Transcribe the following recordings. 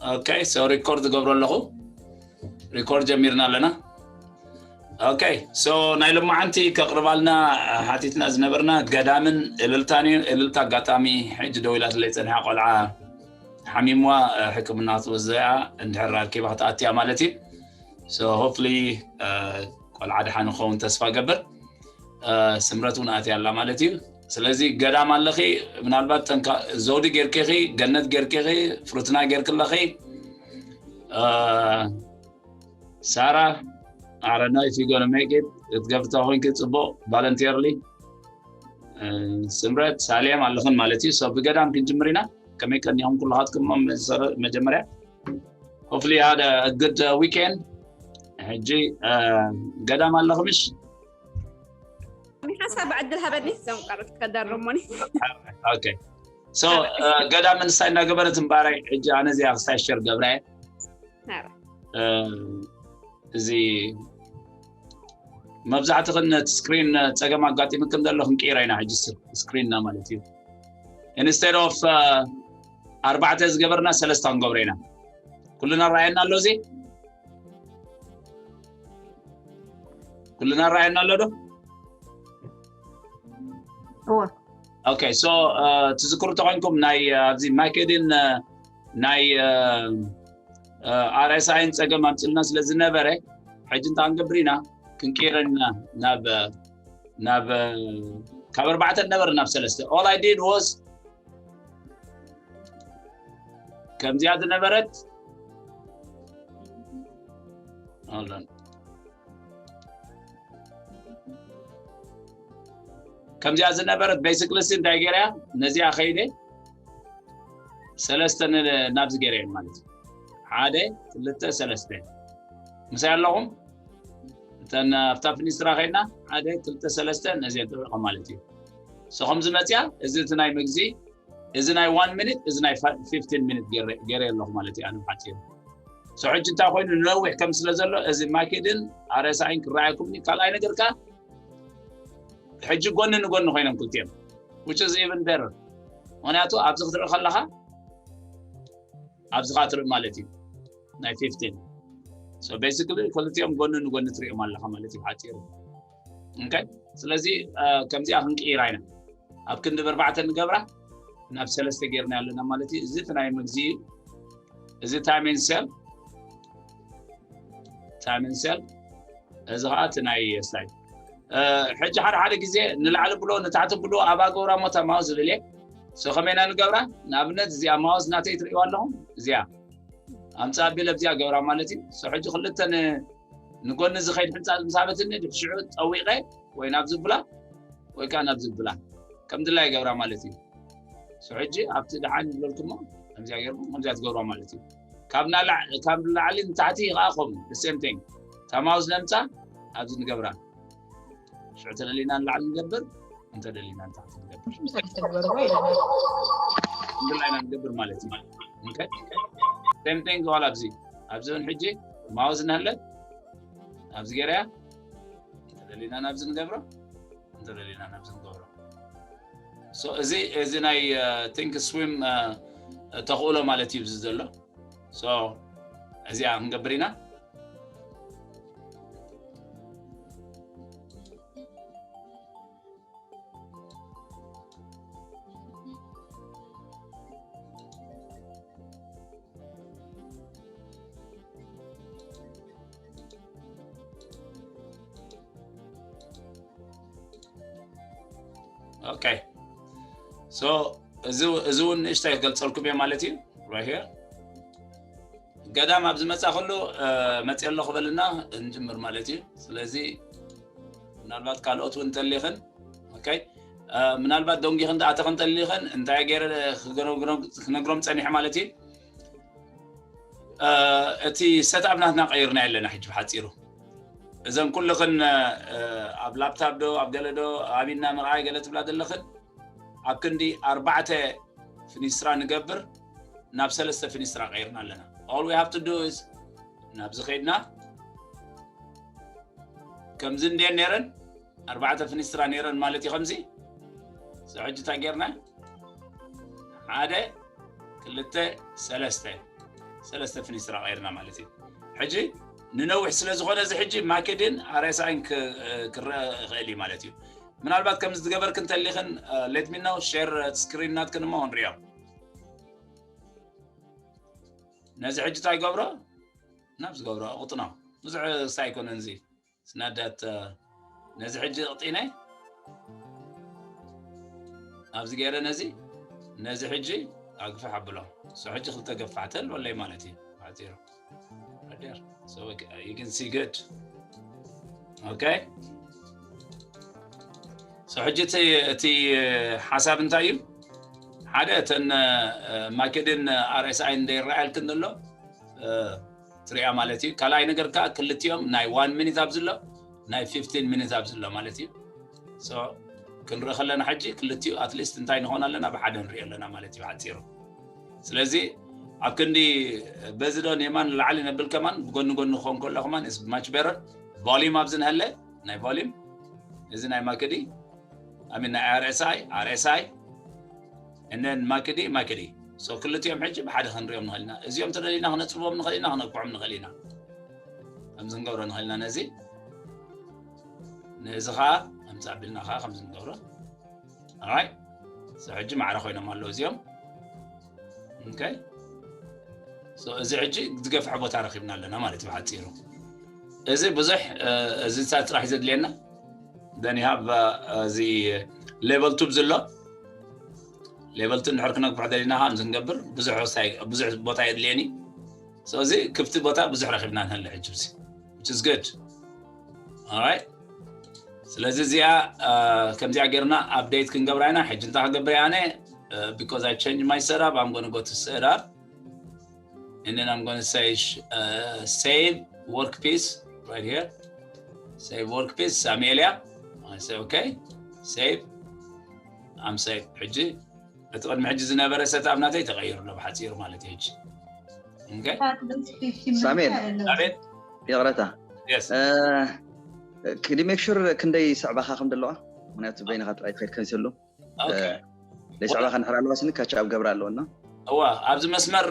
Okay, so record ዝገብሮ ኣለኹ። Record ጀሚርና ኣለና። Okay, so ናይ ሎማዓንቲ ከቕርባልና ሓቲትና ዝነበርና ገዳምን እልልታን እዩ። እልልታ ኣጋጣሚ ሕጂ ደው ኢላትለይ ጸኒሓ፣ ቆልዓ ሓሚምዋ ሕክምና ክትወስዶ እያ፣ እንድሕር ኣርኪባ ክትኣትያ ማለት እዩ። So hopefully ቆልዓ ደሓን ክኸውን ተስፋ ገብር። ስምረት እውን ኣትያ ኣላ ማለት እዩ። ስለዚ ገዳም ኣለኺ፣ ምናልባት ጠንካ ዘውዲ ጌርኪኺ፣ ገነት ጌርኪኺ፣ ፍሩትና ጌርክለኺ፣ ሳራ ኣረና if you gonna make it ክትገብርታ ኮይንኪ ጽቡቅ voluntarily። ስምረት ሳሌም ኣለኽን ማለት እዩ። So ብገዳም ክንጅምር ኢና። ከመይ ቀኒኹም ኩልኻትኩም? መጀመርያ hopefully had a good weekend። ሕጂ ገዳም ኣለኹ ምሽ? ሓሳብ ዕድል ሃበኒ፣ እዞም ቀረት ከዳረሞኒ። Okay, so ገዳም እንስታይ እናገበረት እምባራይ፣ ሕጂ ኣነ እዚኣ ክስታይ ሸር ገብራየ። እዚ መብዛሕትኽን ነቲ ስክሪን ጸገም ኣጋጢምክን ዘሎ ክንቅይራ ኢና ሕጂ ስክሪንና ማለት እዩ። Instead of ኣርባዕተ ዝገበርና ሰለስተ ክንገብሮ ኢና። ኩልና ረኣየና ኣሎ እዚ? ኩልና ረኣየና ኣሎ ዶ? እወ። Okay, so ትዝክሩ ተኾይንኩም ናይ ኣብዚ ማይኬድን ናይ ኣርኤስኣይን ጸገም ኣምፅልና ስለ ዝነበረ፣ ሕጂ እንታይ ክንገብር ኢና? ክንቅይረን ኢና ናብ ናብ ካብ ኣርባዕተ ነበረ ናብ ሰለስተ። All I did was ከምዚኣ ዝነበረት፣ hold on፣ ከምዚኣ ዝነበረት basically ሲ እንታይ ገይረያ? ነዚኣ ከይደ ሰለስተ ን- ናብዚ ገይረየን ማለት እዩ። ሓደ፣ ክልተ፣ ሰለስተ። ምሳይ ኣለኹም? እተን ኣብታ ፊኒስትራ ከይድና ሓደ፣ ክልተ፣ ሰለስተ ነዚአን ጥዑቕ ማለት እዩ። So ከምዚ መፅያ፣ እዚ እቲ ናይ ምግዚ፣ እዚ ናይ one minute፣ እዚ ናይ fa- fifteen minute ገይረ ኣለኹ ማለት እዩ። ኣነ ሓፂሩ። So ሕጂ እንታይ ኮይኑ፣ ነዊሕ ከም ስለ ዘሎ፣ እዚ ማይኬድን ኣርኤስኣይን ክረኣየኩም እዩ። ካልኣይ ነገር ከኣ ሕጂ ጎኒ ንጎኒ ኮይኖም ክልቲኦም፣ which is even better። ምክንያቱ ኣብዚ ክትርኢ ከለካ ኣብዚ ከኣ ትርኢ ማለት እዩ ናይ fifteen። So basically ክልቲኦም ጎኒ ንጎኒ ትሪኦም ኣለካ ማለት እዩ ሓፂሩ። Okay፣ ስለዚ ከምዚኣ ክንቅይራ ኢና። ኣብ ክንዲ ብኣርባዕተ ንገብራ፣ ናብ ሰለስተ ጌርና ኣለና ማለት እዩ። እዚ እቲ ናይ መግዚ እዩ። እዚ time and sell፣ time and sell፣ እዚ ከዓ እቲ ናይ ስታይ። ሕጂ ሓደ ሓደ ግዜ ንላዕሊ ብሎ ንታሕቲ ብሎ ኣብኣ ገብራ ሞታ ማውስ ዝብል እየ። So ከመይና ንገብራ? ንኣብነት እዚኣ ማውስ ናተይ ትርእይዋ ኣለኹም፣ እዚኣ ኣምፃ ኣቢለ ኣብዚኣ ገብራ ማለት እዩ። So ሕጂ ክልተ ን- ንጎኒ ዝኸይድ ሕንፃፅ ምስ ሃበትኒ፣ ድሕሪ ሽዑ ጠዊቐ ወይ ናብ ዝብላ ወይ ከዓ ናብ ዝብላ ከም ድላይ ገብራ ማለት እዩ። So ሕጂ ኣብቲ ደሓን ዝበልኩሞ ከምዚኣ ገይርኩም ከምዚኣ ትገብርዋ ማለት እዩ። ካብ ናላ- ካብ ላዕሊ ንታሕቲ ከዓ ከምኡ the same thing። እታ ማውስ ነምፃ ኣብዚ ንገብራ። ሽዑ ተደሊና ንላዕሊ ንገብር፣ እንተደሊና ንታሕቲ ንገብር። ምሳሌ ተግበርዎ ይላል። እንድላይና ንገብር ማለት እዩ። Okay፣ same thing ዋላ ኣብዚ ኣብዚ እውን ሕጂ ማውስ እናሃለት ኣብዚ ገይረያ፣ እንተደሊና ናብዚ ንገብሮ፣ እንተደሊና ናብዚ ንገብሮ። So እዚ እዚ ናይ ቲንክ ስዊም ተኽእሎ ማለት እዩ እዚ ዘሎ። So እዚኣ ክንገብር ኢና። Okay፣ so እዚ እዚ እውን ንእሽተይ ክገልፀልኩም እየ ማለት እዩ። Right here፣ ገዳም ኣብ ዝመፃ ከሎ መፅየ ኣለኹ በልና እንጅምር ማለት እዩ። ስለዚ ምናልባት ካልኦት እውን እንተሊኽን፣ okay፣ ምናልባት ደንጊኽን ዝኣተኽን እንተሊኽን እንታይ ገይረ ክነግሮም ፀኒሐ ማለት እዩ። እቲ ሰትኣፕ ናትና ቀይርና ኣለና ሕጂ ብሓፂሩ። እዘን ኩልኽን ኣብ ላፕታፕ ዶ ኣብ ገለ ዶ ኣብና ምርኣይ ገለ ትብላ ዘለኽን፣ ኣብ ክንዲ ኣርባዕተ ፊኒስትራ ንገብር ናብ ሰለስተ ፊኒስትራ ቀይርና ኣለና። All we have to do is ናብዚ ከይድና ከምዚ እንድየን ነይረን ኣርባዕተ ፊኒስትራ ነይረን ማለት እዩ። ከምዚ ሕጂ እንታይ ጌርና? ሓደ ክልተ ሰለስተ ሰለስተ ፍኒስትራ ቀይርና ማለት እዩ። ሕጂ ንነዊሕ ስለ ዝኾነ እዚ ሕጂ ማኬድን ኣርኤስኣይን ክረአ ይኽእል እዩ ማለት እዩ። ምናልባት ከምዚ ዝገበርክ እንተሊኽን let me know፣ ሼር ስክሪን ናትክን እሞ ንሪኦ። ነዚ ሕጂ እንታይ ገብሮ ናብ ዝገብሮ ቁጥኖ ብዙሕ ሳይኮነን እዚ ስናዳት ነዚ ሕጂ እቕጢነ ኣብዚ ገይረ ነዚ ነዚ ሕጂ ኣግፍሕ ኣብሎ። So ሕጂ ክልተ ገፋዕተል ወለይ ማለት እዩ። ባዕፂሩ ረዲር። So you can see good. Okay. So ሕጂ እቲ ሓሳብ እንታይ እዩ? ሓደ እተን ማኬድን ኣርኤስኣይ እንደይረኣየልክን ዘሎ ትሪኣ ማለት እዩ። ካልኣይ ነገር ከዓ ክልቲኦም ናይ ዋን ሚኒት ኣብዚ ኣሎ ናይ ፊፍቲን ሚኒት ኣብዚ ኣሎ ማለት እዩ። So ክንርኢ ከለና ሕጂ ክልቲኡ ኣትሊስት እንታይ ንኾን ኣለና ብሓደ ንሪኦ ኣለና ማለት እዩ ሓፂሩ። ስለዚ ኣብ ክንዲ በዚ ዶ ንየማን ንላዕሊ ነብል ከማን ብጎኒ ጎኒ ክኾን ከሎ ከማን is much better። volume ኣብዚ ንሃለ ናይ volume እዚ ናይ ማክዲ ኣሚን ናይ ኣርኤስኣይ ኣርኤስኣይ እነን ማክዲ ማክዲ so ክልቲኦም ሕጂ ብሓደ ክንሪኦም ንኽእል ኢና። እዚኦም ተደሊና ክነፅብቦም ንኽእል ኢና፣ ክነቅዖም ንኽእል ኢና። ከምዚ ክንገብሮ ንኽእል ኢና ነዚ ነዚ ከዓ ከምዚ ኣቢልና ከዓ ከምዚ ንገብሮ። ኣራይ ሕጂ ማዕረ ኮይኖም ኣለዉ እዚኦም። Okay። So እዚ ሕጂ ዝገፍሐ ቦታ ረኺብና ኣለና ማለት እዩ ብሓፂሩ። እዚ ብዙሕ እዚ ጥራሕ ዘድልየና then you have እዚ ሌቨል ቱ ዘሎ ሌቨል ቱ እንድሕር ክነግፍሖ ደሊና ከምዚ ክንገብር ብዙሕ ቦታ የድልየኒ። So እዚ ክፍቲ ቦታ ብዙሕ ረኺብና ንህለ ሕጂ እዚ which is good። Alright። ስለዚ እዚኣ ከምዚኣ ጌርና ኣፕዴት ክንገብራ ኢና። ሕጂ እንታይ ክገብር እየ ኣነ because I change my setup, I'm gonna go to setup and then I'm gonna say uh, save workpiece right here. Save workpiece ሳሙኤል እያ። I say okay. Save. I'm save. ሕጂ እቲ ቅድሚ ሕጂ ዝነበረ ሰትኣፕ ናተይ ተቐይሩ ኣሎ ብሓፂሩ ማለት እዩ። ሕጂ ሳሜል ይቕረታ ክዲ ሜክ ሹር ክንደይ ስዕባኻ ከም ዘለዋ ምክንያቱ በይንኻ ጥራይ ትኸድ ከንስሉ ዘይስዕባኻ ንሕር ኣለዋ ስኒ ካቻ ኣብ ገብራ ኣለወና። እዋ ኣብዚ መስመር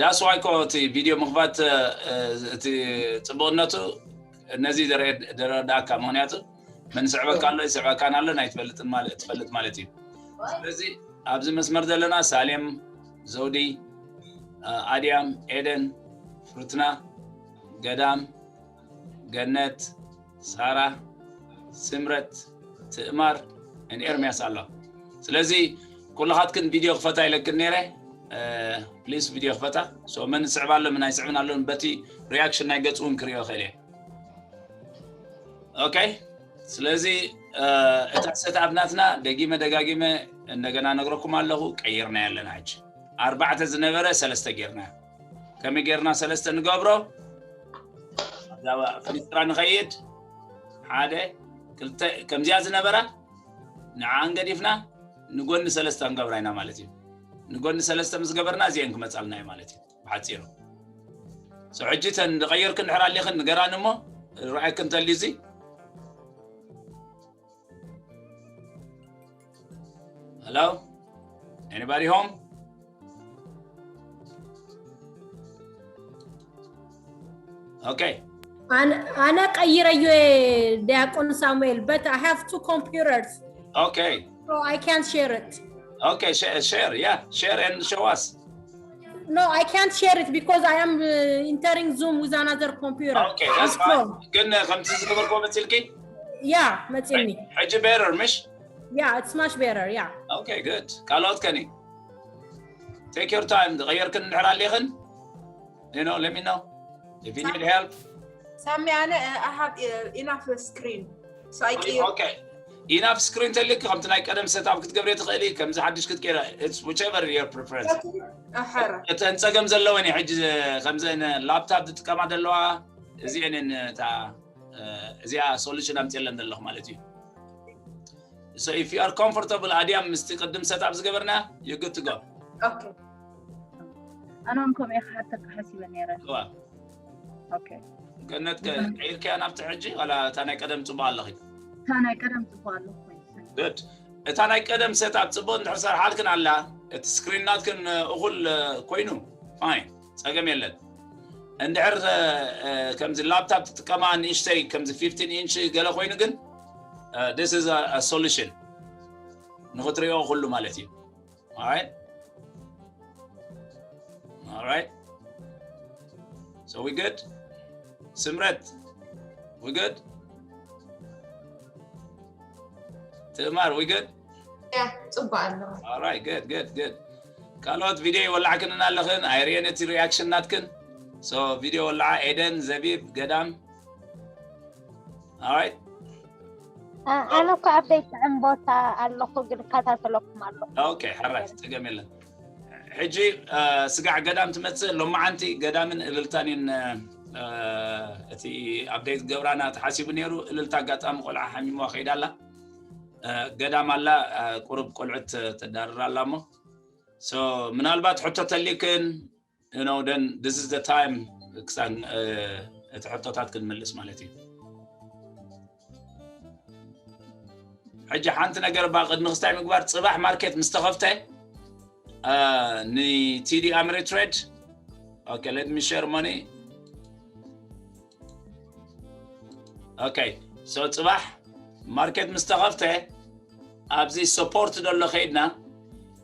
ዳስ ዋይ ኮ እቲ ቪድዮ ምኽፋት እቲ ፅቡቕነቱ ነዚ ደረዳእካ ምክንያቱ መን ስዕበካ ኣሎ ይስዕበካን ኣሎ ናይ ትፈልጥ ማለት እዩ። ስለዚ ኣብዚ መስመር ዘለና ሳሌም፣ ዘውዲ፣ ኣድያም፣ ኤደን፣ ፍሩትና፣ ገዳም፣ ገነት፣ ሳራ፣ ስምረት፣ ትእማር፣ ኤርሚያስ ኣሎ። ስለዚ ኩልኻትክን ቪድዮ ክፈታ ኢለክን ነይረ። ፕሊስ ቪድዮ ክፈታ። መን ስዕብ ኣሎ ምን ኣይስዕብን ኣሎ በቲ ሪያክሽን ናይ ገፅ እውን ክሪኦ ክእል እየ። ኦኬ ስለዚ እታ ሰትኣፕ ናትና ደጊመ ደጋጊመ እንደገና ነግረኩም ኣለኹ። ቀይርና ያለና ሕጂ ኣርባዕተ ዝነበረ ሰለስተ ጌርና ከመይ ጌርና ሰለስተ ንገብሮ ፍኒስትራ ንኸይድ ሓደ ክልተ ከምዚኣ ዝነበራ ንዓን ገዲፍና ንጎኒ ሰለስተ ንገብራ ኢና ማለት እዩ። ንጎኒ ሰለስተ ምስ ገበርና እዚአን ክመፃልና እዩ ማለት እዩ ብሓፂሩ። ሕጂ ተን ዝቐየርክ እንድሕር ኣሊኽን ንገራኒ እሞ ርኣየክ እንተልዩ እዚ Hello? Anybody home? Okay. ኣነ ቀይረዮ ዲያቆን ሳሙኤል but I have two computers. Okay. So I can't share it. Okay, share, share, yeah, share and show us. No, I can't share it because I am uh, entering Zoom with another computer. Okay, that's fine. ግን ከምቲ ዝገበርኩ መፅልኪ? Yeah, መፅልኒ። ሕጂ better ምሽ? Yeah, it's much better, yeah. Okay, good. ካልኦት ከኒ take your time ዝቀየርክን እንድሕር ኣሊኽን you know, let me know if you need help. ሳሚ ኣነ I have uh, enough screen. So I can't. Okay. ኢናፍ ስክሪን ተልክ ከምቲ ናይ ቀደም ሰታፕ ክትገብሪ ትኽእሊ ከምዚ ሓድሽ ክትቀይራ it's whichever your preference። እተን ፀገም ዘለወን እዩ ሕጂ ከምዘን ላፕታፕ ዝጥቀማ ዘለዋ እዚአንን እታ እዚኣ ሶሉሽን ኣምፅለን ዘለኹ ማለት እዩ። So if you are comfortable ኣድያም ምስቲ ቅድም ሰታፕ ዝገበርና you good to go። ኣነ እውን ከምኡ ክሓተካ ሓሲበ ነይረ። ገነት ቀይርካያ ናብቲ ሕጂ ዋላ እታ ናይ ቀደም ፅቡቅ ኣለኺ? እታ ናይ ቀደም ፅቡቅ ኣለኹ። Good። እታ ናይ ቀደም ሴትኣፕ ፅቡቅ እንድሕር ሰርሓልክን ኣላ እቲ ስክሪን ናትክን እኹል ኮይኑ ፋይን። ጸገም የለን። እንድሕር ከምዚ laptop ትጥቀማ ንእሽተይ ከምዚ fifteen inch ገለ ኮይኑ ግን this is a solution ንኽትሪኦ ኩሉ ማለት እዩ። All right. All right. So we good? ስምረት, we good? ትእማር, we good? ጽቡቅ ኣለኹ። All right, good, good, good. ካልኦት ቪድዮ ይወላዕክንን ኣለኽን ኣይርእየን እቲ reaction ናትክን። So ቪድዮ ወላዓ። ኤደን፣ ዘቢብ፣ ገዳም. All right. ኣነ እኮ ኣብ ቤት ጥዕም ቦታ ኣለኹ ግን እከታተለኩም ኣለኹ። Okay, ሕራይ ጸገም የለን። ሕጂ ስጋዕ ገዳም ትመጽእ። ሎማዓንቲ ገዳምን እልልታን እየን እቲ update ገብራና ተሓሲቡ ነይሩ። እልልታ ኣጋጣሚ ቆልዓ ሓሚማ ከይዳ ኣላ። ገዳም ኣላ፣ ቁሩብ ቆልዑት ተዳርር ኣላ እሞ ምናልባት ሕቶ ተሊክን you know then this is the time ክሳን እቲ ሕቶታት ክንምልስ ማለት እዩ። ሕጂ ሓንቲ ነገር ባ ቅድሚ ክስታይ ምግባር፣ ጽባሕ ማርኬት ምስ ተኸፍተ ን TD Ameritrade. Okay, let me share money. Okay, so ጽባሕ ማርኬት ምስ ተኸፍተ ኣብዚ support ዘሎ ከይድና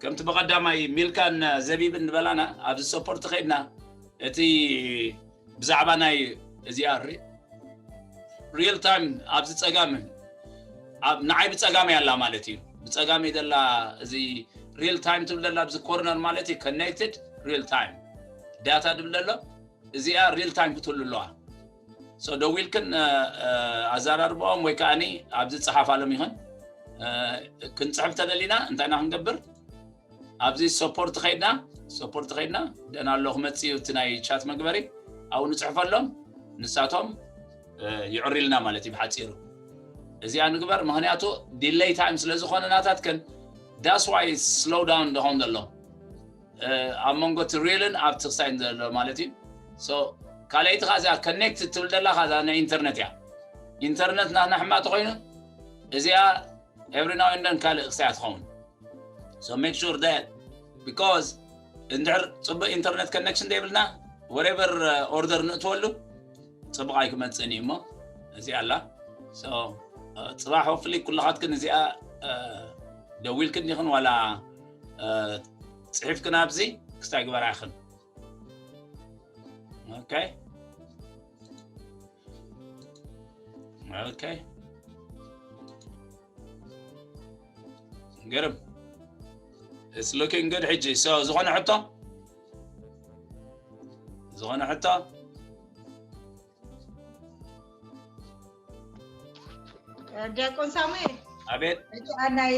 ከምቲ ብቐዳማይ ሚልካን ዘቢብን ዝበላና ኣብዚ support ከይድና እቲ ብዛዕባ ናይ እዚኣ real time ኣብዚ ጸጋም ንዓይ ብጸጋመይ ኣላ ማለት እዩ። ብጸጋመይ ዘላ እዚ real time ትብል ዘላ ኣብዚ corner ማለት እዩ። Connected real time data ትብል ዘሎ እዚኣ real time ክትህሉ ኣለዋ። So ደዊልክን ኣዘራርባኦም ወይ ከዓኒ ኣብዚ ጸሓፋሎም ይኹን ክንጽሕፍ ተደሊና እንታይ ኢና ክንገብር? ኣብዚ support ከይድና support ከይድና ደና ኣሎ ክመጽእ እዩ እቲ ናይ chat መግበሪ ኣብኡ ንጽሕፈሎም ንሳቶም ይዕሪልና ማለት እዩ ብሓጺሩ። እዚኣ ንግበር ምኽንያቱ delay time ስለ ዝኾነ ናታትክን that's why slow down ደኾን ዘሎ ኣብ መንጎ እቲ real ን ኣብቲ ክሳይን ዘሎ ማለት እዩ። So ካልኣይቲ ከኣ እዚኣ connect ትብል ደላ ከኣ ናይ ኢንተርነት እያ። ኢንተርነት ናትና ሕማቅ ተኾይኑ እዚኣ every now and then ካልእ ክሳያ ትኸውን። So make sure that because እንድሕር ጽቡቅ ኢንተርነት connection ዘይብልና whatever order ንእትወሉ ጽቡቅ ኣይክመጽእን እዩ እሞ እዚኣ ኣላ። So ጽባሕ hopefully ኩልኻትክን እዚኣ ደዊልክን ዲኽን ዋላ ጽሒፍክን ኣብዚ ክስታይ ግበራ ኢኽን። Okay. Okay. ግርም. It's looking good ሕጂ። So ዝኾነ ሕቶ? ዝኾነ ሕቶ? ዲያቆን ሳሙኤል ኣቤት። እቲ ናይ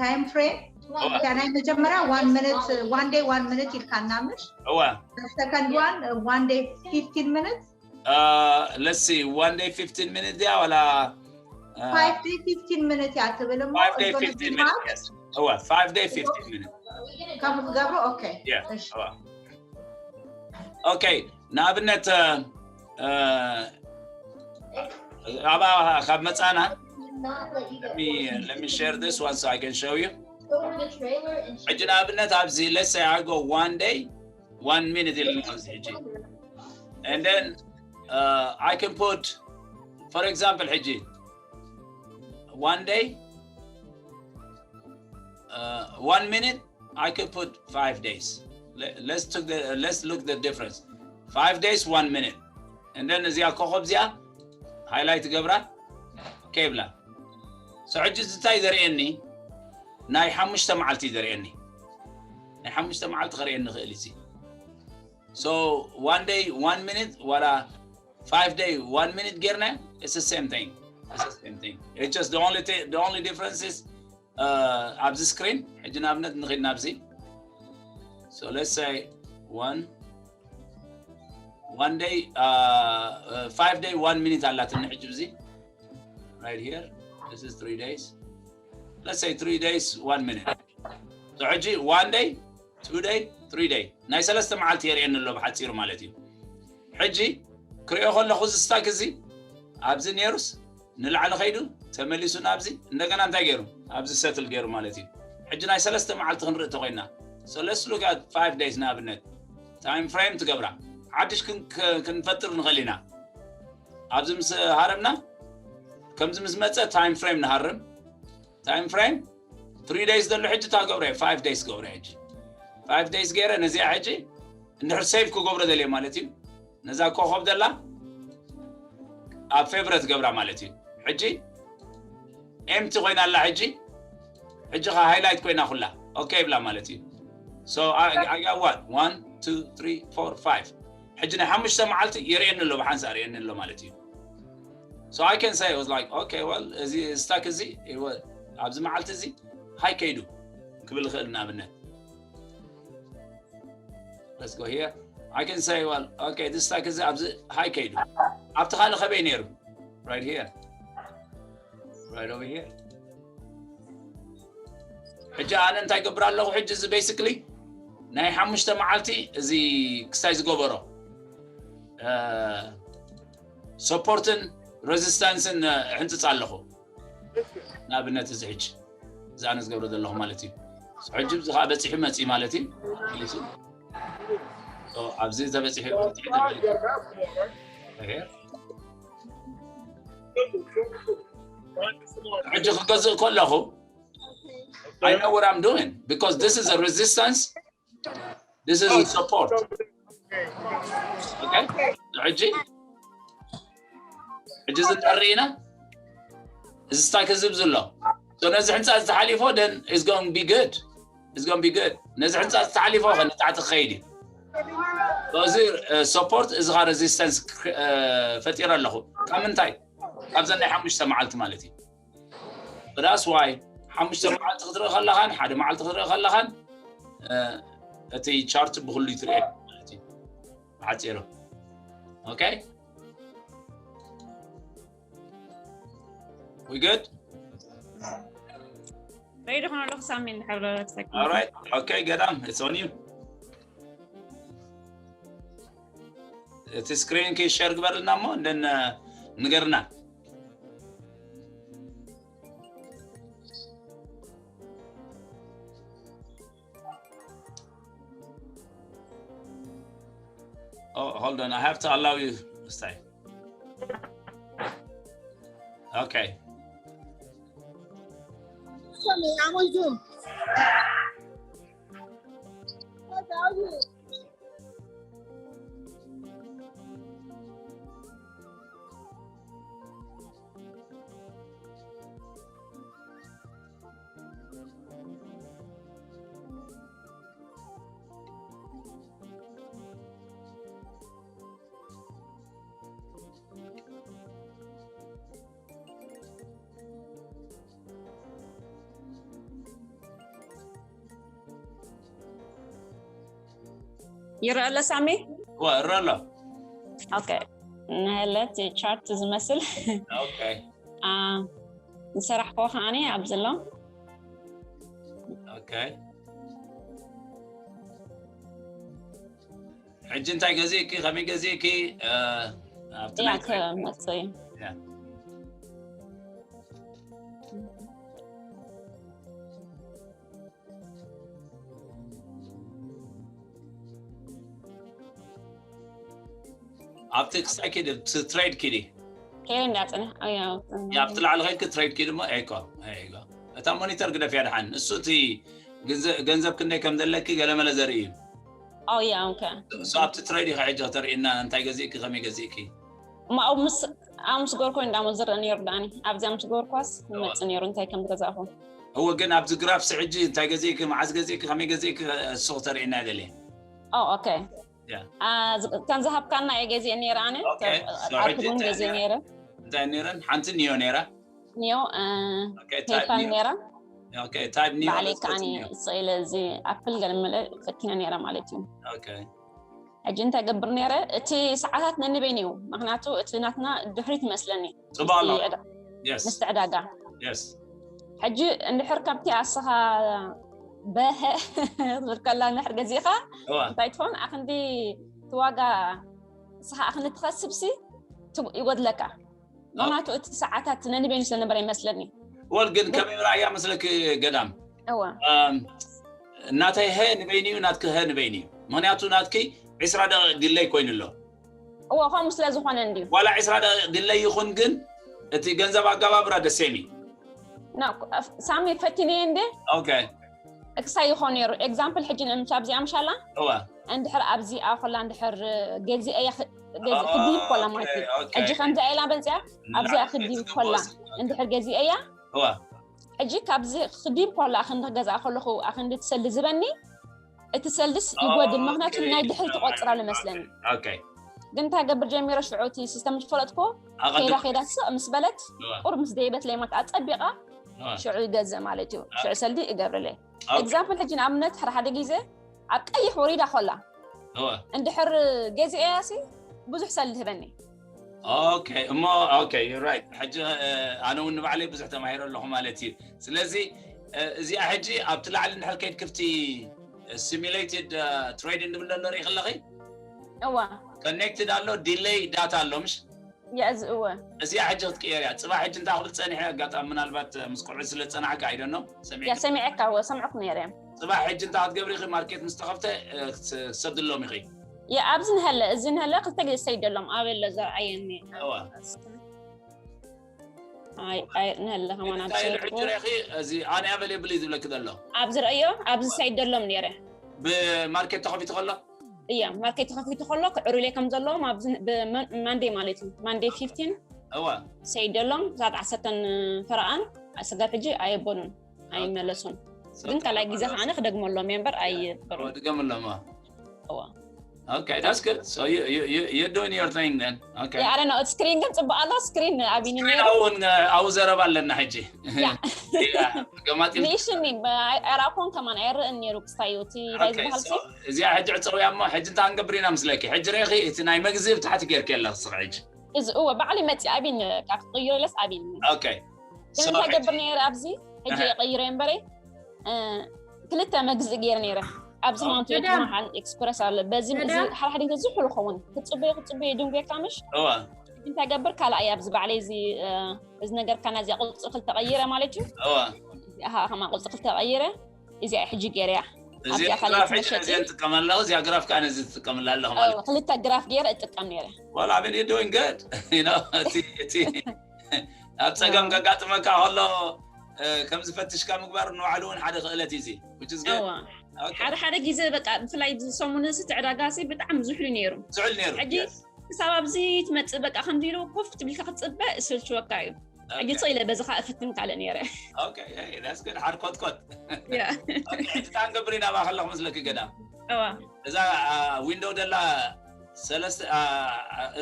time frame እታ ናይ መጀመሪያ one minute one day one minute ኢልካና ምሽ? እወ The second one one day fifteen minutes? Uh, let's see, one day fifteen minutes ድያ ዋላ five day fifteen minutes እያ ትብል እሞ five day fifteen minutes? Yes. እወ five day fifteen minutes. ከምኡ ክገብሮ? Okay. Yeah. እሺ። እወ Okay. ንኣብነት uh, uh, ኣብኣ ካብ መጻና let me, let me share this one so I can show you. ሕጂ ንኣብነት ኣብዚ let's say I go one day one minute ኢልና ኣብዚ ሕጂ and then uh, I can put for example ሕጂ one day uh, one minute I can put five days. Let, let's, took the, let's look the difference. Five days, one minute. And then እዚኣ ኮኸብ እዚኣ highlight ገብራ okay ብላ። So ሕጂ እዚ እንታይ ዘርእየኒ? ናይ ሓሙሽተ መዓልቲ ዘርእየኒ። ናይ ሓሙሽተ መዓልቲ ከርእየኒ ይኽእል እዚ። So one day, one minute ዋላ five day, one minute ጌርና it's the same thing. It's the same thing. It's just the only thing, the only difference is uh, ኣብዚ screen ሕጂ ንኣብነት ንኺድ ናብዚ so let's say one one day uh, uh, five day one minute ኣላትኒ ሕጂ ብዚ right here this is three days let's say three days one minute so ሕጂ one day two day three day ናይ ሰለስተ መዓልቲ የርእየኒ ኣሎ ብሓፂሩ ማለት እዩ ሕጂ ክሪኦ ከለኹ እዚ stack እዚ ኣብዚ ነይሩስ ንላዕሊ ከይዱ ተመሊሱ ናብዚ እንደገና እንታይ ገይሩ ኣብዚ settle ገይሩ ማለት እዩ ሕጂ ናይ ሰለስተ መዓልቲ ክንርኢ ተኮይና so let's look at five days ንኣብነት time frame ትገብራ። ሓድሽ ክን- ክ- ክንፈጥር ንኽእል ኢና። ኣብዚ ምስ ሃረምና ከምዚ ምስ መፀ time frame ንሃርም። Time frame three days ዘሎ ሕጂ እንታይ ገብረ? Five days ገብረ። ሕጂ five days ገይረ ነዚኣ ሕጂ እንድሕር save ክገብሮ ደልየ ማለት እዩ። ነዛ ኮኸብ ደላ ኣብ favourite ገብራ ማለት እዩ። ሕጂ empty ኮይና ኣላ። ሕጂ ሕጂ ከ highlight ኮይና ኩላ okay ይብላ ማለት እዩ። So I, I got what? One, two, three, four, five. ሕጂ ናይ ሓሙሽተ መዓልቲ የርእየኒ ኣሎ፣ ብሓንሳእ የርእየኒ ኣሎ ማለት እዩ። So I can say, I was like, okay, well, እዚ stack እዚ ይወ- ኣብዚ መዓልቲ እዚ high ከይዱ ክብል ይኽእል። ንኣብነት let's go here. I can say, well, okay, this stack እዚ ኣብዚ high ከይዱ። ኣብቲ ካልእ ከበይ ነይሩ? Right here. Right over here. ሕጂ ኣነ እንታይ ገብር ኣለኹ? ሕጂ እዚ basically ናይ ሓሙሽተ መዓልቲ እዚ ክስታይ ዝገበሮ support ን resistance ን ሕንፅፅ ኣለኹ። ንኣብነት እዚ ሕጂ እዚ ኣነ ዝገብሮ ዘለኹ ማለት እዩ። ሕጂ እዚ ከዓ በፂሑ መፂ ማለት እዩ። መሊሱ ኣብዚ ተበፂሑ በፂሑ ተመሊሱ። ሕጂ ክገዝእ ከለኹ I know what I'm doing because this is a resistance, this is a support. Okay? ሕጂ ሕጂ እዚ ንርኢ ኢና። እዚ ስታክ እዚ ብዝሎ ነዚ ሕንፃ ዝተሓሊፎ then is going to be good. Is going to be good. ነዚ ሕንፃ ዝተሓሊፎ ከ ንታሕቲ ክኸይድ እዩ። እዚ support እዚ ካ resistance ፈጢረ ኣለኹ። ካብ ምንታይ? ካብዘን ናይ ሓሙሽተ መዓልቲ ማለት እዩ። That's why ሓሙሽተ መዓልቲ ክትርኢ ከለኻን ሓደ መዓልቲ ክትርኢ ከለኻን እቲ ቻርት ብኩሉ ይትርኤ ማለት እዩ። ብሓፂሩ okay. We good? Ready ኾነ ኣለኹ ሳሚ እንድሕር All right. Okay, ገዳም, it's on you. እቲ screen ኪ share ግበርልና እሞ እንደን ንገርና። Oh, hold on. I have to allow you to stay. Okay. Show me, I'm on Zoom. What are you? ይረአ ኣሎ ሳሚ? እዋ እረ ኣሎ። ኦኬ፣ ንህለት ቻርት ዝመስል ኦኬ አ፣ ዝሰራሕክዎ ከዓኒ ኣብዚ ኣሎ። ኦኬ። ሕጂ እንታይ ገዚእኪ? ከመይ ገዚእኪ? እ፣ ኣብቲ ያ ናይ ክመጽእ እዩ። ያ። ኣብቲ ክሳይ ኪዲ፣ ኣብቲ ትሬድ ኪዲ። ከይደ እንዳጽንሕ፣ ኣዎ፣ ያው፣ ያ፣ ኣብቲ ላዕሊ ከይድኪ ትሬድ ኪዲ እሞ፣ ኤኮ፣ ኤኮ። እታ ሞኒተር ግደፍያ ደሓን። እሱ እቲ ግንዘ-፣ ገንዘብ ክንደይ ከም ዘለኪ ገለመለ ዘርኢ እዩ። ኣዎ፣ ያው፣ ኦኬ። እሱ ኣብቲ ትሬድ ኢኻ ሕጂ ከተርእየና፣ እንታይ ገዚእኪ፣ ከመይ ገዚእኪ። እሞ ኣብ ምስ-፣ ኣብ ምስ ገርኮ እንዳሞ ዝረአ ነይሩ ዳኒ። ኣብዚኣ ምስ ገርኳስ ይመጽእ ነይሩ፣ እንታይ ከም ዝገዛእኹ። እወ፣ ግን ኣብዚ ግራፍስ ሕጂ እንታይ ገዚእኪ፣ መዓዝ ገዚእኪ፣ ከመይ ገዚእኪ፣ እሱ ክተርእየና ይደልየ። ኦ፣ ኦኬ። ያ። አ፣ ዝ-፣ እተን ዝሃብካና እየ ገዚኤ ነይረ ኣነ። ኦኬ፣ so ኣብ ሕጂ ትርጉም እንታይ ገዚኤ ነይረ? ነይረ። እንታይ ነይረን? ሓንቲ ኒዮ ነይራ። ኒዮ፣ አ፣ ኦኬ፣ ታይፕ ፔይፓል ኒዮ። ነይራ። ኦኬ፣ ታይፕ ኒዮ ባዕለይ ገዚእኪ ከዓኒ ኒዮ። ስኢለ እዚ ኣፕል ገለመለ ፈቲነ ነይረ ማለት እዩ። ኦኬ። ሕጂ እንታይ ገብር ነይረ? እቲ ሰዓታት ነንበይኑ እዩ። ምኽንያቱ እቲ ናትና ድሕሪት ይመስለኒ። ጽቡቕ ኣሎ። ምስቲ ዕዳ-፣ የስ። ምስቲ ዕዳጋ። የስ። ሕጂ እንድሕር ካብቲ ኣስኻ በሀ ትብል ከላ እንድሕር ገዚእኻ እዋ። እንታይ ትኾን? ኣኽንዲ እቲ ዋጋ ንስኻ ኣኽንዲ ትኸስብሲ ትብ-፣ ይጎድለካ። ምኽንያቱ እቲ ሰዓታት ነንበይኑ ስለነበረ ይመስለኒ። ወል ግን ከመይ ራእያ መስለኪ ገዳም? እወ። ኣም፣ ናተይ ሀ ንበይኒ እዩ፣ ናትኪ ሀ ንበይኒ እዩ። ምኽንያቱ ናትኪ ዒስራ ደቂቕ ዲለይ ኮይኑ ኣሎ። እዎ ከምኡ ስለ ዝኾነ እንድዩ። ዋላ ዒስራ ደቂቕ ዲለይ ይኹን ግን እቲ ገንዘብ ኣጋባብራ ደሴሚ ሳሚ ፈቲነየ እንደ ኦኬ ክሳይ ይኾን ነይሩ። ኤግዛምፕል ሕጂ ንምሻ ኣብዚኣ ምሻላ እዋ እንድሕር ኣብዚኣ ኮላ እንድሕር ገዚአ ክዲብ ኮላ ማለት እዩ። ሕጂ ከምዚ ኢላ በንፅያ ኣብዚኣ ክዲብ ኮላ እንድሕር ገዚአ እያ እዋ ሕጂ ካብዚ ክዲብ ኮላ ኣክንዲ ክገዝኣ ከለኹ ኣክንዲ ትሰልዲ ዝበኒ እቲ ሰልድስ ይጎድል። ምክንያቱ ናይ ድሕሪ ትቆፅራ ዝመስለኒ። ኦኬ ግን እንታይ ገብር ጀሚረ ሽዑ እቲ ሲስተም ዝፈለጥኮ ከይዳ ከይዳ ስቕ ምስ በለት እዋ ቁር ምስ ደይበት ለይማት ኣፀቢቓ እዋ ሽዑ ይገዝእ ማለት እዩ። ሽዑ ሰልዲ ይገብርለይ። ኤግዛምፕል ሕጂ ንኣብነት ሓደ ሓደ ግዜ ኣብ ቀይሕ ወሪዳ ኮላ እዋ እንድሕር ገዚአያ ሲ ብዙሕ ሰልዲ ትህበኒ። ኦኬ እሞ ኦኬ ዩ ራይት። ሕጂ ኣነ እውን ንባዕለይ ብዙሕ ተማሂረ ኣለኹ ማለት እዩ። ስለዚ እዚኣ ሕጂ ኣብቲ ላዕሊ እንድሕር ከይድ ክፍቲ ሲሚሌትድ ትሬድ እንድብል ኣሎ ርኢ ከለኺ እዋ ኮኔክትድ ኣሎ ዲሌይ ዳታ ኣሎ ምሽ ያ እዚ እወ እዚኣ ሕጂ ክትቅየር እያ። ፅባሕ ሕጂ እንታይ ክብል ፀኒሐ ኣጋጣሚ ምናልባት ምስ ቆልዑ ስለ ዝፀናሕካ ኣይደኖ ያ ሰሚዐካ እወ ሰምዕኩ ነይረ። ፅባሕ ሕጂ እንታይ ክትገብሪ ኢኺ? ማርኬት ምስ ተኸፍተ ክትሰድሎም ኢኺ። ያ ኣብዚ ንሀለ እዚ ንሀለ ክልተ ግዜ ሰይደሎም ኣበለ ዘርኣየኒ እዋ ኣይ ኣይ ንሀለ ከማን ኣብ እንታይ ኢሉ ሰይድኩ ሕጂ ርኢኺ? እዚ ኣነ ኣቨሌብል እዩ ዝብለኪ ዘሎ። ኣብዚ ረእዮ ኣብዚ ሰይደሎም ነይረ ብማርኬት ተኸፊቱ ከሎ እያ ማርኬት ተኸፊቱ ከሎ ክዕሩለይ ከም ዘለዎም ኣብዚ ማንዴ ማለት እዩ ማንዴ ፊፍቲን እዋ ሰይደሎም ሰዓት ዓሰርተን ፈረቓን ስጋብ ሕጂ ኣየበሉን ኣይመለሱን። ግን ካልኣይ ግዜ ከዓነ ክደግመሎም እየ እምበር ኣይበሉን። ድገምሎም። እዋ Okay, that's good. So you you you you're doing your thing then. Okay. Yeah, I don't know. Screen ግን ጽቡቅ ኣሎ። ስክሪን ኣቢኒ ነይሩ። እውን ኣብኡ ዘረባ ኣለና ሕጂ። ያ ገማጢ ንእሽኒ ኣይራእኮን ከማን ኣይርእን ነይሩ ክስታዩ እቲ ታይ ዝበሃል ሲ እዚኣ ሕጂ ዕፀውያ እሞ ሕጂ እንታይ ክንገብር ኢና ምስለኪ? ሕጂ ርኢኺ እቲ ናይ መግዚ ብታሕቲ ጌርኪ ኣለኺ ስኺ ሕጂ። እዚ እወ ባዕሉ ይመፅእ ኣቢኒ ካብ ክቅይረለስ ኣቢኒ Okay. ግን እንታይ ገብር ነይረ ኣብዚ ሕጂ የቀይረ እምበረ ክልተ መግዝእ ገይረ ነይረ ኣብዚ ከማን ቶዮታ መሃል ኤክስፕረስ ኣሎ በዚ እዚ ሓደ ሓደ ግዜ ዝሑል ኸውን ክትፅበዮ ክትፅበዮ ድንጉ የካምሽ እዋ እንታይ ገብር ካልኣይ ኣብዚ ባዕለይ እዚ እዚ ነገር ካና እዚኣ ቁፅሪ ክልተ ቀይረ ማለት እዩ እዋ እዚኣ ከማ ቁፅሪ ክልተ ቀይረ እዚኣ ሕጂ ገይረያ እዚኣ ኣብዚኣ ካልኣይ ግራፍ ሕጂ መሸጢ እዚኣ ትጥቀመላ እዚኣ ግራፍ ከዓ ነዚ ትጥቀምላ ኣለኹ ማለት ክልተ ግራፍ ገይረ እጥቀም ነይረ Well, I mean, you're doing good. You know, እቲ እቲ ኣብ ፀገም ከጋጥመካ ከሎ ከም ዝፈትሽካ ምግባር ንባዕሉ እውን ሓደ ክእለት እዩ እዚ which is good. እዋ ሓደ ሓደ ግዜ በቃ ብፍላይ ሰሙን እዚ ዕዳጋ ሲ ብጣዕሚ ዝሕሉ ነይሩ ዝሕል ነይሩ ሕጂ ክሳብ ኣብዚ ትመፅእ በቃ ከምዚ ኢሉ ኮፍ ትብልካ ክትፅበ ስልችወካ እዩ ሕጂ ስቕ ኢለ በዚ ከዓ እፍትን ካልእ ነይረ Okay, hey, that's good. ሓደ ኮትኮት ያ ሕጂ እንታይ ንገብር ኢና ኣብኣ ከለኹ መስለኪ ገዳም እዋ እዛ ዊንዶው ደላ ሰለስተ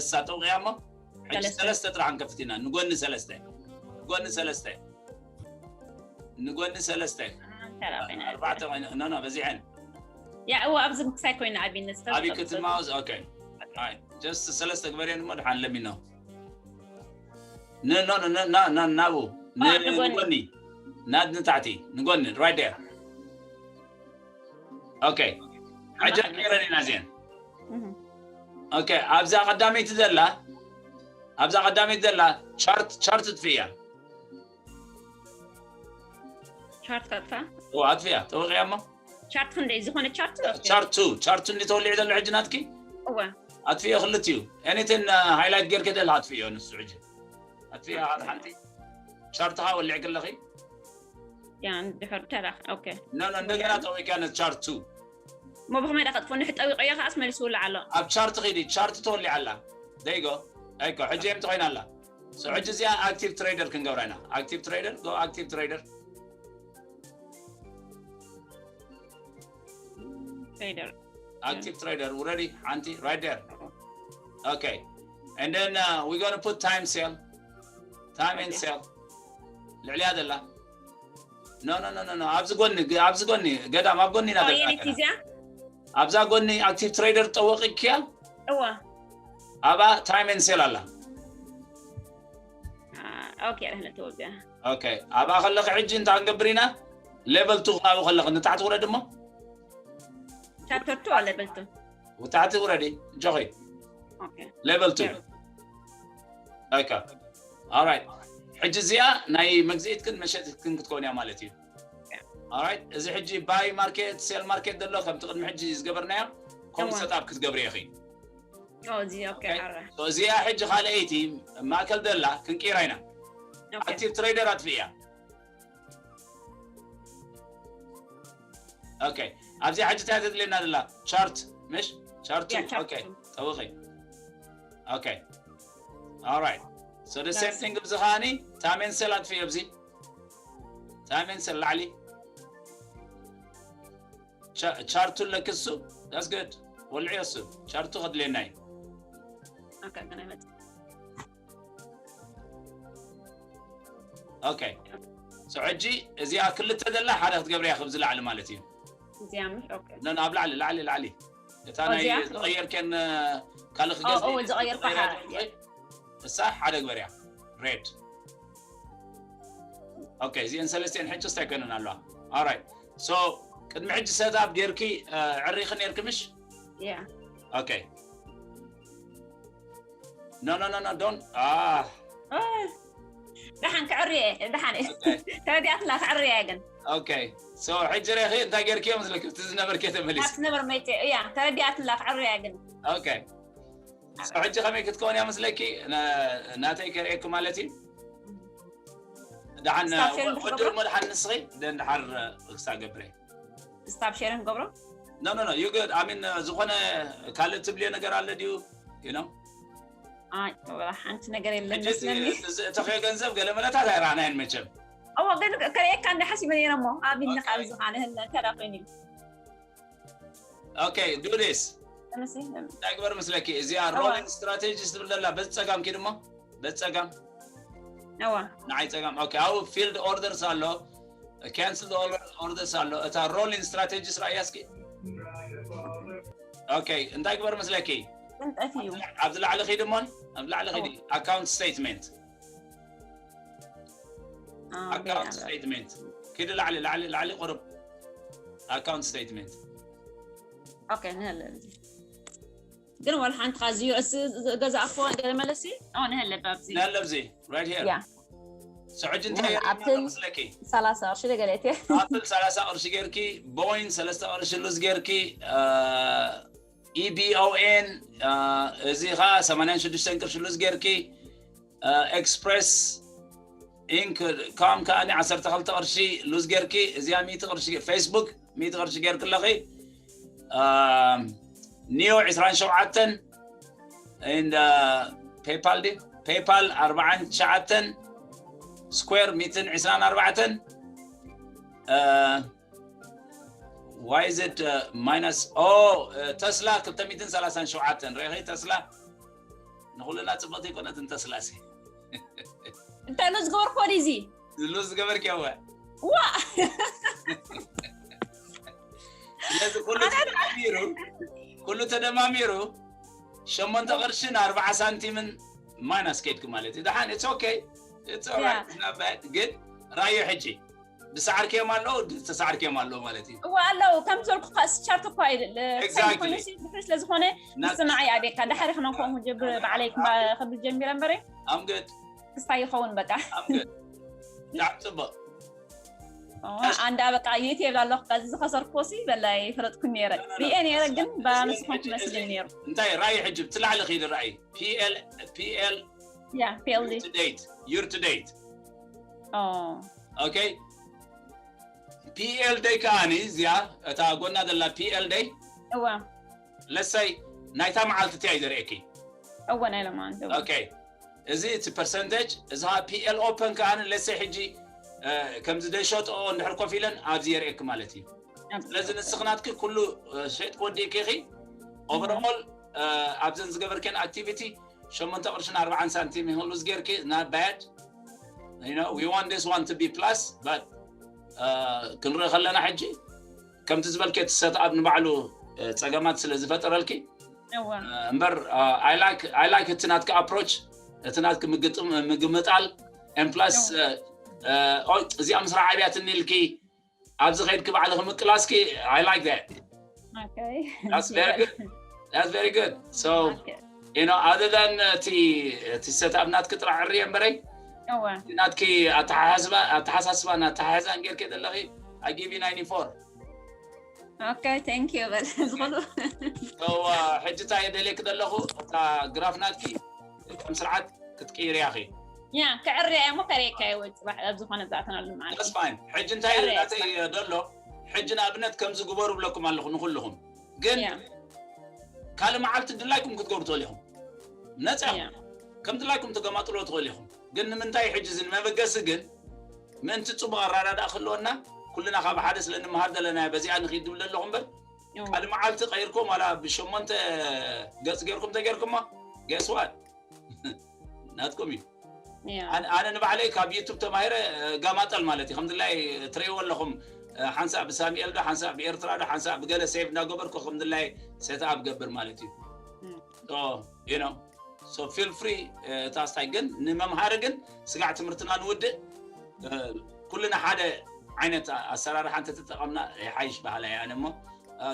እሳ ጠውቅያ እሞ ሕጂ ሰለስተ። ሰለስተ ጥራሕ ንከፍት ኢና ንጎኒ ሰለስተ ንጎኒ ሰለስተ ንጎኒ ሰለስተ ተራቂና ኣርባዕተ ኮይነ ኖ ኖ በዚሐን ያ እዋ ኣብዚ ምክሳይ ኮይና ኣቢኒ ኣቢ ክትማውዝ okay. Just ሰለስተ ግበርየን እሞ ድሓን ለሚኖ ኖ ኖ ናቡ ንጎኒ። ንጎኒ ናድ ንታሕቲ ንጎኒ right there. Okay. ሕጂ ቀይረን ኢና እዚአን Okay. ኣብዛ ቀዳመይቲ ዘላ ኣብዛ ቀዳመይቲ ዘላ ቻርት ቻርት ትፍያ ቻርት ኣጥፋ ኣጥፍያ ጠወቅያ እሞ ቻርት ክንደይ ዝኾነ ቻርት ቻርት ቱ ቻርት ቱ እንዲ ተወሊዑ ዘሎ ሕጂ ናትኪ እወ ኣጥፍዮ ክልት እዩ ኤኒቲን ሃይላይት ጌርክ ደለ ኣጥፍዮ ንሱ ሕጂ ኣጥፍዮ ሓደ ሓንቲ ቻርትኻ ወሊዕክ ኣለኺ ያ ድሕር ተራ okay ኖ ኖ እንደገና ጠዊቅያ ነ ቻርት ቱ ሞ ብኸመይ ዳ ከጥፎ ንሕ ጠዊቀዮ ከዓስ መሊሱ ውላዕ ኣሎ ኣብ ቻርት ኺዲ ቻርት ተወሊዓ ኣላ ደይጎ ኣይኮ ሕጂ የምቲ ኮይና ኣላ ሕጂ እዚኣ ኣክቲቭ ትሬደር ክንገብራ ኢና ኣክቲቭ ትሬደር ጎ ኣክቲቭ ትሬደር ትሬደር active trader already ሓንቲ right there okay and then uh, we're gonna put time sale time and sale ልዕልያ ዘላ no no no no no ኣብዚ ጎኒ ኣብዚ ጎኒ ገዳም ኣብ ጎኒ ኢና ዘለና የኔት እዚኣ ኣብዛ ጎኒ ኣክቲቭ ትሬደር ጠወቂክያ እዋ ኣብኣ time and sale ኣላ okay ረህነ ተወዚያ okay ኣብኣ ከለኺ ሕጂ እንታይ ክንገብር ኢና level two ኣብኡ ከለኺ ንታሕቲ ውረድ እሞ chapter two ኣ level two ታሕቲ ውረዲ ጆኺ okay level two okay alright ሕጂ እዚኣ ናይ መግዝኢትክን መሸጢትክን ክትከውን እያ ማለት እዩ alright እዚ ሕጂ buy market sell market ዘሎ ከምቲ ቅድሚ ሕጂ ዝገበርናዮ ከምኡ እዋ። ሰጣብ ክትገብሪ ኢኺ። ኦ፣ እዚ ኦኬ፣ ኦኬ። ኣረ። So እዚኣ ሕጂ ካልኣይቲ ማእከል ደላ ክንቅይራ ኢና። ኦኬ። ኣክቲቭ ትሬደር ኣጥፍእያ። ኦኬ፣ ኣብዚ ሕጂ እንታይ ተድልየና ደላ? ቻርት፣ ምሽ? ቻርቱ። ያ፣ ቻርት። ኦኬ፣ ጠውኺ። ኦኬ። Alright. So the same That's- thing ብዚ ኸኣኒ ታይም ኤንድ ሴል ኣጥፍእዮ ኣብዚ። ታይም ኤንድ ሴል ላዕሊ። ቻ-፣ ቻርቱ ኣለኪ እሱ? That's good። ወልዕዮ እሱ። ቻርቱ ከድልየና እዩ። ኦኬ፣ ግን ኣይመጽእ። ኦኬ። So ሕጂ እዚኣ ክልተ ደላ ሓደ ክትገብርያ ክብ ዝላዕሊ ማለት እዩ። እዚኣ ምሽ? ኦኬ። ነን ኣብ ላዕሊ፣ ላዕሊ፣ ላዕሊ። እታ ኦ፣ ናይ እዚኣ? ዝቐየር ከን ካል ኦ፣ ክገዝ ኦ፣ ዝቐየር ዝቐየር ኳሓ። ትብሊ? እሳ ሓደ ግበርያ። ሬድ። ኦኬ፣ እዚአን ሰለስቲአን ሕጂ ስታይ ኮይነን ኣለዋ። Alright። So ቅድሚ ሕጂ ሰታፕ ጌርኪ፣ እ፣ ዕሪኺ ኔርኪ ምሽ? Yeah። ኦኬ። No, no, no, no, don't. Ah, ኦ፣ ደሓን ክዕሪ እየ፣ ደሓን እየ። Okay. ተረዲኣትላ ክዕሪ እየ ግን። okay. So ሕጂ ሬኺ እንታይ ጌርኪ እዮም ዝለኪ? እቲ ዝነበርኪ ተመሊስ። ናብቲ ነበር መይተ፣ እያ፣ ተረዲኣትላ ክዕሪ እየ ግን። Okay. So ሕጂ ከመይ ክትከውን እያ መስለኪ? ነ-፣ ናተይ ከርእየኪ ማለት እዩ። ደሓን Stop sharing ወዲ ክገብሮ? እሞ ደሓን ንስኺ፣ ደን ደሓር ክሳ ገብረ። Stop sharing ክገብሮ? No, no, no, you good. I mean ዝኾነ ካልእ ትብልዮ ነገር ኣሎ ድዩ? You know? ኣይ፣ ወላ ሓንቲ ነገር የለን ሕጂ መስለኒ። እዚ እተኸዮ ገንዘብ ገለ መለታት ኣይረኣናየን መቸም። እዎ፣ ግን ከርእየካ እንደ ሓሲበ ነይረ እሞ፣ ኣብ ኢድኒ Okay. ካብ ዝኻነ ህለ እንተ ደኣ ኮይኑ እዩ። Okay, do this. ተመሲ-፣ እንታይ ግበር ምስለኪ? እዚኣ እዋ። ሮሊንግ ስትራቴጂ ትብል ዘላ በዚ ጸጋም ኪድ እሞ፣ በዚ ጸጋም። እዋ። ንዓይ ጸጋም። Okay፣ ኣብኡ ፊልድ ኦርደርስ ኣሎ፣ ካንስል ኦርደርስ ኣሎ። እታ ሮሊንግ ስትራቴጂስ ረኣያ እስኪ። Okay፣ እንታይ ግበር ምስለኪ? ግን ጠፊኡ። ኣብዚ ላዕሊ ኪድ እሞ፣ ኣብ ላዕሊ ኪድ። ኣካውንት ስቴትመንት። አ፣ ኣካውንት ቤላ። ስቴትመንት። ኪድ ላዕሊ፣ ላዕሊ፣ ላዕሊ ቁርብ። ኣካውንት ስቴትመንት። ኦኬ፣ ንህለ ኣብዚ። ግን ወላ ሓንቲ ካብ ዚ ዩ ኤስ ዝገዛእክዎ ገለ መለሲ? ኦ፣ ንህለ ኣብዚ። ንህለ ኣብዚ፣ right here። ያ። So ሕጂ ንህለ እንታይ ኣፕል መስለኪ? ሰላሳ ቅርሺ ደገለ እየ። ኣፕል ሰላሳ ቅርሺ ጌርኪ፣ ቦይን ሰለስተ ቅርሺ ሉዝ ጌርኪ፣ አ፣ ኢ ቢ ኦ ኤን፣ አ፣ እዚ ኸኣ ሰማንያን ሽዱሽተን ቅርሺ ሉዝ ጌርኪ፣ አ፣ ኤክስፕረስ ኢንክ ካም ከኣ ዓሰርተ ክልተ ቅርሺ ሉዝ ጌርኪ፣ እዚኣ ሚእቲ ቅርሺ፣ ፌስቡክ ሚእቲ ቅርሺ ጌርኪ ኣለኺ። አ፣ ኒዮ ዕስራን ሸውዓተን፣ and ፔፓል ድዩ? ፔፓል ኣርባዓን ትሽዓተን፣ ስኩዌር ሚእትን ዕስራን ኣርባዕተን፣ አ፣ why is it minus? ኦ፣ ተስላ ክልተ ሚእትን ሰላሳን ሸውዓተን። ሬኺ ተስላ ንኹልና ጽብቕቲ ኣይኮነትን ተስላ ሲ። እንታይ ሉዝ ዝገበርክዎ ድዩ እዚ? ሉዝ ዝገበርክዮ እወ። ዋ! ስለዚ ኩሉ ኣነ ተደማሚሩ፣ ኩሉ ተደማሚሩ ሸሞንተ ቅርሽን ኣርባዓ ሳንቲምን ማይናስ ከይድኪ ማለት እዩ። ደሓን፣ it's okay። It's all right። Yeah. It's not bad። ግን ራዮ ሕጂ ዝሰዓርክዮም ኣለዉ፣ ዝተሰዓርክዮም ኣለዉ ማለት እዩ። እዋ ኣለዉ፣ ከም ዘልኩ ኳ-፣ ቻርት እኳ ይል-፣ ል-፣ Exactly። ኮይኑ ሲ-፣ ድሕሪ ስለ ዝኾነ ናት-፣ ንስማዕ ይኣቤካ። ድሕሪ ክነንኮም ጀብር በዓለይ ክባ-፣ ክብል ጀሚረ እምበረ I'm good። ክስታይ ይኸውን በቃ። I'm good። ብጣዕሚ ጽቡቕ። ኦ፣ ኣንዳ በቃ ዩቲብ ኣለኹ፣ በዚ ዝኸሰርኩዎ ሲ በላይ ፈለጥኩ ነይረ። No, no, no። ሪኤ ነይረ፣ ግን እዚ ባንስ ሕጂ፣ ኮንኩ መስለኒ እዚ ነይሩ። እንታይ ራይ ሕጂ ብቲ ላዕሊ ኺዲ ራእይ። ፒ ኤል፣ ፒ ኤል ያ፣ ፒ ኤል ዲ። to date፣ year to date። ኦ፣ ኦኬ። ፒ ኤል ደይ ከኣኒ እዚኣ፣ እታ ጎና ዘላ ፒ ኤል ደይ፣ እዋ። ለሰይ ናይታ መዓልቲ እቲኣ እዩ ዘርእየኪ። እወ፣ ናይ ሎማዓንቲ፣ እወ። ኦኬ። እዚ እቲ ፐርሰንቴጅ፣ እዚ ኸዓ ፒ ኤል ኦፐን ከኣኒ ለሰይ ሕጂ፣ እ፣ ከምዚ ደይ ሸጥኦ እንድሕር ኮፍ ኢለን ኣብዚ የርእየኪ ማለት እዩ። ኣብዚ ስለዚ ኦኬ። ንስኺ ናትኪ ኩሉ፣ እ፣ ሸይጥ ክወዲእኪ ኢኺ። ኦቨርኦል፣ እ፣ ኣብዘን ዝገበርክን ኣክቲቪቲ ሸሞንተ ቅርሽን ኣርባዓን ሳንቲም ኢኺ ሉዝ ጌርኪ፣ not bad። You know, we want this one to be plus, but፣ እ፣ ክንርኢ ከለና ሕጂ ከምቲ ዝበልኪ እቲ ሰትኣፕ ንባዕሉ፣ እ፣ ጸገማት ስለ ዝፈጠረልኪ፣ እወ። እ፣ እምበር፣ እ፣ I like፣ I like እቲ ናትኪ ኣፕሮች፣ እቲ ናትኪ ምግጥም-፣ ምግምጣል፣ and plus፣ እወ። እ፣ እ፣ ኦ፣ እዚኣ ምስ ረዓብያትኒ ኢልኪ ኣብዚ ኸይድኪ ባዕልኺ ምቅላስኪ፣ I like that። ኦኬ። That's very good። That's very good። So, ኦኬ። you know, other than እቲ፣ እቲ ሰትኣፕ ናትኪ ጥራሕ ዕርየ እምበረይ፣ እወ። ናትኪ ኣተሓሳስባ፣ ኣተሓሳስባን ኣተሓሕዛን ጌርኪ ዘለኺ፣ I give you ninety-four። Okay, thank you በል ዝኽሉ። ሕጂ እንታይ የደልየክ ዘለኹ እታ ግራፍ ናትኪ ከም ስርዓት ክትቅይርያ ኺ ያ ክዕርያ እሞ ከርእየካዮ ወይ ፅባሕ ኣብ ዝኾነ ዝኣተናሉ ማለት that's fine። ሕጂ እንታይ ናተይ ዘሎ ሕጂ ንኣብነት ከምዚ ግበሩ ብለኩም ኣለኹ ንኩልኹም፣ ግን ካልእ መዓልቲ ድላይኩም ክትገብሩ ትኽእሉ ኢኹም። ነፃ ኢኹም። ከም ድላይኩም ትገማጥሎ ትኽእሉ ኢኹም። ግን ንምንታይ ሕጂ እዚ ንመበገሲ ግን ምእንቲ ፅቡቅ ኣራዳድኣ ክህልወና ኩልና ካብ ሓደ ስለ ንምሃር ዘለና በዚኣ ንኺድ ድብል ኣለኹ እምበር ካልእ መዓልቲ ቀይርኩም ዋላ ብሸሞንተ ገፅ ገይርኩም ተገይርኩሞ guess what ናትኩም እዩ። ኣነ ንባዕለይ ካብ ዩቱብ ተማሂረ ጋማጠል ማለት እዩ። ከምድላይ ትርእይዎ ኣለኹም ሓንሳእ ብሳሚኤል ዶ ሓንሳእ ብኤርትራ ዶ ሓንሳእ ብገለ ሴቭ እናገበርኩ ከምድላይ set up ገብር ማለት እዩ። So feel free እታ ስታይ ግን ንመምሃሪ ግን ስጋዕ ትምህርትና ንውድእ ኩልና ሓደ ዓይነት ኣሰራርሓ እንተተጠቐምና ይሓይሽ በሃላ እየ ኣነ እሞ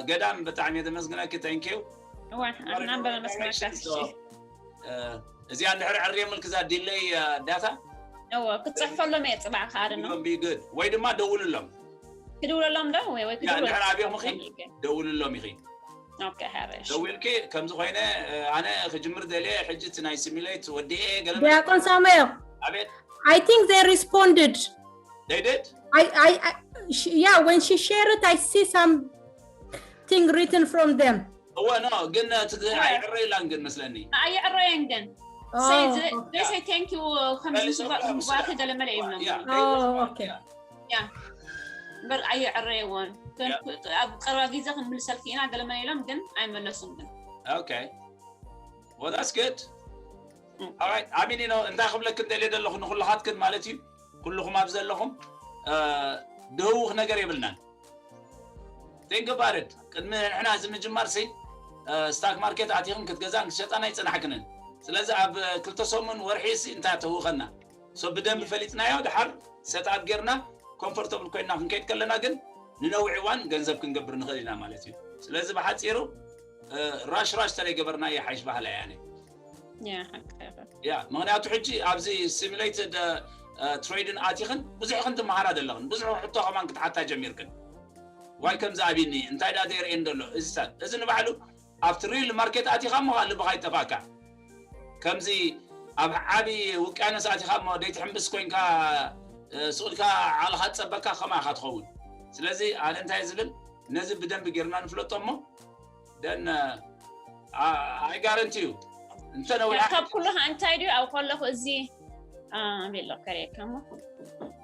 ገዳም ብጣዕሚ እየ ዘመስግነኪ። Thank you። እዋ ኣናንበረ መስማካ እዚኣ እንድሕር ዕርየምልክ እዛ ዲለይ ዳታ እዎ ክትፅሕፈሎም እየ ፅባሕ ከዓ ዶ be good ወይ ድማ ደውልሎም ክድውለሎም ዶ ወይ ወይ እንድሕር ኣብዮም ኺ ደውልሎም ኢኺ። Okay፣ ሓረሽ ደዊልኪ ከምዚ ኮይነ ኣነ ክጅምር ደልየ ሕጂ እቲ ናይ ሲሚሌት ወዲኤ ገለ ዲያቆን ሳሙኤል ኣቤት I think they responded. They did? I, I, I sh- yeah, when she shared it, I see something written from them. እወ no ግን እቲ ኣይዕረ ኢላን ግን መስለኒ ኣይዕረየን ግን Oh, Say the- okay. they say thank you ከምዚ መልሶም ምግባርኪ ገለ መለ እዮም Yeah, Oh, okay. እምበር ኣይዕረየዎን ኣብ ቀረባ ግዜ ክንምልሰልኪ ኢና ገለ መለ ኢሎም ግን ኣይመለሱን ግን Okay. Well, that's good. All right. I mean, you know, እንታይ ክብለክን ደልየ ዘለኹ ንኩልኻትክን ማለት እዩ ኩልኹም ኣብ ዘለኹም ድህውኽ ነገር የብልናን። Think about it. ቅድሚ ንሕና እዚ ምጅማር ሲ ስታክ ማርኬት ኣቲኽን ክትገዛን ክትሸጣን ኣይፀናሕክንን። ስለዚ ኣብ ክልተ ሰሙን ወርሒ ሲ እንታይ ተህውኸና so ብደንብ ፈሊጥናዮ ድሓር set up ጌርና comfortable ኮይና ክንከይድ ከለና ግን ንነዊሕ እዋን ገንዘብ ክንገብር ንኽእል ኢና ማለት እዩ። ስለዚ ብሓፂሩ ራሽ ራሽ ተለይ ገበርና ይሓይሽ ባህላ ያኔ Yeah, okay. ያ ምክንያቱ ሕጂ ኣብዚ ሲሙሌትድ ትሬድን ኣቲኽን ብዙሕ ክንትመሃራ ዘለኽን ብዙሕ ሕቶ ከማን ክትሓታ ጀሚርክን ዋይ ከምዚ ኣብኒ እንታይ ዳ there end ኣሎ እዚታት እዚ ንባዕሉ ኣብቲ ሪል ማርኬት ኣቲኻ እሞ ከዓ ልብኻ ይጠፋካ ከምዚ ኣብ ዓቢ ውቅያኖስ ኣቲኻ እሞ ደይትሕምብስ ኮይንካ እ፣ ስቕ ኢልካ ዓቕልኻ ትጸበካ ከማ ኢኻ ትኸውን ስለዚ ኣነ እንታይ ዝብል ነዚ ብደንብ ጌርና ንፍለጦ እሞ ደን I guarantee you እንተ ነዊዓ ካብ ኩሉ ከዓ እንታይ ድዩ ኣብ ከለኹ እዚ ቤሎ ከሪየካ እሞ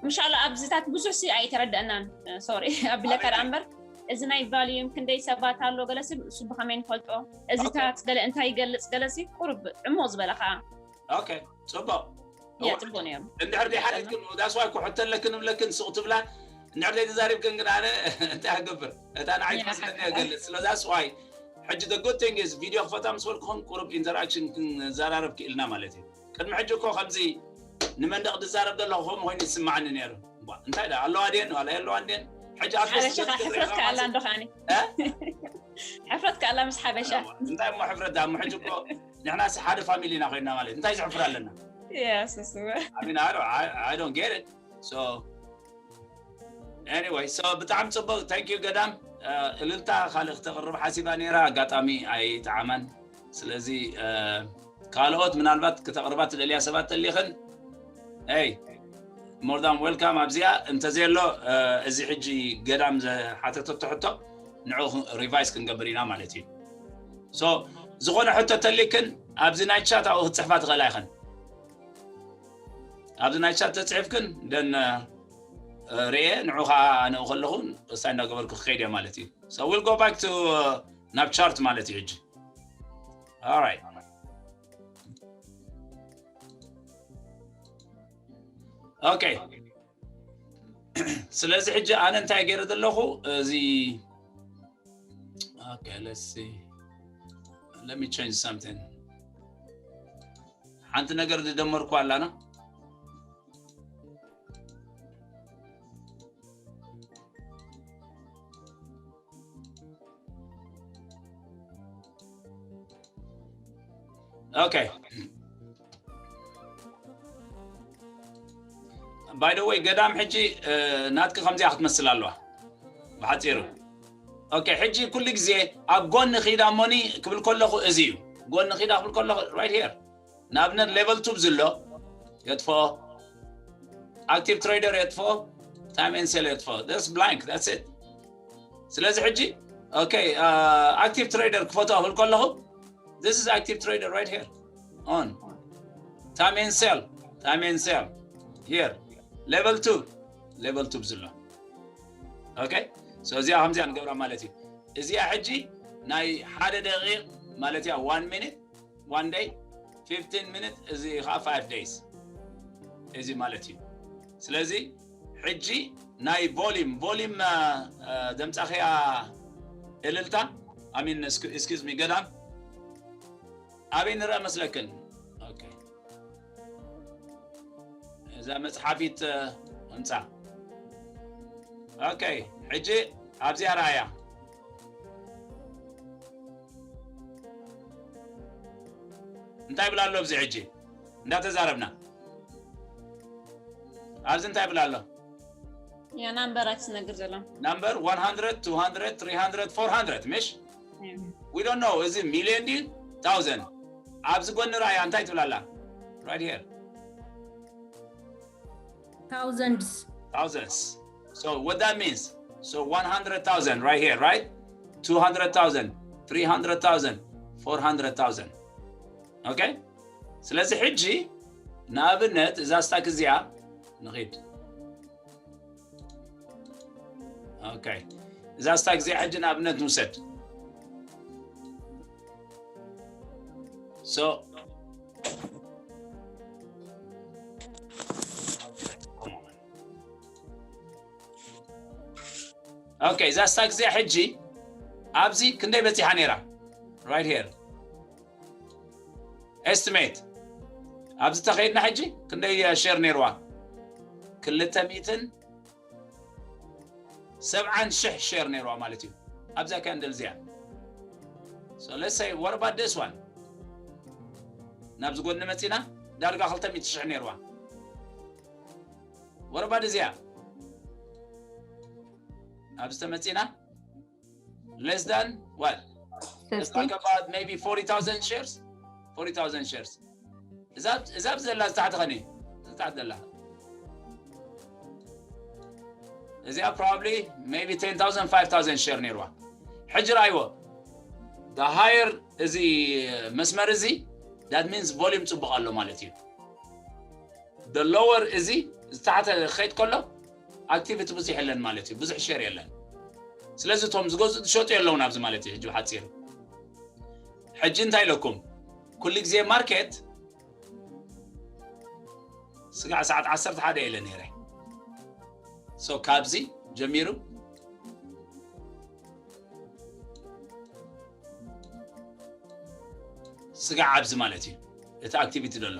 ምሻሎ ኣብዚታት ብዙሕ ሲ ኣይተረደእናን ሶሪ ኣቢለካ ደኣ እምበር እዚ ናይ ቫልዩም ክንደይ ሰባት ኣሎ ገለሲ እሱ ብኸመይ ንፈልጦ እዚታት ገለ እንታይ ይገልፅ ገለሲ ቁርብ ዕሙቕ ዝበለ ከዓ ኦኬ ጽቡቕ እያ ጽቡቅ ነይሩ እንድሕር ደይ ሓቲትክን that's why ክሕቶ ኣለክን እብለክን ስቕ ትብላ እንድሕር ደይ ተዛሪብክን ግን ኣነ እንታይ ክገብር እታ ንዓይ ትመስለኒ እገልጽ ስለ that's why ሕጂ the good thing is ቪድዮ ክፈታ ምስ በልኩኹም ቁሩብ ኢንተራክሽን ክንዘራረብ ክኢልና ማለት እዩ ቅድሚ ሕጂ እኮ ከምዚ ንመንደቕ ዝዛረብ ዘለኹ ከምኡ ኮይኑ ይስማዓኒ ነይሩ እባ እንታይ ዳ ኣለዋ ድየን ዋላ የለዋ እንድየን ሕጂ ኣብ ሓበሻ ከዓ ሕፍረት ከኣላ እንዶ ከዓኒ ሕፍረት ከኣላ ምስ ሓበሻ እንታይ እሞ ሕፍረት ዳ እሞ ሕጂ እኮ ንሕና ሲ ሓደ ፋሚሊ ኢና ኮይና ማለት እንታይ ዘሕፍር ኣለና የሱስ I mean, I don't, I, I don't get it. So, anyway, so ብጣዕሚ ጽቡቅ thank you ገዳም እልልታ ካልእ ክተቕርብ ሓሲባ ነይራ ኣጋጣሚ ኣይጠዓማን ስለዚ ካልኦት ምናልባት ክተቕርባ ትደልያ ሰባት ተሊኽን ይ more than welcome ኣብዚኣ እንተዘየሎ እዚ ሕጂ ገዳም ዝሓተተቶ ሕቶ ንዑ ሪቫይስ ክንገብር ኢና ማለት እዩ so ዝኾነ ሕቶ ተሊክን ኣብዚ ናይ ቻት ኣብኡ ክትፅሕፋ ትኽእላ ይኽን ኣብዚ ናይ ቻት ተፅሒፍክን ደን ርኤ ንዑ ከዓ ኣነኡ ከለኹ እሳይ እንዳገበርኩ ክኸይድ እየ ማለት እዩ so we'll go back to ናብ ቻርት ማለት እዩ ሕጂ alright okay ስለዚ ሕጂ ኣነ እንታይ ገይረ ዘለኹ እዚ okay let's see let me change something ሓንቲ ነገር ዝደመርኩ ኣላና okay by the way ገዳም ሕጂ ናትኪ ከምዚኣ ክትመስል ኣለዋ ብሓፂሩ okay ሕጂ ኩሉ ግዜ ኣብ ጎኒ ኺዳ ሞኒ ክብል ከለኹ እዚ እዩ ጎኒ ኺዳ ክብል ከለኹ right here ንኣብነት level two ዝሎ የጥፎ active trader የጥፎ time and sell የጥፎ that's blank that's it ስለዚ ሕጂ okay active trader ክፈቶ ክብል ከለኹ this is active trader right here on time and sell time and sell here level two level two ዝሎ okay so እዚኣ ከምዚኣ ንገብራ ማለት እዩ እዚኣ ሕጂ ናይ ሓደ ደቂቕ ማለት እያ one minute one day fifteen minutes እዚ ከዓ five days እዚ ማለት እዩ ስለዚ ሕጂ ናይ volume volume ዘምፃኽያ እልልታ I mean excuse me ገዳም ኣበይ ንረአ መስለክን okay እዛ መፅሓፊት ምፃ okay ሕጂ ኣብዚኣ ረኣያ እንታይ ብላ ኣሎ ኣብዚ ሕጂ እንዳተዛረብና ኣብዚ እንታይ ብላ ኣሎ ያ number ኣትነግር ዘሎ number one hundred two hundred three hundred four hundred ምሽ we don't know እዚ ሚሊዮን ድዩ thousand ኣብዚ ጎኒ ረኣያ እንታይ ትብላላ right here thousands thousands so what that means so one hundred thousand right here right two hundred thousand three hundred thousand four hundred thousand okay ስለዚ ሕጂ ንኣብነት እዛ stock እዚኣ ንኺድ okay እዛ stock እዚኣ ሕጂ ንኣብነት ንውሰድ so okay እዛ stock እዚኣ ሕጂ ኣብዚ ክንደይ በፂሓ ነይራ right here estimate ኣብዚ ተኸይድና ሕጂ ክንደይ share ነይርዋ ክልተ ሚእትን ሰብዓን ሽሕ share ነይርዋ ማለት እዩ ኣብዛ candle እዚኣ so let's say what about this one ናብዚ ጎኒ መፂና ዳርጋ ክልተ ሚእቲ ሽሕ ነይርዋ what about እዚኣ ኣብዚ ተመፂና less than what let's talk about maybe forty thousand shares forty thousand shares እዛ እዛ ዘላ ዝታሕቲ ኸኒ ዝታሕቲ ዘላ እዚኣ probably maybe ten thousand five thousand share ነይርዋ ሕጂ ራይዎ the higher እዚ መስመር እዚ that means volume ፅቡቕ ኣሎ ማለት እዩ the lower እዚ ዝታሕተ ኸይድ ከሎ activity ብዙሕ የለን ማለት እዩ ብዙሕ share የለን ስለዚ እቶም ዝገዝኡ ዝሸጡ የለውን ኣብዚ ማለት እዩ ሕጂ ሓፂሩ ሕጂ እንታይ ኢለኩም ኩሉ ግዜ market ስጋዕ ሰዓት ዓሰርተ ሓደ ኢለ ነይረ so ካብዚ ጀሚሩ ስጋዕ ኣብዚ ማለት እዩ እቲ activity ዘሎ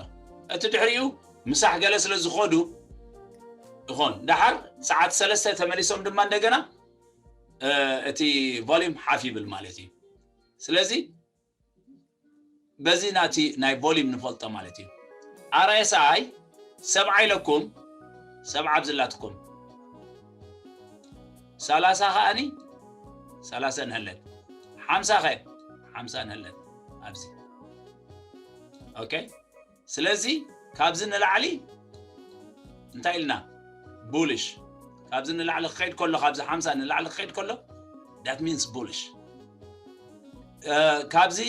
እቲ ድሕሪኡ ምሳሕ ገለ ስለ ዝኸዱ ይኾን ዳሓር ሰዓት ሰለስተ ተመሊሶም ድማ እንደገና እቲ volume ሓፍ ይብል ማለት እዩ ስለዚ በዚ ናቲ ናይ volume ንፈልጦ ማለት እዩ RSI ሰብዓ ኢለኩም ሰብዓ ኣብዝላትኩም ሰላሳ ከኣኒ ሰላሳ ንህለት ሓምሳ ኸ ሓምሳ ንህለት ኣብዚ okay ስለዚ ካብዚ ንላዕሊ እንታይ ኢልና bullish ካብዚ ንላዕሊ ክኸይድ ከሎ ካብዚ ሓምሳ ንላዕሊ ክኸይድ ከሎ that means bullish ካብዚ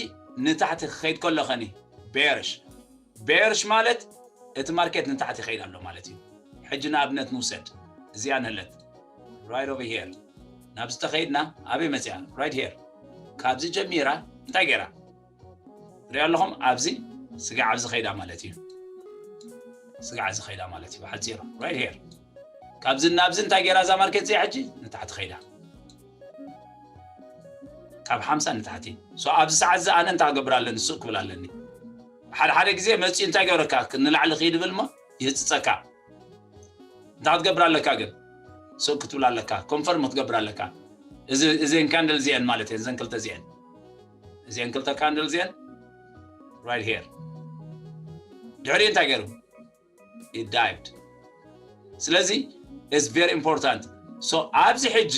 ንታሕቲ ክኸይድ ከሎ ኸኒ bearish bearish ማለት እቲ market ንታሕቲ ይኸይድ ኣሎ ማለት እዩ ሕጂ ንኣብነት ንውሰድ እዚኣ ንህለት right over here ናብዚ ተኸይድና ኣበይ መፅያ right here ካብዚ ጀሚራ እንታይ ገይራ ሪኣ ኣለኹም ኣብዚ ስጋዕ ኣብዚ ኸይዳ ማለት እዩ ስጋዕ እዚ ኸይዳ ማለት እዩ ሓፂሩ right here ካብዚ ናብዚ እንታይ ገይራ እዛ market እዚኣ ሕጂ ንታሕቲ ኸይዳ ካብ ሓምሳ ንታሕቲ so ኣብዚ ሰዓት እዚ ኣነ እንታይ ክገብር ኣለኒ ሱቅ ክብል ኣለኒ ሓደ ሓደ ግዜ መፅኡ እንታይ ገብረካ ንላዕሊ ክይድብል ሞ ይህፅፀካ እንታይ ክትገብር ኣለካ ግን ሱቅ ክትብል ኣለካ confirm ክትገብር ኣለካ እዘን candle እዚአን ማለት እየን እዘን ክልተ እዚአን እዚአን ክልተ candle እዚአን right here ድሕሪ እንታይ ገይሩ it dived ስለዚ it's very important so ኣብዚ ሕጂ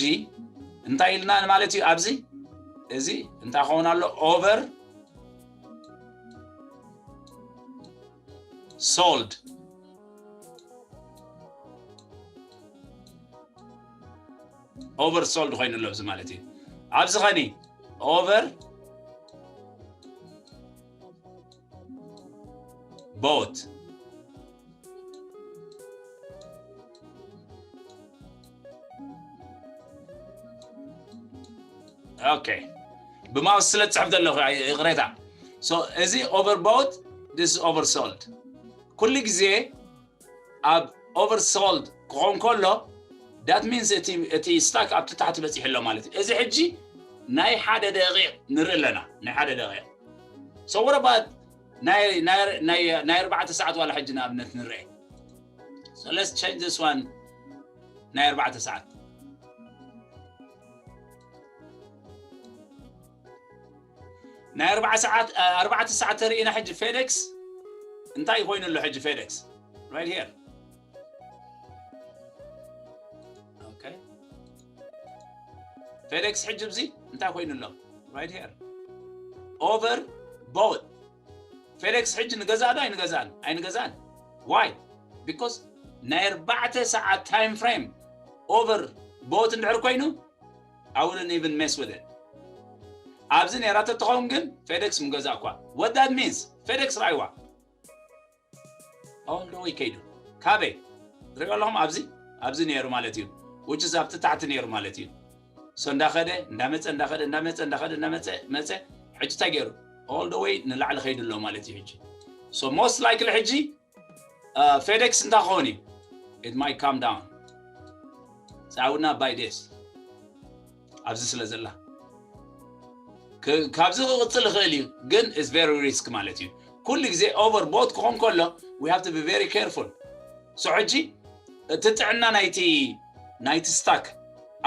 እንታይ ኢልና ማለት እዩ ኣብዚ? እዚ እንታይ ክኸውን ኣሎ? Over sold። Over sold ኮይኑ ኣሎ ኣብዚ ማለት እዩ። ኣብዚ ኸኒ over bought። Okay፣ ብማውስ ስለ ዝፅሕፍ ዘለኹ ይቕሬታ። So እዚ over bought፣ this is over sold። ኩሉ ግዜ ኣብ over sold ክኾን ከሎ፣ that means እቲ እቲ stock ኣብቲ ታሕቲ በፂሑ ኣሎ ማለት እዩ። እዚ ሕጂ ናይ ሓደ ደቂቕ ንርኢ ኣለና፣ ናይ ሓደ ደቂቕ። So what about ናይ ናይ ናይ ናይ ኣርባዕተ ሰዓት ዋላ ሕጂ ንኣብነት ንርአ። So let's change this one፣ ናይ ኣርባዕተ ሰዓት። ናይ ኣርባዕተ ሰዓት ኣርባዕተ ሰዓት ተርእና ሕጂ FedEx እንታይ ኮይኑ ኣሎ ሕጂ? FedEx right here። Okay፣ FedEx ሕጂ እዚ እንታይ ኮይኑ ኣሎ? Right here። Over bought። FedEx ሕጂ ንገዛእ ዶ ኣይንገዛእን? ኣይንገዛእን። Why? Because ናይ ኣርባዕተ ሰዓት time frame over bought እንድሕር ኮይኑ፣ I wouldn't even mess with it። ኣብዚ ነይራ ተትኸውን ግን FedEx ምገዛእኳ። What that means? FedEx ራይዋ all the way ከይዱ ካበይ ሪኦ ኣለኹም? ኣብዚ ኣብዚ ነይሩ ማለት እዩ። Which is ኣብቲ ታሕቲ ነይሩ ማለት እዩ። So እንዳኸደ እንዳመፀ እንዳኸደ እንዳመፀ እንዳኸደ እንዳመፀ መፀ። ሕጂ እንታይ ገይሩ? All the way ንላዕሊ ከይዱ ኣሎ ማለት እዩ። ሕጂ so most likely ሕጂ FedEx እንታይ ክኸውን እዩ? It might come down። So I would not buy this። ኣብዚ ስለ ዘላ ካብዚ ክቕፅል ይኽእል እዩ፣ ግን it's very risk ማለት እዩ። ኩሉ ግዜ over bought ክኾን ከሎ we have to be very careful። So ሕጂ እቲ ጥዕና ናይቲ ናይቲ stock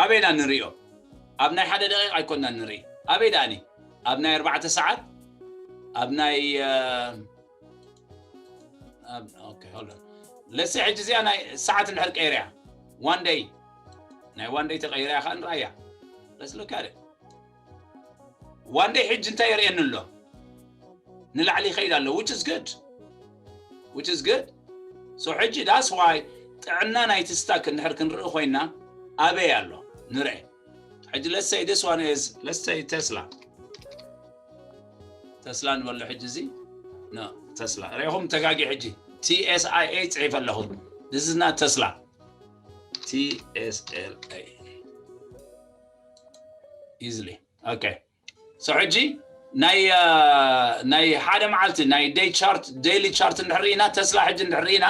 ኣበይና ንሪኦ? ኣብ ናይ ሓደ ደቂቕ ኣይኮንና ንርኢ። ኣበይ ደኣኒ? ኣብ ናይ ኣርባዕተ ሰዓት፣ ኣብ ናይ let's say ሕጂ እዚኣ ናይ ሰዓት እንድሕር ቀይርያ፣ one day፣ ናይ one day ተቀይርያ ከዓ ንርኣያ። Let's look at it። One day ሕጂ እንታይ የርእየኒ ኣሎ? ንላዕሊ ይኸይድ ኣሎ። Which is good, which is good። So ሕጂ that's why ጥዕና ናይቲ stock እንድሕር ክንርኢ ኮይና ኣበይ ኣሎ ንርአ። ሕጂ let's say this one is, let's say Tesla። ተስላ ንበሎ ሕጂ እዚ። No፣ ተስላ ሪኢኹም ተጋጊ። ሕጂ T S I A ፅሒፈ ኣለኹ። This is not Tesla። T S L A። Easily okay። So ሕጂ ናይ ናይ ሓደ መዓልቲ ናይ day chart፣ daily chart እንድሕር ርኢና፣ ተስላ ሕጂ እንድሕር ርኢና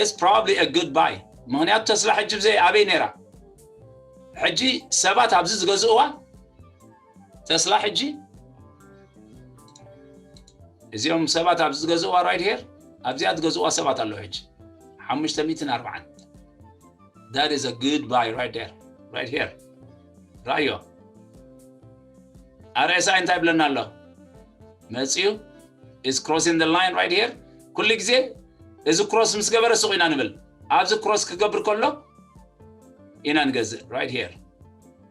it's probably a good buy። ምክንያቱ ተስላ ሕጂ ብዘይ ኣበይ ነይራ? ሕጂ ሰባት ኣብዚ ዝገዝእዋ ተስላ ሕጂ እዚኦም ሰባት ኣብዚ ዝገዝእዋ right here፣ ኣብዚኣ ዝገዝእዋ ሰባት ኣለዉ። ሕጂ ሓሙሽተ ሚእትን ኣርባዓን። That is a good buy right there, right here። ራእዮ። R S I እንታይ ብለና ኣሎ? መፅዩ is crossing the line right here። ኩሉ ግዜ እዚ cross ምስ ገበረ ሱቕ ኢና ንብል። ኣብዚ cross ክገብር ከሎ ኢና ንገዝእ። Right here,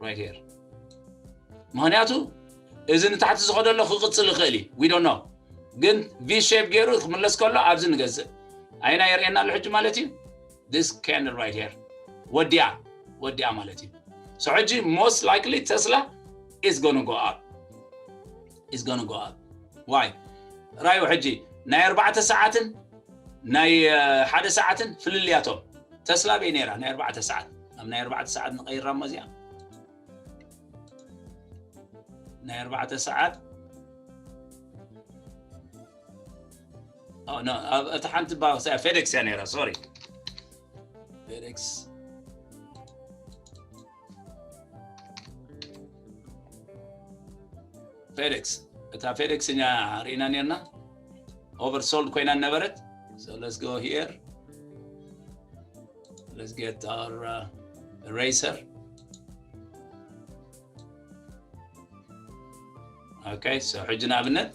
right here። ምክንያቱ እዚ ንታሕቲ ዝኸደሎ ክቕፅል ይኽእል እዩ። We don't know። ግን V shape ገይሩ ክምለስ ከሎ ኣብዚ ንገዝእ። ኣይና የርእየና ኣሎ ሕጂ ማለት እዩ። This candle right here ወዲያ፣ ወዲያ ማለት እዩ። So ሕጂ most likely Tesla is gonna go up, is gonna go up። Why? ራዩ ሕጂ ናይ ኣርባዕተ ሰዓትን ናይ ሓደ ሰዓትን ፍልልያቶም። ተስላ በይ ነይራ ናይ ኣርባዕተ ሰዓት፣ ኣብ ናይ ኣርባዕተ ሰዓት ንቐይራ እሞ እዚኣ ናይ ኣርባዕተ ሰዓት። Oh no፣ እታ ሓንቲ ባ FedEx እያ ነይራ። Sorry፣ FedEx። FedEx፣ እታ FedEx እኛ ርኢና ነርና። Oversold ኮይና ነበረት። So let's go here, let's get our uh, eraser። Okay, so ሕጂ ንኣብነት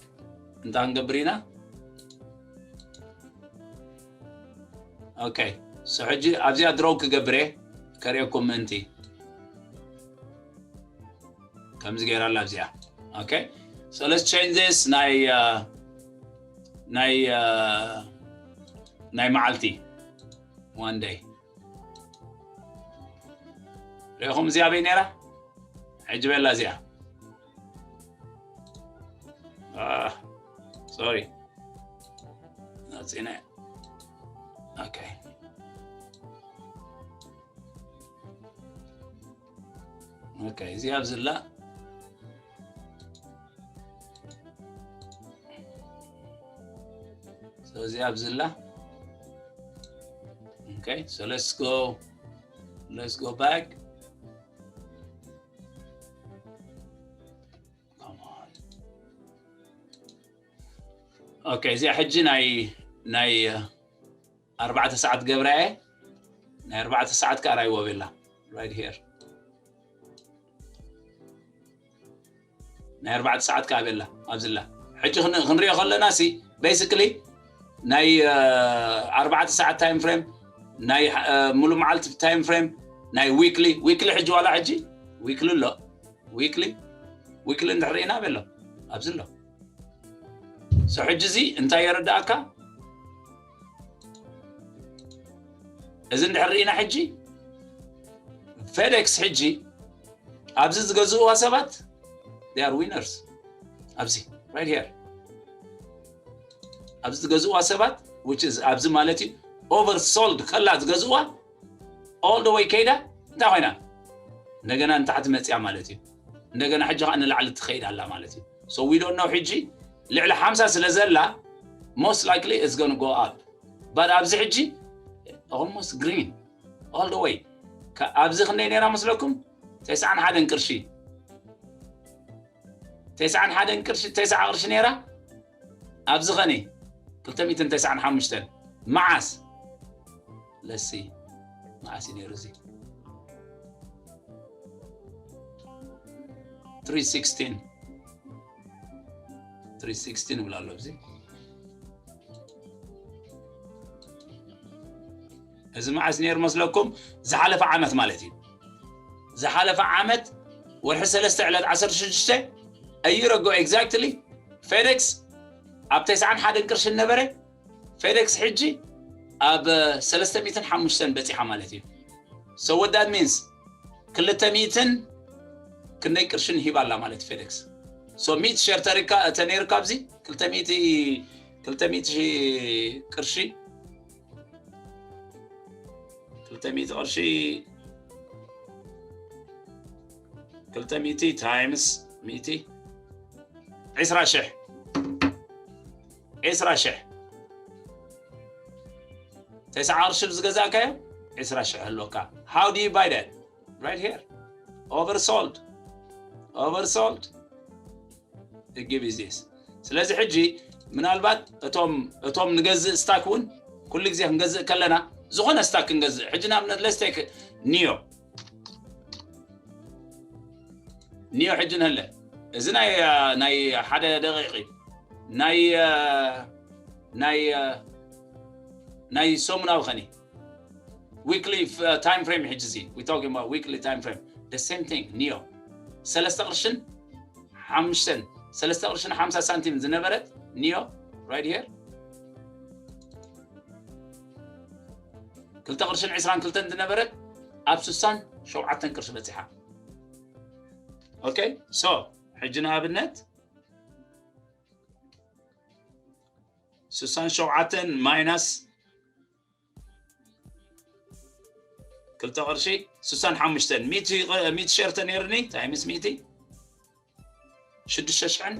እንታይ ክንገብር ኢና? Okay፣ so ሕጂ ኣብዚኣ ድሮው ክገብር እየ ከርእየኩም ምእንቲ። ከምዚ ገይራ ኣላ ኣብዚኣ። Okay, so let's change this. ናይ ናይ ናይ መዓልቲ one day ሪኹም እዚኣ በይ ነይራ። ሕጂ በላ እዚኣ። Sorry, that's in it. Okay. Okay, እዚኣ ኣብዝላ። So እዚኣ ኣብዝላ። Okay, so let's go, let's go back. Come on. Okay, እዚኣ ሕጂ ናይ ናይ ኣርባዕተ ሰዓት ገብራየ። ናይ ኣርባዕተ ሰዓት ከኣ ራይዎ ቤላ። Right here. ናይ ኣርባዕተ ሰዓት ከኣ ቤላ ኣብዝላ። ሕጂ ክን- ክንሪኦ ከለና ሲ basically ናይ ኣርባዕተ ሰዓት time frame፣ ናይ ሙሉ መዓልቲ time frame፣ ናይ weekly። Weekly ሕጂ ዋላ ሕጂ weekly ኣሎ። Weekly weekly እንድሕር ኢና ቤሎ ኣብዚ ኣሎ። So ሕጂ እዚ እንታይ የረዳእካ? እዚ እንድሕር ርኢና ሕጂ FedEx ሕጂ ኣብዚ ዝገዝእዋ ሰባት they are winners። ኣብዚ right here ኣብዚ ዝገዝእዋ ሰባት which is ኣብዚ ማለት እዩ oversold ከላ ዝገዝእዋ all the way ከይዳ እንታይ ኮይና እንደገና ንታሕቲ መፅያ ማለት እዩ። እንደገና ሕጂ ከዓ ንላዕሊ ትኸይድ ኣላ ማለት እዩ። So we don't know ሕጂ ልዕሊ ሓምሳ ስለ ዘላ most likely it's gonna go up. But ኣብዚ ሕጂ almost green all the way። ኣብዚ ክንደይ ነይራ መስለኩም? ተስዓን ሓደን ቅርሺ። ተስዓን ሓደን ቅርሺ፣ ተስዓ ቅርሺ ነይራ። ኣብዚ ኸኒ ክልተ ሚእትን ተስዓን ሓሙሽተን። መዓስ? Let's see መዓስ እዩ ነይሩ እዚ? Three sixteen three sixteen ይብል ኣሎ ኣብዚ። እዚ መዓስ ነይሩ መስለኩም? ዝሓለፈ ዓመት ማለት እዩ። ዝሓለፈ ዓመት ወርሒ ሰለስተ ዕለት ዓሰርተ ሽዱሽተ a year ago exactly FedEx ኣብ ተስዓን ሓደን ቅርሺ ነበረ። FedEx ሕጂ ኣብ ሰለስተ ሚእትን ሓሙሽተን በፂሓ ማለት እዩ። So what that means ክልተ ሚእትን ክንደይ ቅርሽን ሂባ ኣላ ማለት FedEx። So ሚእቲ ሸር ተሪካ ተነይርካ ኣብዚ ክልተ ሚእቲ ክልተ ሚእቲ ቅርሺ ክልተ ሚእቲ ቅርሺ ክልተ ሚእቲ times ሚእቲ ዕስራ ሽሕ ዕስራ ሽሕ ተስዓ ቅርሺ ዝገዛእካዮ ዕስራ ሽሕ ኣለካ። How do you buy that? Right here. Oversold. Oversold. Give is this. ስለዚ ሕጂ ምናልባት እቶም እቶም ንገዝእ ስታክ እውን ኩሉ ግዜ ክንገዝእ ከለና ዝኾነ ስታክ ክንገዝእ ሕጂ ንኣብነት let's take ኒዮ ኒዮ ሕጂ ንህለ እዚ ናይ ናይ ሓደ ደቂቕ እዩ ናይ ናይ ናይ ሰሙናዊ ኸኒ weekly time frame ሕጂ እዚ we talking about weekly time frame the same thing ኒዮ ሰለስተ ቅርሽን ሓሙሽተን ሰለስተ ቅርሽን ሓምሳ ሳንቲም ዝነበረት ኒዮ right here ክልተ ቅርሽን ዕስራን ክልተን ዝነበረት ኣብ ስሳን ሸውዓተን ቅርሺ በፂሓ። Okay, so ሕጂ ንኣብነት ስሳን ሸውዓተን ማይናስ ክልተ ቅርሺ ስሳን ሓሙሽተን ሚእቲ ሸርተ ነይርኒ times ሚእቲ ሽዱሽተ ሽሕን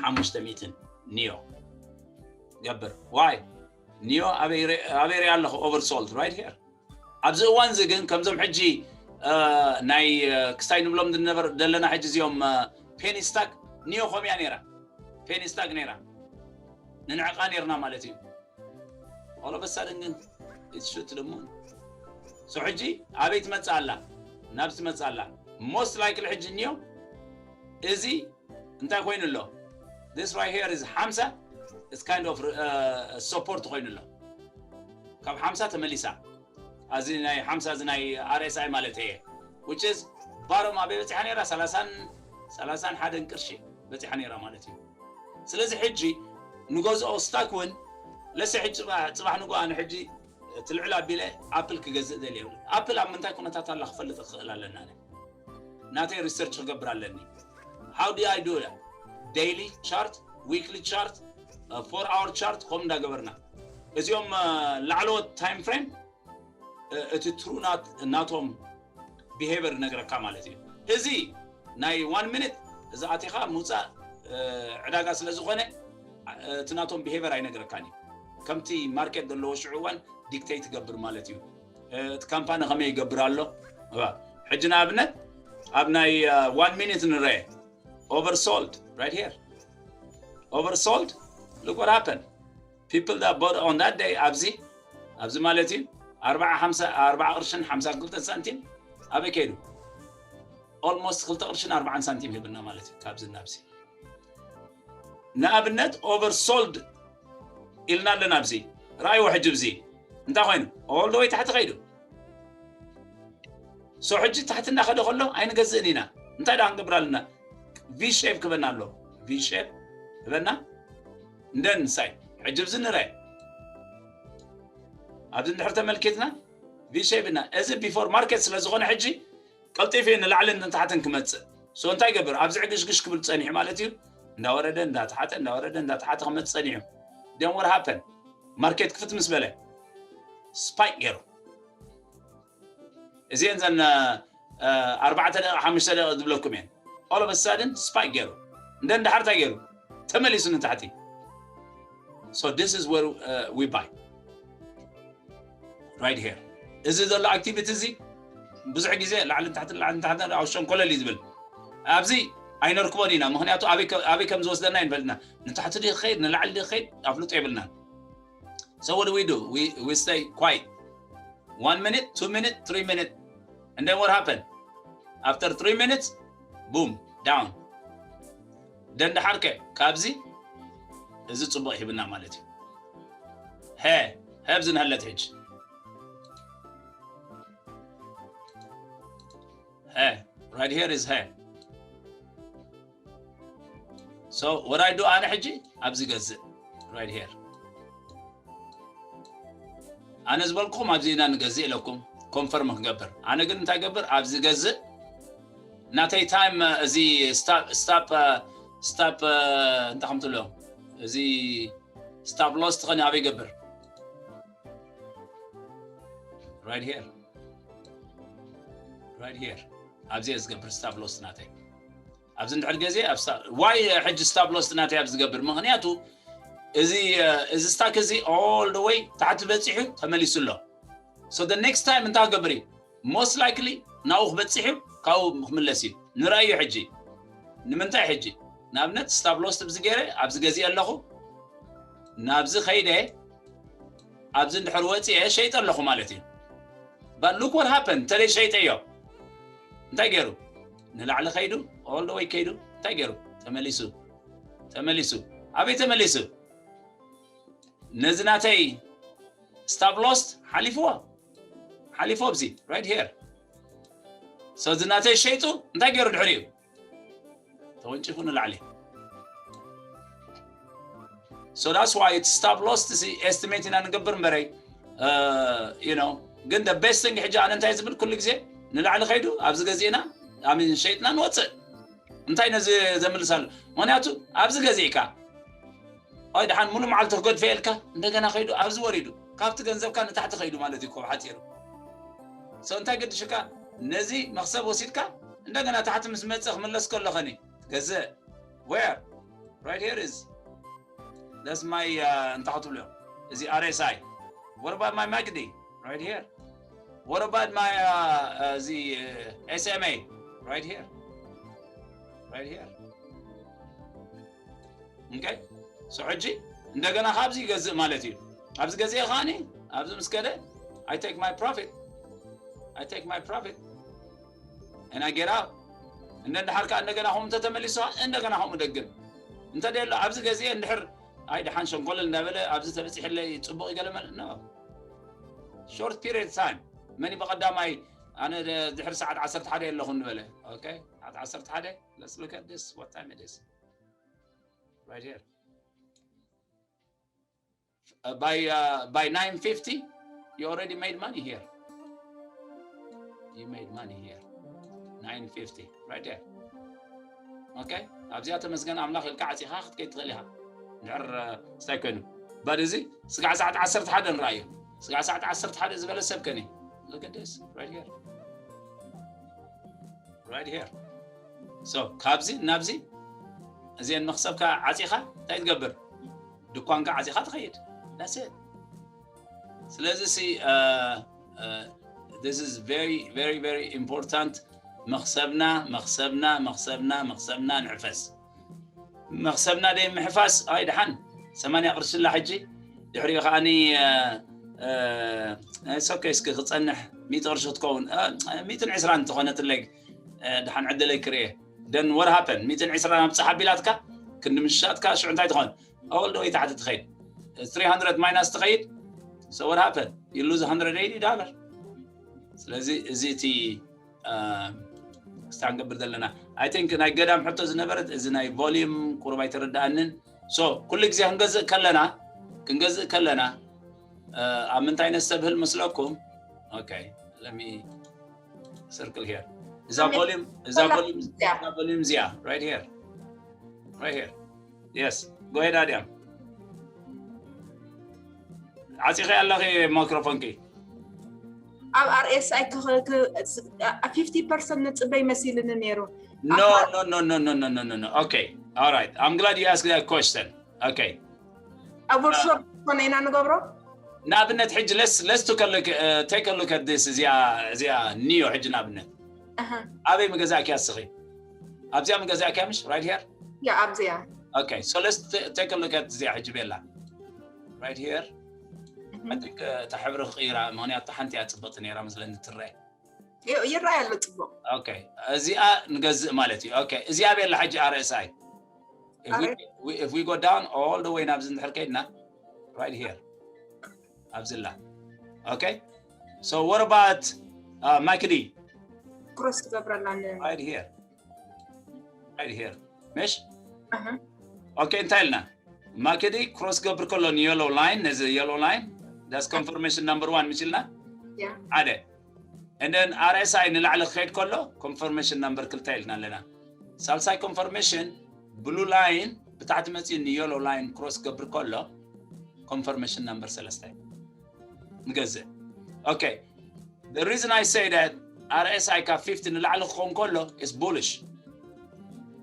ሓሙሽተ ሚእትን ኒዮ ገብር። Why? ኒዮ ኣበይ ሪኣ ኣለኹ? Oversold right here። ኣብዚ እዋን እዚ ግን ከምዞም ሕጂ ናይ ክስታይ ንብሎም ዘለና ሕጂ እዚኦም penny stock ኒዮ ከምያ ነይራ። Penny stock ነይራ ንንዕቃ ነይርና ማለት እዩ። All of a sudden ግን it's shoot the moon። So ሕጂ ኣበይ ትመጽእ ኣላ? ናብዚ ትመጽእ ኣላ። Most likely ሕጂ ኒዮ እዚ እንታይ ኮይኑ ኣሎ? This right here is ሓምሳ it's kind of support ኮይኑ ኣሎ። ካብ ሓምሳ ተመሊሳ ኣብዚ ናይ ሓምሳ እዚ ናይ RSI ማለት እየ which is ባሮም ኣበይ በፂሓ ነይራ ሰላሳን ሰላሳን ሓደን ቅርሺ በፂሓ ነይራ ማለት እዩ። ስለዚ ሕጂ ንገዝኦ ስታክ እውን ለሰ ሕጂ ፅባሕ ንጎ ኣነ ሕጂ ትልዕል ኣቢለ ኣፕል ክገዝእ ደልየ። ኣፕል ኣብ ምንታይ ኩነታት ኣላ ክፈልጥ ክኽእል ኣለና። ናተይ ሪሰርች ክገብር ኣለኒ። How do I do that? Daily chart, weekly chart, four hour chart ከም እንዳገበርና እዚኦም ላዕለዎት ታይም ፍሬም እቲ ትሩ ናቶም ቢሄቨር ነግረካ ማለት እዩ። እዚ ናይ ዋን ሚኒት እዚ ኣቲኻ ምውፃእ ዕዳጋ ስለ ዝኾነ እቲ ናቶም ቢሄቨር ኣይነግረካን እዩ። ከምቲ ማርኬት ዘለዎ ሽዑ እዋን ዲክቴት ትገብር ማለት እዩ። እቲ ካምፓኒ ከመይ ይገብር ኣሎ። ሕጂ ንኣብነት ኣብ ናይ ዋን ሚኒት ንረአ። Oversold right here. Oversold. Look what happened. People that bought on that day ኣብዚ ኣብዚ ማለት እዩ ኣርባዓ ሓምሳ ኣርባዓ ቅርሽን ሓምሳ ክልተ ሳንቲም ኣበይ ከይዱ? Almost ክልተ ቅርሽን ኣርባዓን ሳንቲም ሂብና ማለት እዩ። ካብዚ ናብዚ ንኣብነት ኦቨርሶልድ ኢልና ኣለና። ኣብዚ ራእይዎ ሕጂ ብዚ እንታይ ኮይኑ? ኦል ዶ ወይ ታሕቲ ከይዱ። ሶ ሕጂ ታሕቲ እናኸደ ከሎ ኣይንገዝእን ኢና። እንታይ ደኣ ክንገብር ኣለና? ቪ ሼፕ ክበና ኣሎ። ቪ ሼፕ ክበና እንደን ሳይ ሕጂ ብዚ ንረ ኣብዚ እንድሕር ተመልኪትና ቪ ሼፕ ኢና። እዚ ቢፎር ማርኬት ስለ ዝኾነ ሕጂ ቀልጢፉ ንላዕልን ንታሕትን ክመጽእ። ሶ እንታይ ይገብር? ኣብዚ ዕግሽግሽ ክብል ጸኒሑ ማለት እዩ። እንዳወረደ እንዳተሓተ እንዳወረደ እንዳተሓተ ክመጽእ ጸኒሑ። ደን ወር ሃፐን ማርኬት ክፍት ምስ በለ ስፓይክ ገይሩ እዚአን ዘን ኣርባዕተ ደቂቕ ሓሙሽተ ደቂቕ ዝብለኩም እየን። All of a sudden ስፓይክ ገይሩ እንደ እንድሓር እንታይ ገይሩ ተመሊሱ ንታሕቲ። So this is where we buy right here. እዚ ዘሎ ኣክቲቪቲ እዚ ብዙሕ ግዜ ላዕሊ ታሕቲ ላዕሊ ታሕቲ ኣብ ሸንኮለል እዩ ዝብል። ኣብዚ ኣይነርክቦን ኢና፣ ምክንያቱ ኣበይ ከም ዝወስደና ይንፈልጥና። ንታሕቲ ዲ ኸይድ ንላዕሊ ዲ ኸይድ ኣፍልጦ የብልናን። So what do we do? We, we stay quiet. One minute, two minute, three minute. And then what happened? After three minutes, boom, down. ደንድሓርከ ካብዚ እዚ ፅቡቕ ሂብና ማለት እዩ። ሀ ሀብዚ ንሀለት ሕጂ ሀ right here is ሀ So what I do ኣነ ሕጂ ኣብዚ ገዝእ right here ኣነ ዝበልኩኹም ኣብዚ ኢና ንገዝእ ኢለኩም ኮንፈርም ክገብር ኣነ ግን እንታይ ገብር ኣብዚ ገዝእ ናተይ ታይም እዚ stop stop stop እንታይ ከም ትብሎ እዚ stop loss ትኸኒ ኣበይ ገብር right here right here ኣብዚ ዝገብር stop loss ናተይ ኣብዚ እንድሕር ገዜ ዋይ ሕጂ stop loss ናተይ ኣብ ዝገብር ምክንያቱ እዚ እዚ ስታክ እዚ all the way ታሕቲ በፂሑ ተመሊሱ ኣሎ so the next time እንታይ ክገብር እዩ most likely ናብኡ ክበፅሕ እዩ ካብኡ ክምለስ እዩ ንረኣዩ ሕጂ ንምንታይ ሕጂ ንኣብነት stop loss ብዚ ገይረ ኣብዚ ገዚአ ኣለኹ ናብዚ ከይደ ኣብዚ እንድሕር ወፂአ ሸይጠ ኣለኹ ማለት እዩ but look what happened ተለይ ሸይጠዮ እንታይ ገይሩ ንላዕሊ ከይዱ all the way ከይዱ እንታይ ገይሩ ተመሊሱ ተመሊሱ ኣበይ ተመሊሱ ነዚ ናተይ stop loss ሓሊፍዎ ሓሊፍዎ ብዚ right here so እዚ ናተይ ሸይጡ እንታይ ገይሩ ድሕሪኡ ተወንጭፉ ንላዕሊ so that's why እቲ stop loss እዚ estimate ኢና ንገብር እምበረይ you know ግን the best thing ሕጂ ኣነ እንታይ ዝብል ኩሉ ግዜ ንላዕሊ ከይዱ ኣብዚ ገዚእና ኣሚን ሸይጥና ንወፅእ እንታይ ነዚ ዘምልሳሉ ምክንያቱ ኣብዚ ገዚእካ ኣይ ደሓን ሙሉ መዓልቲ ክገድፈ የልካ እንደገና ከይዱ ኣብዚ ወሪዱ ካብቲ ገንዘብካ ንታሕቲ ከይዱ ማለት እዩ ብሓፂሩ so እንታይ ገድሽካ ነዚ መክሰብ ወሲድካ እንደገና ታሕቲ ምስ መፀ ክምለስ ከለኸኒ ገዝእ where right here is that's my እንታይ ክትብሎ እዚ R S I what about my MACD right here what about my እዚ S M A right here right here okay so ሕጂ እንደገና ካብዚ ይገዝእ ማለት እዩ ኣብዚ ገዚአ ከዓኒ ኣብዚ ምስ ከደ I take my profit I take my profit and I get out እንደ እንድሓር ከዓ እንደገና ከምኡ እንተተመሊሱ ከዓ እንደገና ከምኡ ደግም እንተ ደሎ ኣብዚ ገዚአ እንድሕር ኣይ ደሓን ሸንኮለል እንዳበለ ኣብዚ ተበፂሕለይ ፅቡቕ ይገለመል no short period time መን ብቐዳማይ ኣነ ድሕሪ ሰዓት ዓሰርተ ሓደ ኣለኹ ንበለ okay ዓሰርተ ሓደ. Let's look at this, what time it is. Right here. Uh, by uh, by nine fifty, you already made money here. You made money here. Nine fifty, right there. Okay? ኣብዚኣ ተመስገን ኣምላኽ ኢልካ ዓፂኻ ክትከይድ ትኽእል ኢኻ። ድሕር ስታይ ኮይኑ። But እዚ ስጋዕ ሰዓት ዓሰርተ ሓደ ንረኣዮ። ስጋዕ ሰዓት ዓሰርተ ሓደ ዝበለ ሰብ ከኒ። Look at this, right here. Right here. So ካብዚ ናብዚ እዚን መኽሰብካ ዓፂኻ እንታይ ትገብር? ድኳንካ ዓፂኻ ትኸይድ። That's it. ስለዚ ሲ this is very very very important. መኽሰብና መኽሰብና መኽሰብና መኽሰብና ንሕፈስ። መኽሰብና ደይ ምሕፋስ ኣይ ደሓን ሰማንያ ቅርሽላ ሕጂ ድሕሪኡ ከዓኒ ሶኬ እስኪ ክፀንሕ ሚእቲ ቅርሺ ክትከውን ሚእትን ዕስራን እንተኾነትለይ ደሓን ዕድለይ ክርኤ። Then what happened? ሚእትን ዕስራን ኣብ ፀሓ ቢላትካ ክንዲ ምሻጥካ ሽዑ እንታይ ትኾን? All the way ታሕቲ ትኸይድ። Three hundred minus ትኸይድ። So what happened? You lose one hundred eighty dollar. ስለዚ እዚ እቲ ክስታ ክንገብር ዘለና I think ናይ ገዳም ሕቶ ዝነበረት እዚ ናይ volume ቁሩብ ኣይተረዳኣንን። So ኩሉ ግዜ ክንገዝእ ከለና ክንገዝእ ከለና ኣብ ምንታይ ነስተብህል መስለኩም? Okay, let me circle here. እዛ volume እዛ volume እዚኣ right here, right here. Yes, go ahead ኣድያም። ዓፂኺ ኣለኺ ማይክሮፎንኪ። ኣብ RSI fifty percent ንፅበይ መሲልኒ ነይሩ። No, no, no, no, no, no, no, no, no. Okay, all right. I'm glad you asked that question. Okay. ኣብ workshop ኮነ ኢና ንገብሮ። ንኣብነት ሕጂ let's let's take a look uh, take a look at this እዚኣ እዚኣ ኒዮ ሕጂ ንኣብነት ኣበይ ምገዛእኪ ኣስኺ ኣብዚኣ ምገዛእኪ ምሽ right here ያ ኣብዚኣ okay so let's take a look at እዚኣ ሕጂ ቤላ right here I think እታ ሕብሪ ክቕይራ ምክንያቱ ሓንቲ እያ ፅብቕቲ ነይራ መስለኒ ትረአ ይረኣይ ኣሎ ፅቡቕ okay እዚኣ ንገዝእ ማለት እዩ okay እዚኣ ቤላ ሕጂ RSI if we, we if we go down all the way ናብዚ እንድሕር ከይድና right here ኣብዚላ okay so what about uh, ማክዲ cross ትገብረላ right here right here مش okay እንታይ ኢልና ማክዲ cross ገብር ከሎ ን yellow line ነዚ yellow line that's confirmation number one ምችልና ሓደ and then RSI ንላዕሊ ክኸይድ ከሎ confirmation number ክልተ ኢልና ኣለና ሳልሳይ confirmation blue line ብታሕቲ መፂኡ ን yellow line cross ገብር ከሎ confirmation number ሰለስተ ንገዝእ okay the reason I say that RSI ካብ fifty ንላዕሊ ክኸውን ከሎ is bullish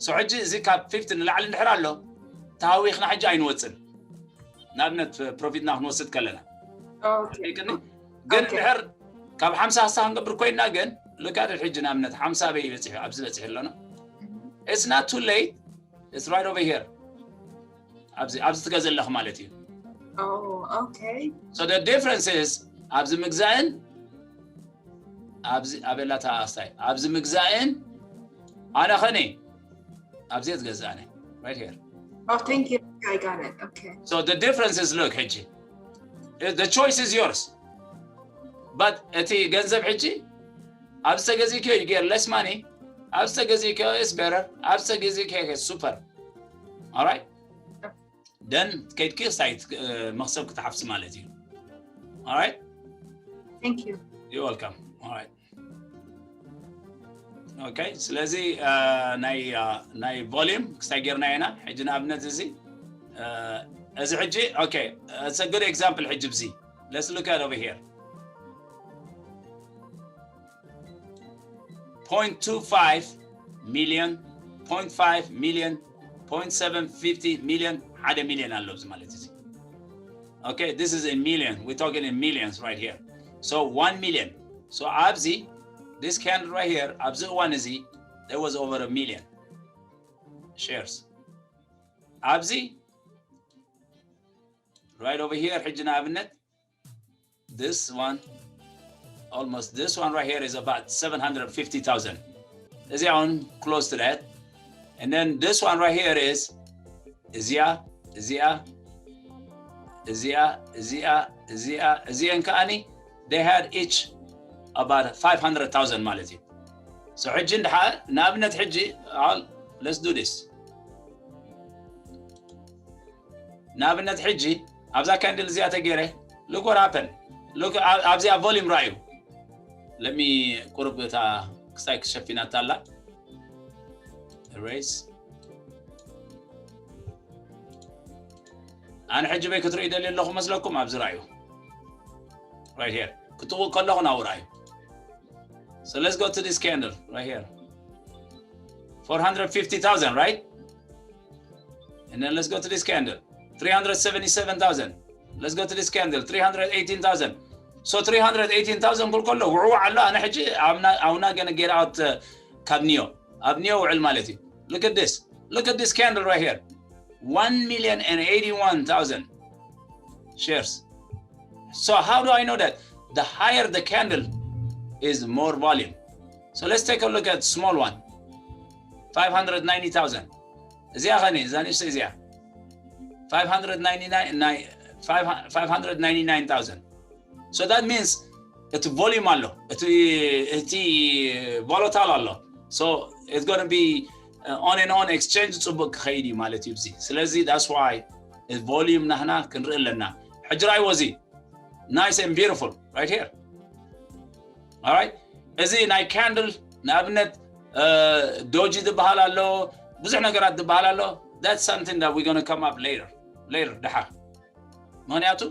so ሕጂ እዚ ካብ fifty ንላዕሊ እንድሕር ኣሎ ተሃዊኽና ሕጂ ኣይንወፅን ንኣብነት ፕሮፊትና ክንወስድ ከለና ግን ድሕር ካብ ሓምሳ ክሳ ክንገብር ኮይና ግን look at it ሕጂ ንኣብነት ሓምሳ በይ በፂሑ ኣብዚ በፂሑ ኣለና it's not too late it's right over here ኣብዚ ኣብዚ ትገዝእ ኣለኽ ማለት እዩ okay so the difference is ኣብዚ ምግዛእን ኣብዚ ኣበላታ ኣስታይ ኣብዚ ምግዛእን ኣነ ኸኒ ኣብዚ ትገዝእ ኣነ right here Oh, thank you. I got it. Okay. So the difference is look ሕጂ the choice is yours but እቲ ገንዘብ ሕጂ ኣብዚ ተገዚእክዮ you get less money ኣብዚ ተገዚእክዮ is better ኣብዚ ተገዚእክዮ super all right then ከይድኪ ክሳይ መክሰብ ክትሓፍሲ ማለት እዩ all right Thank you. You're welcome all right okay ስለዚ ናይ ናይ volume ክስታይ ጌርና ኢና ሕጂ ንኣብነት እዚ እዚ ሕጂ okay it's a good example ሕጂ ብዚ let's look at over here point two five million point five million point seven fifty million ሓደ ሚሊዮን ኣሎ እዚ ማለት እዚ okay this is in million we're talking in millions right here so one million so ኣብዚ this candle right here ኣብዚ እዋን እዚ there was over a million shares ኣብዚ right over here ሕጂ ንኣብነት this one almost this one right here is about seven hundred fifty thousand እዚ እውን close to that and then this one right here is እዚኣ እዚኣ እዚኣ እዚኣ እዚኣ እዚኣ እዚአን ከዓኒ they had each about five hundred thousand ማለት እዩ So ሕጂ እንድሓር ንኣብነት ሕጂ፣ I'll- let's do this። ንኣብነት ሕጂ ኣብዛ candle እዚኣ ተገይረ፣ look what happened። Look ኣብዚኣ volume ራዩ። Let me ቁርብ እታ ክሳይ ክሸፊናታ ኣላ። Erase። ኣነ ሕጂ በይ ክትርእዩ ደልየ ኣለኹ መስለኩም? ኣብዚ ራዩ። Right here ክትጥውቕ ከለኹ ናብኡ ራዩ። So let's go to this candle right here. Four hundred fifty thousand, right? And then let's go to this candle. Three hundred seventy-seven thousand. Let's go to this candle. Three hundred eighteen thousand. So three hundred eighteen thousand ክብል ከሎ ውዕዋዕ ኣሎ። ኣነ ሕጂ I'm not- I'm not gonna get out, uh, ካብ ኒዮ ኣብ ኒዮ ውዕል ማለት እዩ። Look at this. Look at this candle right here. One million and eighty-one thousand shares. So how do I know that? The higher the candle is more volume. So let's take a look at small one. Five hundred ninety thousand. እዚኣ ኸኒ እዛ ንእሽቶ እዚኣ five hundred ninety-nine ናይ- five hundred ninety-nine thousand. So that means እቲ volume ኣሎ፣ እቲ እቲ volatile ኣሎ። So it's going to be, uh, on and on exchange ጽቡቅ ክኸይድ እዩ ማለት እዩ። እዚ ስለዚ that's why volume ናህና ክንርኢ ኣለና። ሕጂ ራይዎ እዚ nice and beautiful right here. Alright፣ እዚ ናይ candle ንኣብነት doji ዝበሃል ኣሎ፣ ብዙሕ ነገራት ዝበሃል ኣሎ። That's something that we're going to come up later, later ድሓር። ምክንያቱ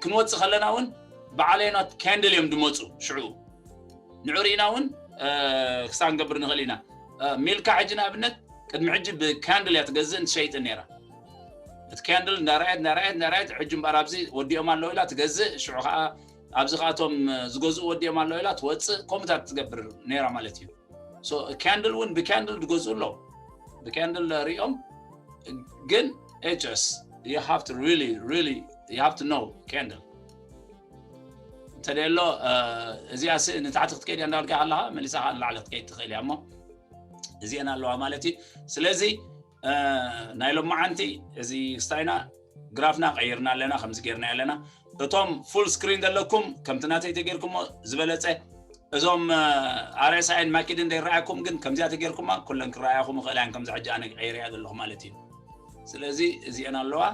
ክንወፅእ ከለና እውን ብዓለይኖት candle እዮም ዝመፁ። ሽዑ ንዑ ርኢና እውን ክሳብ ንገብር ንኽእል ኢና። ሚልካ ሕጂ ንኣብነት ቅድሚ ሕጂ ብcandle እያ ትገዝእን ትሸይጥን ነይራ። እቲ candle እንዳረኣየት እንዳረኣየት እንዳረኣየት ሕጂ እምበኣር ኣብዚ ወዲኦም ኣለዉ ኢላ ትገዝእ። ሽዑ ከዓ ኣብዚ ከኣቶም ዝገዝኡ ወዲኦም ኣለዉ ኢላ ትወፅእ። ከምኡታት ትገብር ነይራ ማለት እዩ። So candle እውን ብcandle ዝገዝኡ ኣለዉ። ብcandle ሪኦም ግን hs you have to really really you have to know candle እንተደሎ እዚኣ ንታሕቲ ክትከይድ እያ እንዳበልካ ከለካ መሊሳ ከዓ ንላዕሊ ክትከይድ ትኽእል እያ እሞ እዚአን ኣለዋ ማለት እዩ። ስለዚ ናይ ሎማዓንቲ እዚ ስታይና ግራፍና ቀይርና ኣለና። ከምዚ ጌርና ኣለና። እቶም full screen ዘለኩም ከምቲ ናተይ ተጌርኩሞ ዝበለፀ እዞም RSI ን MACD ን ዘይረኣየኩም ግን ከምዚኣ ተጌርኩማ ኩለን ክረኣያኹም ይኽእላ እየን። ከምዚ ሕጂ ኣነ ቀይረያ ዘለኹ ማለት እዩ። ስለዚ እዚአን ኣለዋ።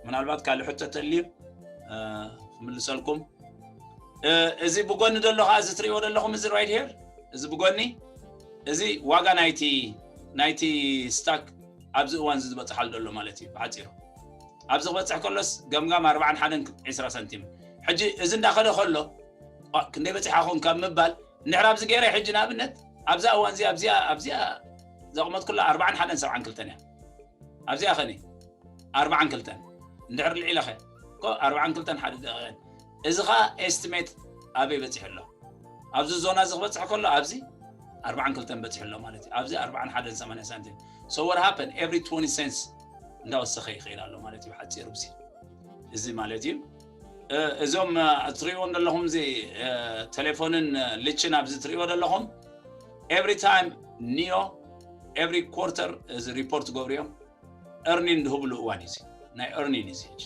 ምናልባት ካልእ ሕቶ ተልዩ ክምልሰልኩም። እዚ ብጎኒ ዘሎ ከዓ እዚ ትሪእዎ ዘለኹም እዚ right here እዚ ብጎኒ እዚ ዋጋ ናይቲ ናይቲ stock ኣብዚ እዋን እዚ ዝበፅሓሉ ዘሎ ማለት እዩ ብሓፂሩ። ኣብዚ ክበፅሕ ከሎስ ገምጋም ኣርባዓን ሓደን ዕስራ ሳንቲም። ሕጂ እዚ እንዳኸደ ከሎ ክንደይ በፂሓ ኾን ካብ ምባል እንድሕር ኣብዚ ገይረ ሕጂ ንኣብነት ኣብዛ እዋን እዚኣ ኣብዚኣ ኣብዚኣ ዘቕመጥኩላ ኣርባዓን ሓደን ሰብዓን ክልተን እያ። ኣብዚኣ ኸኒ ኣርባዓን ክልተን እንድሕር ልዒለኸ እኮ ኣርባዓን ክልተን ሓደ ደቂቐን እዚ ኸዓ estimate ኣበይ በፂሑ ኣሎ? ኣብዚ ዞና እዚ ክበፅሕ ከሎ ኣብዚ ኣርባዓን ክልተን በፂሑ ኣሎ ማለት እዩ። ኣብዚ ኣርባዓን ሓደን ሰማንያ ሳንቲም። So what happened? Every twenty cents እንዳወሰኸ ይኸይድ ኣሎ ማለት እዩ ሓፂሩ ብዚ እዚ ማለት እዩ። እዞም ትሪእዎም ዘለኹም እዚ ቴሌፎንን ልችን ኣብዚ ትሪእዎ ዘለኹም every time ኒዮ every quarter እዚ report ገብሩ እዮም። Earning ዝህብሉ እዋን እዩ ናይ earning እዚ ሕጂ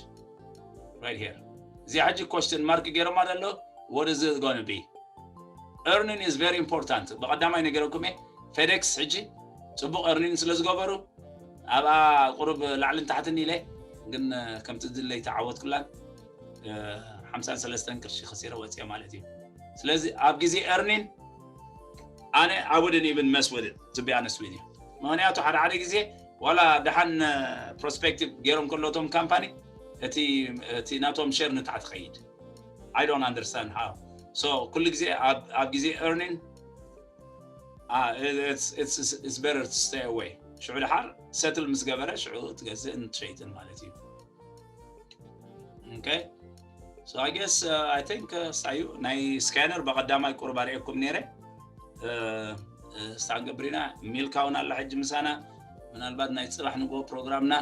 right here እዚኣ ሕጂ question mark ገይሮማ ዘሎ what is it going to be? Earning is very important። ብቐዳማይ ነገረኩም እየ FedEx ሕጂ ፅቡቕ earning ስለ ዝገበሩ ኣብኣ ቁሩብ ላዕልን ታሕትን ኢለ ግን ከምቲ ድለይ ተዓወትኩላን ሓምሳን ሰለስተን ቅርሺ ከሲረ ወፅየ ማለት እዩ። ስለዚ ኣብ ግዜ earning ኣነ I wouldn't even mess with it to be honest with you። ምክንያቱ ሓደ ሓደ ግዜ ዋላ ደሓን prospective ገይሮም ከለቶም ካምፓኒ እቲ ናቶም share ንታሕቲ ኸይድ I don't understand how። So ኩሉ ግዜ ኣብ ግዜ earning it's better to stay away። ሽዑ ደሓር settle ምስ ገበረ ሽዑ ትገዝእን ትሸይጥን ማለት እዩ። Okay, so I guess I think ሳዩ ናይ scanner ብቐዳማይ ቁሩብ ኣርእየኩም ነይረ። ስታንገብሪና ሚልካ እውን ኣላ ሕጂ ምሳና። ምናልባት ናይ ፅባሕ ንግሆ ፕሮግራምና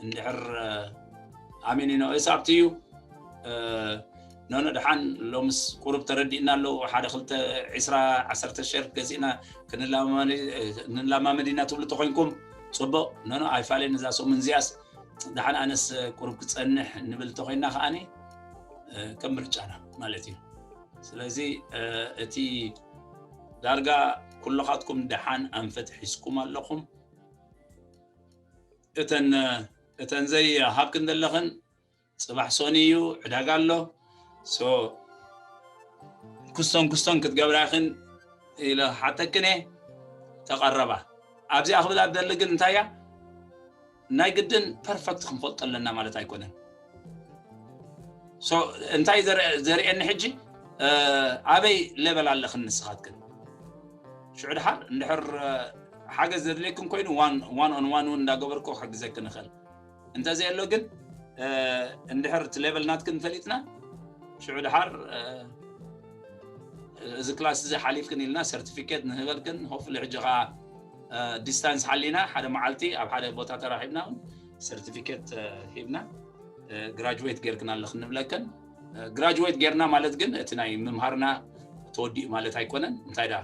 እንድሕር ኣሜን you know it's up to you። ኖኖ ደሓን ሎምስ ቁሩብ ተረዲእና ኣለዉ ሓደ ክልተ ዕስራ ዓሰርተ share ገዚእና ክንላማመድ ኢና ትብሉ ተኾይንኩም ፅቡቕ። ኖኖ ኣይፋልን እዛ ሰሙን እዚኣስ ደሓን ኣነስ ቁሩብ ክፀንሕ ንብል ተኾይንና ከዓኒ ከም ምርጫና ማለት እዩ። ስለዚ እቲ ዳርጋ ኩልኻትኩም ደሓን ኣንፈት ሒዝኩም ኣለኹም። እተን እተን ዘይሃብክን ዘለኽን ጽባሕ ሶኒ እዩ፣ ዕዳጋ ኣሎ። ሶ ክስቶን ክስቶን ክትገብራ ኢኽን ኢለ ሓተክን እየ። ተቐረባ ኣብዚኣ ክብላ ደሊ ግን እንታይ እያ? ናይ ግድን ፐርፈክት ክንፈልጦ ኣለና ማለት ኣይኮነን። ሶ እንታይ ዘር- ዘርእየኒ ሕጂ፣ ኣበይ ሌቨል ኣለኽን ንስኻትክን? ሽዑ ድሓር እንድሕር ሓገዝ ዘድልየክን ኮይኑ ዋን ኦን ዋን እውን እንዳገበርኩ ክሕግዘክን እኽእል። እንተዘየሎ ግን እንድሕር እቲ ሌቨል ናትክን ፈሊጥና ሽዑ ድሓር እዚ ክላስ እዚ ሓሊፍክን ኢልና ሰርቲፊኬት ንህበልክን። ሆፍሊ ሕጂ ከዓ ዲስታንስ ሓሊና ሓደ መዓልቲ ኣብ ሓደ ቦታ ተራኺብና እውን ሰርቲፊኬት ሂብና ግራጅዌት ጌርክን ኣለኽን ንብለክን። ግራጅዌት ጌርና ማለት ግን እቲ ናይ ምምሃርና ተወዲኡ ማለት ኣይኮነን። እንታይ ዳ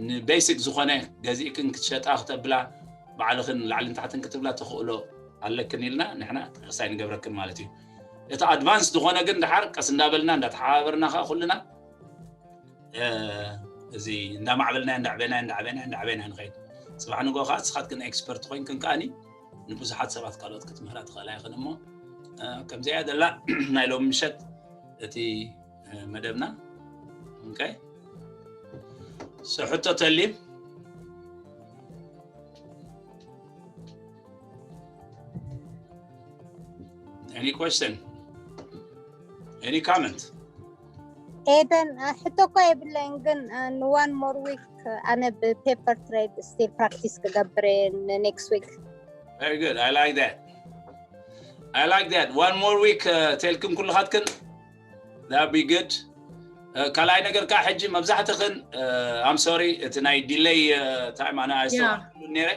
ንቤሲክ ዝኾነ ገዚእክን ክትሸጣ ክተብላ ባዕልኽን ላዕልን ታሕትን ክትብላ ተኽእሎ ኣለክን ኢልና ንሕና ተኸሳይ ንገብረክን ማለት እዩ። እቲ ኣድቫንስ ዝኾነ ግን ድሓር ቀስ እንዳበልና እንዳተሓባበርና ከዓ ኩልና እዚ እንዳማዕበልና እንዳዕበና እንዳዕበና እንዳዕበና ንኸይድ። ፅባሕ ንጎ ከዓ ንስኻትክን ኤክስፐርት ኮይንክን ከዓኒ ንብዙሓት ሰባት ካልኦት ክትምህራ ትኽእላ ይኽን እሞ ከምዚኣ ደላ ናይ ሎም ምሸት እቲ መደብና። ኦኬ፣ ሕቶ ተልዩ? Any question? Any comment? ኤደን ሕቶ እኮ የብለይን ግን one more week ኣነ ብፔፐር ትሬድ ስቲል ፕራክቲስ ክገብር ኔክስት ዊክ። Very good. I like that. I like that. One more week ተልክን ኩልኻትክን that be good. ካልኣይ ነገር ከዓ ሕጂ መብዛሕትኽን ኣም ሶሪ እቲ ናይ ዲለይ ታይም ኣነ ኣይስተዋልኩሉን ነይረ።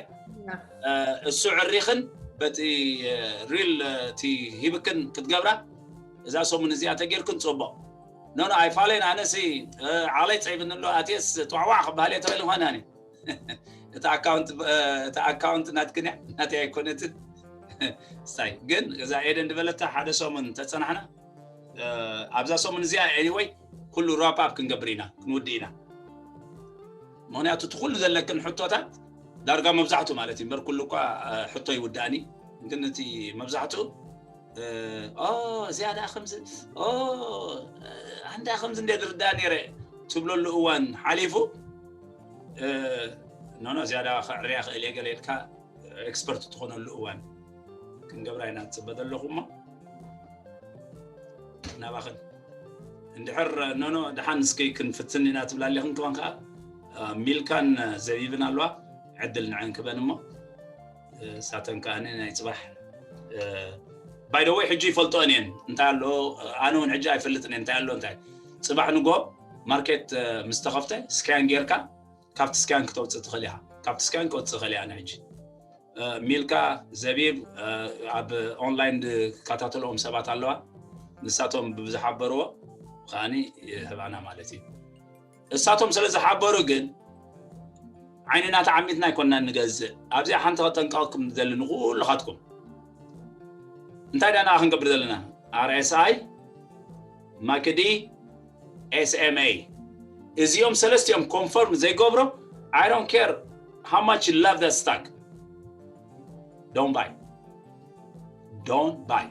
እሱ ዕሪኽን በቲ ሪል እቲ ሂብክን ክትገብራ እዛ ሰሙን እዚኣ ተጌርክን ፅቡቕ። ኖ ኖ ኣይፋለይን ኣነሲ ዓቕለይ ፀይብኒ ኣሎ ኣትየስ ጥዋዕዋዕ ክበሃል እየ ተኽእል ይኾናኒ። እቲ ኣካውንት እቲ ኣካውንት ናትክን እያ ናተይ ኣይኮነትን። ስታይ ግን እዛ ኤደን ዝበለታ ሓደ ሰሙን ተፀናሕና ኣብዛ ሰሙን እዚኣ ኤኒወይ ኩሉ ራፕ ኣፕ ክንገብር ኢና ክንውድእ ኢና። ምክንያቱ እቲ ኩሉ ዘለክን ሕቶታት ዳርጋ መብዛሕቱ ማለት እዩ እምበር ኩሉ እኳ ሕቶ ይውዳእኒ ግን እቲ መብዛሕቱ ኦ እዚኣ ደኣ ከምዚ ኦ ኣንዳ ከምዚ እንደ ዝርዳእ ነይረ ትብለሉ እዋን ሓሊፉ ኖኖ እዚኣ ደኣ ከዕርያ ክእል እየ ገለ ኢልካ ኤክስፐርት ትኾነሉ እዋን ክንገብራ ኢና ትፅበ ዘለኹ እሞ ናባኽን እንድሕር ኖኖ ደሓን እስኪ ክንፍትን ኢና ትብላ ኣለኽን ክባን ከዓ ሚልካን ዘቢብን ኣለዋ ዕድል ንዐን ክበን እሞ ሳተን ከዓ ናይ ፅባሕ ባይደወይ ሕጂ ይፈልጦን እየን እንታይ ኣሎ ኣነ እውን ሕጂ ኣይፈልጥን እየ እንታይ ኣሎ እንታይ ፅባሕ ንጎ ማርኬት ምስ ተኸፍተ ስካን ጌርካ ካብቲ ስካን ክተውፅእ ትኽእል ኢኻ ካብቲ ስካን ክወፅእ ይኽእል እያ ሕጂ ሚልካ ዘቢብ ኣብ ኦንላይን ዝከታተልኦም ሰባት ኣለዋ ንሳቶም ብዝሓበርዎ ከዓኒ ይህባና ማለት እዩ እሳቶም ስለ ዝሓበሩ ግን ዓይንና ተዓሚትና ኣይኮንና ንገዝእ ኣብዚኣ ሓንቲ ከጠንቀቕኩም ዘሊ ንኩልኻትኩም እንታይ ዳና ክንገብር ዘለና RSI MACD SMA እዚኦም ሰለስቲኦም ኮንፈርም ዘይገብሮ I don't care how much you love that stock don't buy don't buy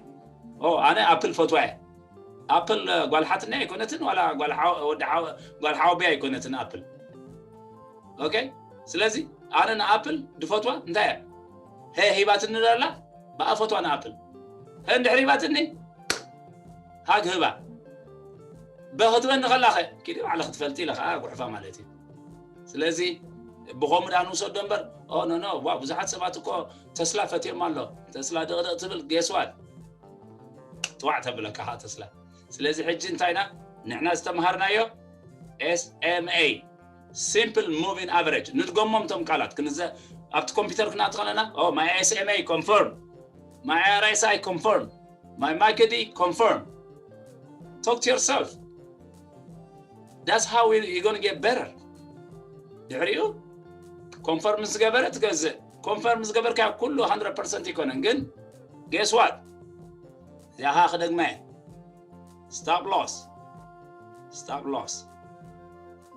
ኦ ኣነ ኣፕል ፈትዋ እየ ኣፕል ጓል ሓትነይ ኣይኮነትን ዋላ ጓል ሓወብያ ኣይኮነትን ኣፕል ኦኬ ስለዚ ኣነ ንኣፕል ድፈትዋ እንታይ እያ ሀ ሂባትኒ ዳላ ብኣፈትዋ ንኣፕል ሀ እንድሕር ሂባትኒ ሃግ ህባ በክትበኒ ከላኸ ኪዲ ባዕለ ክትፈልጢ ኢለ ከዓ ጉሕፋ ማለት እዩ ስለዚ ብኸምኡ ዳ ንውሰዶ እምበር ኖ ኖ ዋ ብዙሓት ሰባት እኮ ተስላ ፈትዮም ኣሎ ተስላ ደቕደቕ ትብል ጌስዋት ጥዋዕ ተብለካ ከዓ ተስላ ስለዚ ሕጂ እንታይና ንሕና ዝተምሃርናዮ SMA simple moving average ንድገሞም ቶም ቃላት ክንዘ ኣብቲ ኮምፒውተር ክናት ከለና my SMA confirm my RSI confirm my MACD confirm talk to yourself that's how you gonna get better ድሕሪኡ ኮንፈርም ዝገበረ ትገዝእ ኮንፈርም ዝገበርካ ኩሉ 100 ይኮነን ግን guess what ያኻ ክደግመ stop loss stop loss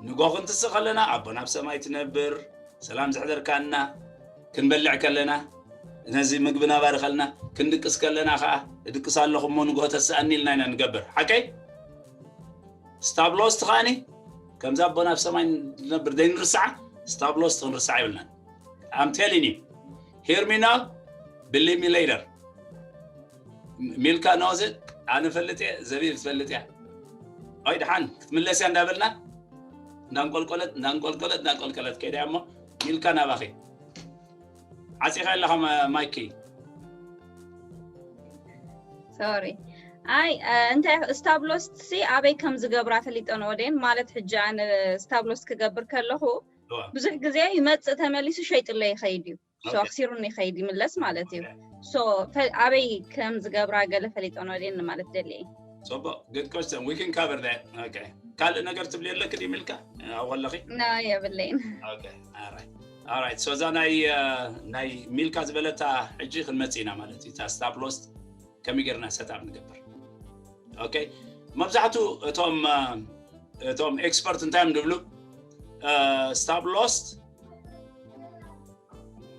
ንጎ ክንትስእ ከለና ኣቦና ኣብ ሰማይ ትነብር፣ ሰላም ዘሕደርካና፣ ክንበልዕ ከለና ነዚ ምግቢ ናባሪ ከልና፣ ክንድቅስ ከለና ከዓ እድቅስ ኣለኹ እሞ ንጎ ተስኣኒ ኢልና ኢና ንገብር። ሓቀይ? ስታብሎስት ከዓኒ ከምዚ ኣቦና ኣብ ሰማይ ንነብር ዘይንርስዓ፣ ስታብሎስት ክንርስዓ ይብልናን። I'm telling you, hear me now, believe me later. ሚልካ ነወዘ ኣነ ፈልጥ እየ፣ ዘቢብ ትፈልጥ እያ። ኣይ ደሓን ክትምለስ እያ እንዳበልና እንዳንቆልቆለት እንዳንቆልቆለት እንዳንቆልቆለት ከይዳ እሞ ሚልካ ናባኺ ዓፂኻ ኣለኻ። ማይኪ። ሶሪ። ኣይ እንታይ ስታብሎስት ሲ ኣበይ ከም ዝገብራ ፈሊጠን ወደን ማለት ሕጂ ኣነ ስታብሎስት ክገብር ከለኹ ብዙሕ ግዜ ይመፅእ ተመሊሱ ሸይጥለይ ይኸይድ እዩ። ሶ ኣክሲሩኒ ይኸይድ ይምለስ ማለት እዩ። ሶ ኣበይ ከም ዝገብራ ገለ ፈሊጠን ወደን ማለት ደልየ። ፅቡቅ፣ good question, we can cover that. ካልእ ነገር ትብሊ ኣለክ ድዩ ሚልካ? ኣብኡ ኣለኺ? ና የብለይን። ኦራይት። ሶ እዛ ናይ ናይ ሚልካ ዝበለታ ሕጂ ክንመፅእ ኢና ማለት እዩ። እታ ስታፕ ሎስት ከመይ ጌርና ሰትኣፕ ንገብር? ኦኬ፣ መብዛሕቱ እቶም እቶም ኤክስፐርት እንታይ እዮም ዝብሉ? ስታፕ ሎስት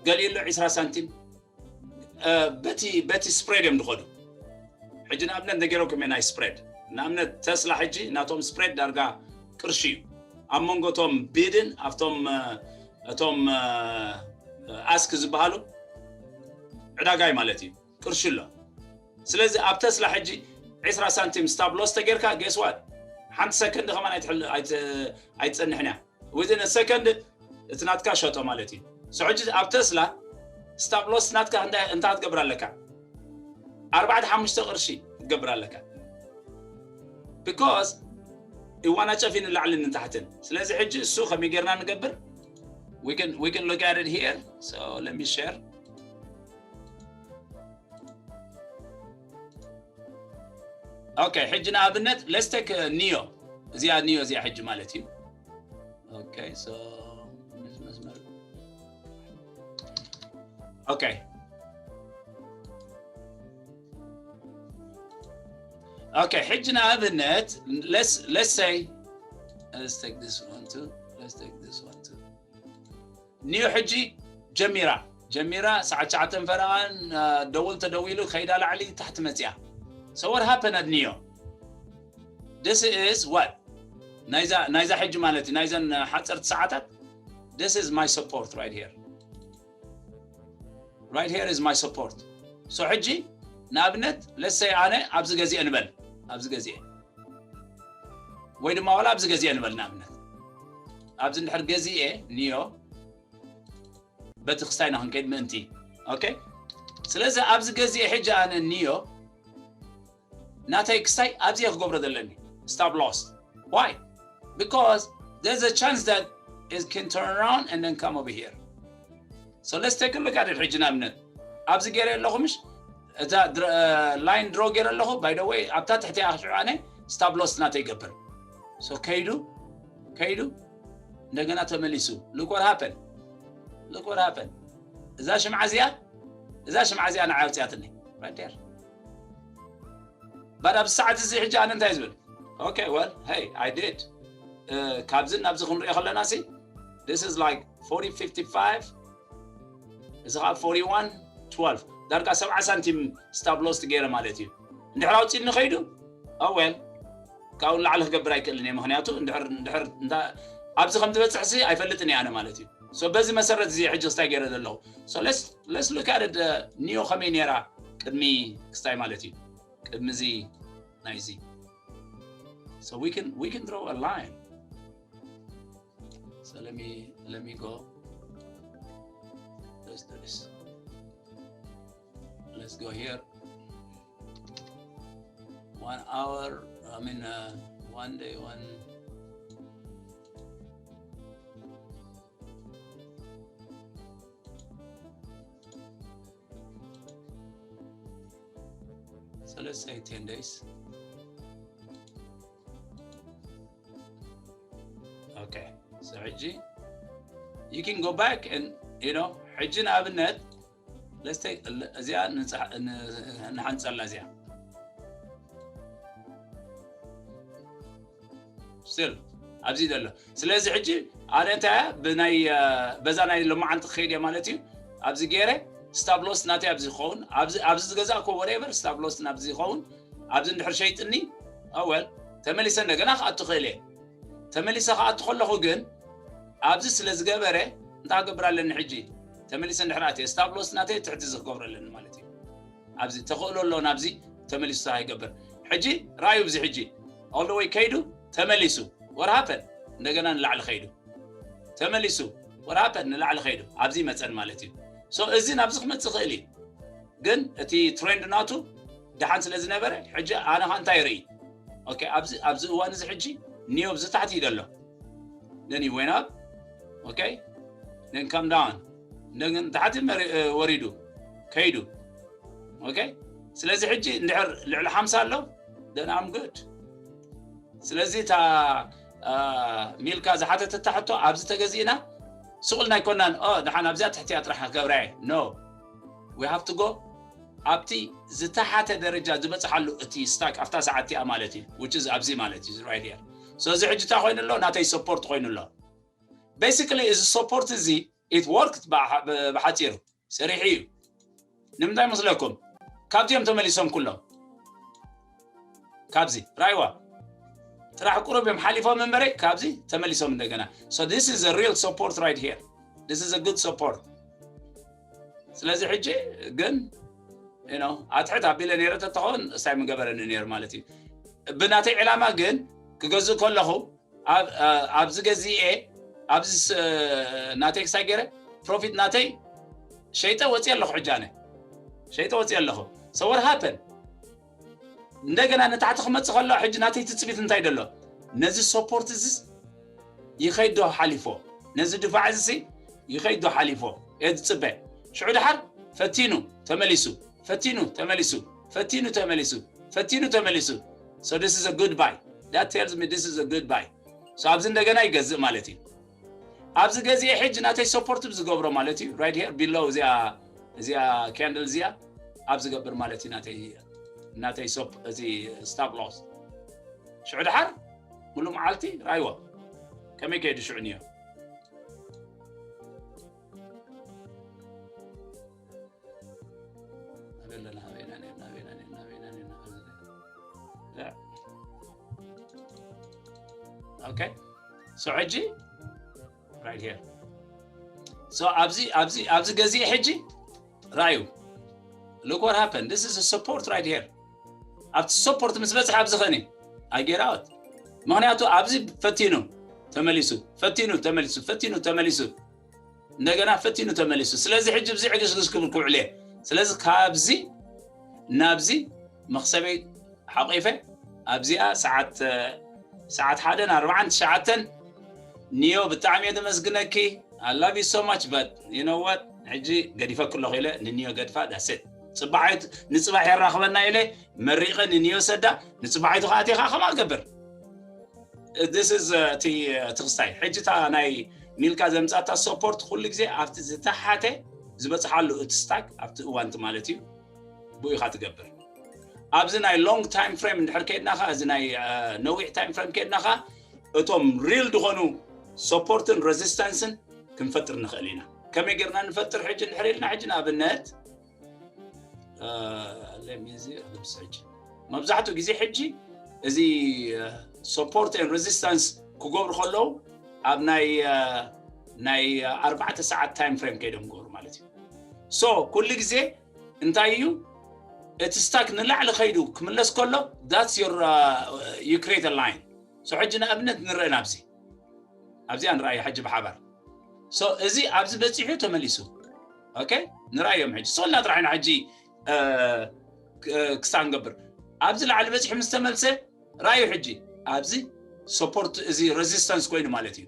ገሊኡ ኣሎ ዒስራ ሳንቲም፣ በቲ በቲ ስፕሬድ እዮም ዝኸዱ። ሕጂ ንኣብነት ነገረኩም ናይ ስፕሬድ፣ ንኣብነት ተስላ ሕጂ ናቶም ስፕሬድ ዳርጋ ቅርሺ እዩ። ኣብ መንጎ እቶም ቢድን ኣብቶም እቶም ኣስክ ዝበሃሉ ዕዳጋይ ማለት እዩ ቅርሺ ኣሎ። ስለዚ ኣብ ተስላ ሕጂ ዒስራ ሳንቲም ስታፕ ሎስ ተጌርካ፣ ጌስ ዋት፣ ሓንቲ ሰከንድ ከማን ኣይትሕል- ኣይት- ኣይትጸንሕን እያ። ዊዝን ሰከንድ እቲ ናትካ ሸጦ ማለት እዩ። ሶ ሕጂ ኣብ ተስላ ስታፕ ሎስ ናትካ እንታይ እንታይ ክትገብር ኣለካ? ኣርባዕተ ሓሙሽተ ቅርሺ ክትገብር ኣለካ። ቢኮዝ እዋና ጨፊ ንላዕልን ንታሕትን። ስለዚ ሕጂ እሱ ከመይ ጌርና ንገብር? We can we can look at it here. So let me share. ኦኬ፣ ሕጂ ንኣብነት let's take ኒዮ፣ እዚኣ ኒዮ እዚኣ ሕጂ ማለት እዩ። ኦኬ፣ so መስመር ኦኬ ኦኬ፣ ሕጂ ንኣብነት let's let's say let's take this one too. Let's take this one too. ኒዮ ሕጂ ጀሚራ ጀሚራ ሰዓት ትሽዓተ ፈረቓን ደወል ተደዊሉ ከይዳ ላዕሊ ታሕቲ መፅያ። So what happened at ኒዮ? This is what ናይዛ ናይዛ ሕጂ ማለት እዩ ናይዘን ሓፀርቲ ሰዓታት። This is my support right here. Right here is my support. So ሕጂ ንኣብነት let's say ኣነ ኣብዚ ገዚአ ንበል ኣብዚ ገዚአ ወይ ድማ ዋላ ኣብዚ ገዚአ ንበል ንኣብነት ኣብዚ እንድሕር ገዚአ ኒዮ በቲ ክስታይ ኢና ክንከይድ ምእንቲ። ኦኬ፣ ስለዚ ኣብዚ ገዚአ ሕጂ ኣነ ኒዮ ናተይ ክስታይ ኣብዚ ክገብሮ ዘለኒ stop loss. Why? Because there's a chance that it can turn around and then come over here. So let's take a look at it. ሕጂ ንኣብነት ኣብዚ ገይረ ኣለኹ ምሽ እታ ላይን ድሮ ገይረ ኣለኹ። By the way ኣብታ ትሕቲ ኣኽሽዑ ኣነ stop loss ናተይ ይገብር። So ከይዱ ከይዱ እንደገና ተመሊሱ። Look what happened. Look what happened. እዛ ሽምዓ እዚኣ እዛ ሽምዓ እዚኣ ንዓይ ኣውፅያትኒ right there. But ኣብዚ ሰዓት እዚ ሕጂ ኣነ እንታይ ዝብል? Okay, well, hey, I did. ካብዚ ናብዚ ክንሪኦ ከለና ሲ this is like forty fifty-five, እዚ ከዓ forty-one twelve፣ ዳርጋ ሰብዓ ሳንቲም stop loss ገይረ ማለት እዩ። እንድሕር ኣውፂኒ ከይዱ፣ oh well፣ ካብኡ ንላዕሊ ክገብር ኣይክእልን እየ። ምክንያቱ እንድሕር እንድሕር እንዳ ኣብዚ ከም ዝበፅሕ ሲ ኣይፈልጥን እየ ኣነ ማለት እዩ። So በዚ መሰረት እዚ ሕጂ ክስታይ ገይረ ዘለኹ። So let's let's look at it. ኒዮ ከመይ ነይራ ቅድሚ ክስታይ ማለት እዩ፣ ቅድሚ እዚ ናይዚ። So we can we can draw a line. So let me let me go. Let's do this. Let's go here. One hour. I mean, uh, one day, one. So let's say ten days. Okay. So ሕጂ you can go back and you know ሕጂ ንኣብነት let's take እዚኣ ንሓንፀላ እዚኣ still ኣብዚ ዘሎ። ስለዚ ሕጂ ኣነ እንታይ እያ ብናይ በዛ ናይ ሎማዓንቲ ክኸይድ እየ ማለት እዩ። ኣብዚ ገይረ stop loss ናተይ ኣብዚ ክኸውን፣ ኣብዚ ዝገዛእኮ whatever stop loss ናብዚ ይኸውን። ኣብዚ እንድሕር ሸይጥኒ ኣወል ተመሊሰ እንደገና ክኣቱ ክእል እየ። ተመሊሰ ክኣቱ ከለኹ ግን ኣብዚ ስለ ዝገበረ እንታይ ክገብር ኣለኒ ሕጂ? ተመሊሰ እንድሕር ኣትየ stop loss ናተይ ትሕቲ እዚ ክገብሮ ኣለኒ ማለት እዩ። ኣብዚ ተኽእሎ ኣሎ ናብዚ ተመሊሱ እንታይ ይገብር? ሕጂ ራዩ ኣብዚ ሕጂ all the way ከይዱ ተመሊሱ what happened? እንደገና ንላዕሊ ከይዱ ተመሊሱ what happened? ንላዕሊ ከይዱ ኣብዚ መፀን ማለት እዩ። So እዚ ናብዚ ክመፅእ ክእል እዩ። ግን እቲ trend ናቱ ደሓን ስለ ዝነበረ ሕጂ ኣነ ኸ እንታይ ርኢ? Okay ኣብዚ ኣብዚ እዋን እዚ ሕጂ ኒዮ ኣብዚ ታሕቲ እዩ ዘሎ። Then he went up. Okay then come down. Then ታሕቲ ወሪዱ ከይዱ። Okay ስለዚ ሕጂ እንድሕር ልዕሊ ሓምሳ ኣሎ then I'm good። ስለዚ እታ ሚልካ ዝሓተተታ ሕቶ ኣብዚ ተገዚእና ስቕ ኢልና ኣይኮናን ደሓን ኣብዚኣ ትሕቲያ ጥራሕ ክገብራ እየ። No we have to go ኣብቲ ዝተሓተ ደረጃ ዝበፅሓሉ እቲ stock ኣብታ ሰዓት እቲኣ ማለት እዩ። Which is ኣብዚ ማለት እዩ right here። So እዚ ሕጂ እንታይ ኮይኑ ኣሎ? ናተይ support ኮይኑ ኣሎ። Basically እዚ support እዚ it worked ብሓፂሩ ሰሪሑ እዩ። ንምንታይ መስለኩም? ካብዚኦም ተመሊሶም ኩሎም ካብዚ ራይዋ ጥራሕ ቁሩብ እዮም ሓሊፎም እምበረ ካብዚ ተመሊሶም እንደገና። So this is a real support right here. This is a good support። ስለዚ ሕጂ ግን ኣትሕት ኣቢለ ነይረ ተተኸውን እሳይ ምገበረኒ ነይሩ ማለት እዩ። ብናተይ ዕላማ ግን ክገዝእ ከለኹ ኣብዚ ገዚኤ ኣብዚ ናተይ ክሳይ ገይረ ፕሮፊት ናተይ ሸይጠ ወፂ ኣለኹ። ሕጂ ኣነ ሸይጠ ወፂ ኣለኹ። So what happened? እንደገና ንታሕቲ ክመፅእ ከሎ ሕጂ ናተይ ትፅቢት እንታይ ደሎ? ነዚ support እዚ ይኸይዶ ሓሊፎ፣ ነዚ ድፋዕ እዚ ይኸይዶ ሓሊፎ እየ ዝፅበ። ሽዑ ድሓር ፈቲኑ ተመሊሱ፣ ፈቲኑ ተመሊሱ፣ ፈቲኑ ተመሊሱ፣ ፈቲኑ ተመሊሱ። So this is a good buy. That tells me this is a good buy. So ኣብዚ እንደገና ይገዝእ ማለት እዩ። ኣብዚ ገዚኤ ሕጂ ናተይ support ዝገብሮ ማለት እዩ። Right here below እዚኣ እዚኣ candle እዚኣ ኣብ ዝገብር ማለት እዩ ናተይ ናተይ stop እዚ stop loss። ሽዑ ድሓር ሙሉ መዓልቲ ራይዎ ከመይ ከይዱ ሽዑ ንዮ ኣበለና ኣበይና ነርና ኣበይና ነርና ኣበይና ነርና okay so ሕጂ right here so ኣብዚ ኣብዚ ኣብዚ ገዚእ ሕጂ ራዩ look what happened. This is a support right here. ኣብቲ support ምስ በፅሕ ኣብዚ ኸኒ I get out። ምክንያቱ ኣብዚ ፈቲኑ ተመሊሱ ፈቲኑ ተመሊሱ ፈቲኑ ተመሊሱ እንደገና ፈቲኑ ተመሊሱ። ስለዚ ሕጂ ብዚ ዕግስግስ ክብል ክውዕል እየ። ስለዚ ካብዚ ናብዚ መክሰበይ ሓቂፈ ኣብዚኣ ሰዓት ሰዓት ሓደን ኣርባዓን ትሽዓተን ኒዮ ብጣዕሚ እየ ዘመስግነኪ። I love you so much but you know what ሕጂ ገዲፈ ክለኹ ኢለ ንኒዮ ገድፋ ዳሴት ፅባሓይት ንፅባሕ የራኽበና ኢለ መሪቐ ንኒዮ ሰዳ ንፅባሓይቱ ከዓ እቲኻ ከማ ገብር this is እቲ ትኽስታይ ሕጂ እታ ናይ ሚልካ ዘምፃታ support ኩሉ ግዜ ኣብቲ ዝተሓተ ዝበፅሓሉ እቲ stock ኣብቲ እዋንቲ ማለት እዩ ብኡ ኢኻ ትገብር። ኣብዚ ናይ long time frame እንድሕር ከይድናኻ እዚ ናይ ነዊሕ time frame ከይድናኻ እቶም real ዝኾኑ support ን resistance ን ክንፈጥር ንኽእል ኢና። ከመይ ጌርና ንፈጥር ሕጂ እንድሕር ኢልና ሕጂ ንኣብነት let me see ልብስ ሕጂ መብዛሕትኡ ግዜ ሕጂ እዚ support and resistance ክገብሩ ከለዉ ኣብ ናይ ናይ ኣርባዕተ ሰዓት time frame ከይዶም ክገብሩ ማለት እዩ። So ኩሉ ግዜ እንታይ እዩ እቲ stock ንላዕሊ ከይዱ ክምለስ ከሎ that's your you create a line። So ሕጂ ንኣብነት ንርአ ናብዚ ኣብዚኣ ንርኣዮ ሕጂ ብሓባር so እዚ ኣብዚ በፂሑ ተመሊሱ okay ንርኣዮም ሕጂ so ልና ጥራሕ ኢና ሕጂ ክሳብ ንገብር ኣብዚ ላዕሊ በፂሑ ምስ ተመልሰ ራዩ ሕጂ ኣብዚ support እዚ resistance ኮይኑ ማለት እዩ።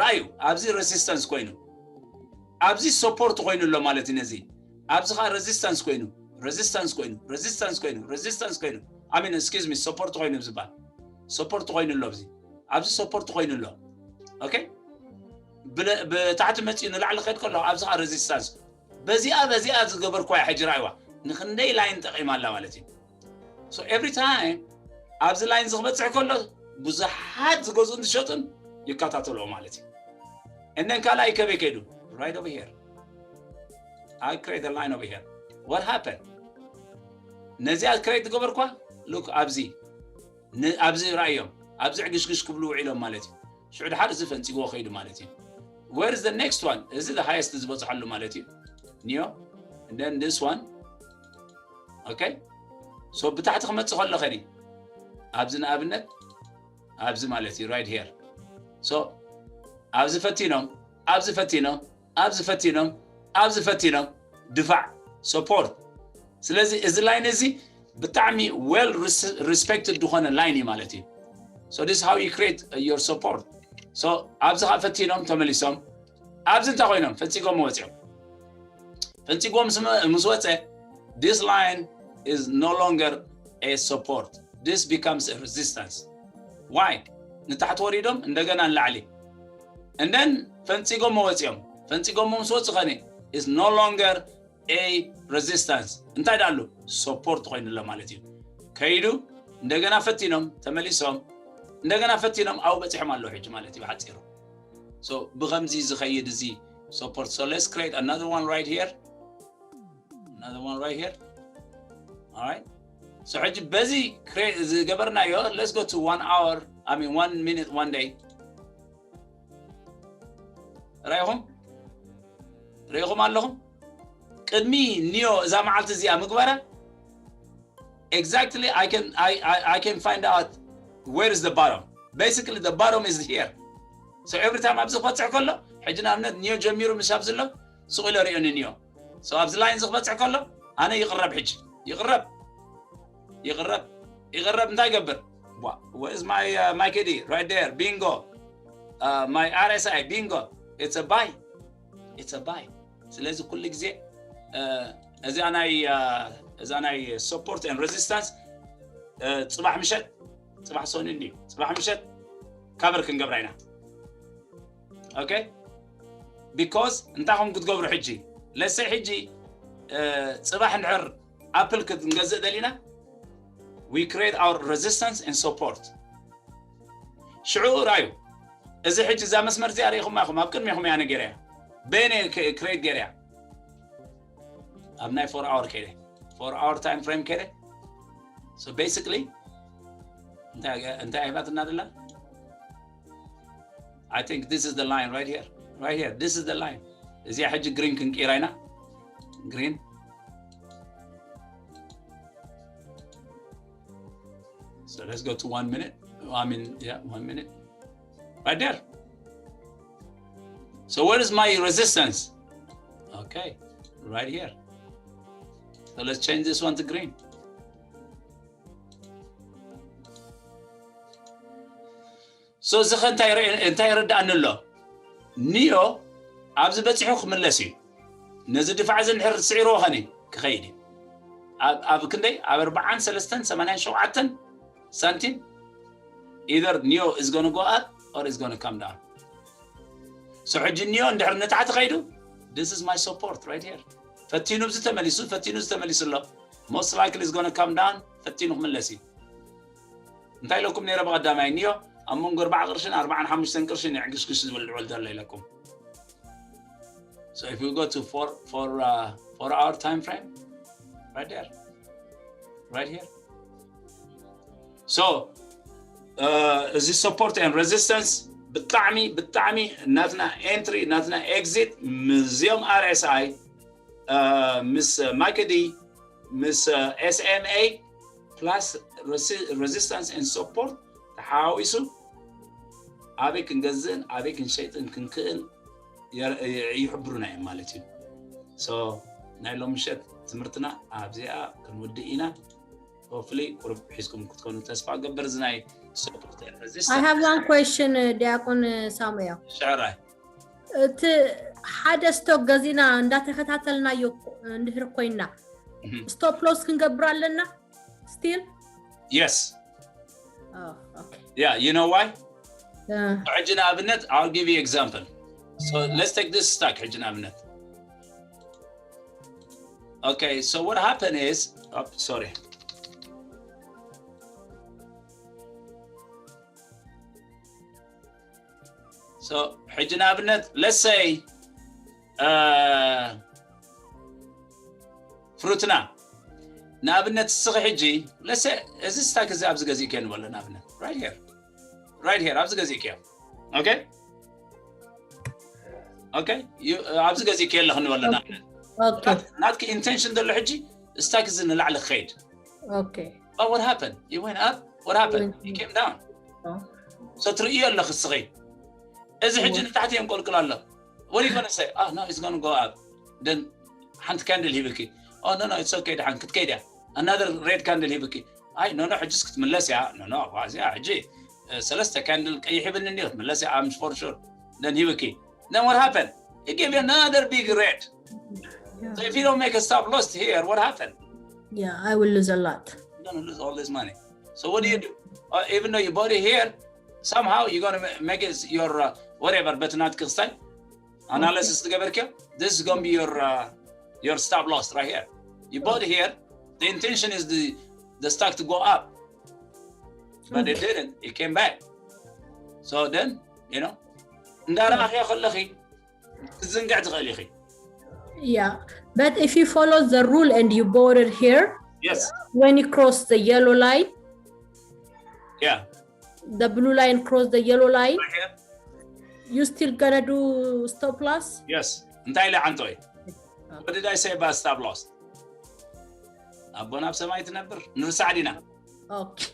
ራዩ ኣብዚ resistance ኮይኑ ኣብዚ support ኮይኑ ኣሎ ማለት እዩ። ነዚ ኣብዚ ከዓ resistance ኮይኑ resistance ኮይኑ resistance ኮይኑ resistance ኮይኑ I mean excuse me support ኮይኑ ዝበሃል support ኮይኑ ኣሎ ኣብዚ ኣብዚ support ኮይኑ ኣሎ okay ብታሕቲ መፂኡ ንላዕሊ ከድ ከሎ ኣብዚ ከዓ resistance በዚኣ በዚኣ ዝገበርኳያ ሕጂ ራይዋ ንክንደይ line ጠቂማ ኣላ ማለት እዩ። So every time ኣብዚ line ዝክበፅሕ ከሎ ብዙሓት ዝገዝኡን ዝሸጡን ይከታተልኦ ማለት እዩ። And then ካልኣይ ከበይ ከይዱ? Right over here. I create a line over here. What happened? ነዚኣ create ዝገበርኳ፣ look ኣብዚ ኣብዚ ራእዮም ኣብዚ ዕግሽግሽ ክብሉ ውዒሎም ማለት እዩ። ሽዑ ድሓር እዚ ፈንፂግዎ ከይዱ ማለት እዩ። Where is the next one? እዚ the highest ዝበፅሐሉ ማለት እዩ። Neo. And then this one. Okay. So ብታሕቲ ክመፅእ ከሎ ከዲ ኣብዚ ንኣብነት ኣብዚ ማለት እዩ፣ right here. So ኣብዚ ፈቲኖም ኣብዚ ፈቲኖም ኣብዚ ፈቲኖም ኣብዚ ፈቲኖም ድፋዕ support። ስለዚ እዚ line እዚ ብጣዕሚ well respected ዝኾነ line እዩ ማለት እዩ። So this is how you create your support. So ኣብዚ ኸዓ ፈቲኖም ተመሊሶም ኣብዚ እንታይ ኮይኖም ፈንፂጎም ወፂኦም ፈንፂጎም ምስ ወፀ this line is no longer a support. This becomes a resistance. Why? ንታሕቲ ወሪዶም እንደገና ንላዕሊ and then ፈንፂጎም ወፂኦም ፈንፂጎም ምስ ወፁ ኸኒ is no longer a resistance። እንታይ ዳሉ support ኮይኑሎ ማለት እዩ። ከይዱ እንደገና ፈቲኖም ተመሊሶም እንደገና ፈቲኖም ኣብኡ በፂሖም ኣለዉ ሕጂ ማለት እዩ ብሓፂሩ። So ብኸምዚ ዝኸይድ እዚ support. So let's create another one right here. Another one right here. All right. So ሕጂ በዚ ዝገበርናዮ let's go to one hour, I mean one minute, one day. ራይኹም ሪኢኹም ኣለኹም? ቅድሚ ኒዮ እዛ መዓልቲ እዚኣ ምግባራ exactly I can I, I, I can find out where is the bottom. Basically the bottom is here. So every time ኣብዚ ክበፅሕ ከሎ ሕጂ ንኣብነት ኒዮ ጀሚሩ ምሽ ኣብዚ ኣሎ ስቕ ኢሎ ሪኦ ንኒዮ። So ኣብዚ line እዚ ክበፅሕ ከሎ ኣነ ይቕረብ ሕጂ ይቕረብ ይቕረብ ይቕረብ እንታይ ይገብር? What is my uh, my K D? Right there. Bingo. Uh, my R S I. Bingo. It's a buy. It's a buy. ስለዚ ኩሉ ግዜ እዚኣ ናይ እዛ ናይ support and resistance ፅባሕ ምሸት ፅባሕ ሰኑይ እንድዩ ፅባሕ ምሸት cover ክንገብራ ኢና። Okay. Because እንታይ ከም ክትገብሩ ሕጂ let's say ሕጂ ፅባሕ እንድሕር apple ክንገዝእ ደሊና we create our resistance and support። ሽዑ ራዩ እዚ ሕጂ እዛ መስመር እዚኣ ርኢኹማ ኢኹም ኣብ ቅድሚኹም እያ ነጌረያ በየነ create ገይረያ ኣብ ናይ four hour ከይደ four hour time frame ከይደ። So basically እንታይ ሂባትና ደላ? I think this is the line right here. Right here. This is the line. እዚኣ ሕጂ green ክንቅይራ ኢና። Green. So let's go to one minute. I mean, yeah, one minute. Right there. So where is my resistance? Okay, right here. So let's change this one to green. So እዚ እንታይ እንታይ ይረዳእኒ ኣሎ? ኒዮ ኣብዚ በፂሑ ክምለስ እዩ። ነዚ ድፋዕ እዚ እንድሕር ስዒርዎ ኸኒ ክኸይድ እዩ። ኣብ ክንደይ ኣብ ኣርባዓን ሰለስተን ሰማንያን ሸውዓተን ሳንቲም either ኒዮ is gonna go up or is gonna come down. So ሕጂ ኒዮ እንድሕር ንታሕቲ ኸይዱ this is my support right here። ፈቲኑ እዚ ተመሊሱ ፈቲኑ እዚ ተመሊሱ ኣሎ። Most likely is gonna come down ፈቲኑ ክምለስ እዩ። እንታይ ኢለኩም ነይረ ብቐዳማይ ኒዮ ኣብ መንጎ ኣርባዓ ቅርሽን ኣርባዓን ሓሙሽተን ቅርሽን ዕግሽግሽ ዝበል ድወል ዘሎ ኢለኩም። So if you go to four four uh, four hour time frame right there right here. So uh, እዚ support and resistance ብጣዕሚ ብጣዕሚ ናትና entry ናትና exit ምስዚኦም R S I uh, ምስ ማይክዲ ምስ S M A plus resistance and support ተሓዋዊሱ ኣበይ ክንገዝእን ኣበይ ክንሸይጥን ክንክእል ይሕብሩና እዮም ማለት እዩ። So ናይ ሎም ምሸት ትምህርትና ኣብዚኣ ክንውድእ ኢና። Hopefully ቁሩብ ሒዝኩም ክትኮኑ ተስፋ ገብር እዚ ናይ support and resistance። I have one question ዲያቆን ሳሙኤል። ሽዕራይ እቲ ሓደ stock ገዚና እንዳተከታተልናዮ እንድህር ኮይና stop loss ክንገብር ኣለና still? Yes. Oh, okay. Yeah, you know why? Uh, ሕጂ ንኣብነት I'll give you example. So let's take this stock ሕጂ ንኣብነት. Okay, so what happened is, oh, sorry. So ሕጂ ንኣብነት let's say uh, ፍሩትና ንኣብነት እስኺ ሕጂ let's say እዚ ስታክ እዚ ኣብዚ ገዚእከ ንበሎ ንኣብነት right here right here ኣብዚ ገዚእከ okay okay you ኣብዚ ገዚእከ ኣለኽ ንበሎ ንኣብነት Okay. ናትኪ intention ዘሎ ሕጂ ስታክ እዚ ንላዕሊ ክኸይድ Okay. But what happened? It went up. What happened? It came down. So ትርእዮ ኣለኽ እስኺ እዚ ሕጂ ንታሕቲ የንቆልቅል ኣሎ። What are you gonna say? Oh no, it's gonna go up. Then ሓንቲ candle ሂብኪ. Oh no no, it's okay. ድሓን ክትከይድ እያ. Another red candle ሂብኪ. ኣይ no no, ሕጅስ ክትምለስ እያ. No no, እዚኣ ሕጂ ሰለስተ candle ቀይሕ ሂብኒ እንዲ ክትምለስ እያ. I'm for sure. Then ሂብኪ. Then what happened? It gave you another big red. So if you don't make a stop loss here, what happened? Yeah, I will lose a lot. You're gonna lose all this money. So what do you do? Uh, even though you bought it here, somehow you're gonna make it your uh, whatever, but not ክስታይ analysis ትገበርኪ. This is gonna be your uh, your stop loss right here. You bought it here. The intention is the the stock to go up, but it didn't. It came back. So then, you know, እንዳረኣኽዮ ከለኺ ክትዝንግዕ ትኽእል ኢኺ። Yeah, but if you follow the rule and you bought it here, Yes. When you cross the yellow line, Yeah. The blue line cross the yellow line. Right here. You still gonna do stop loss? Yes. እንታይ ኢለ ዓንቶይ? What did I say about stop loss? ኣቦና ኣብ ሰማይ ትነብር ንርሳዕ ዲና? Okay,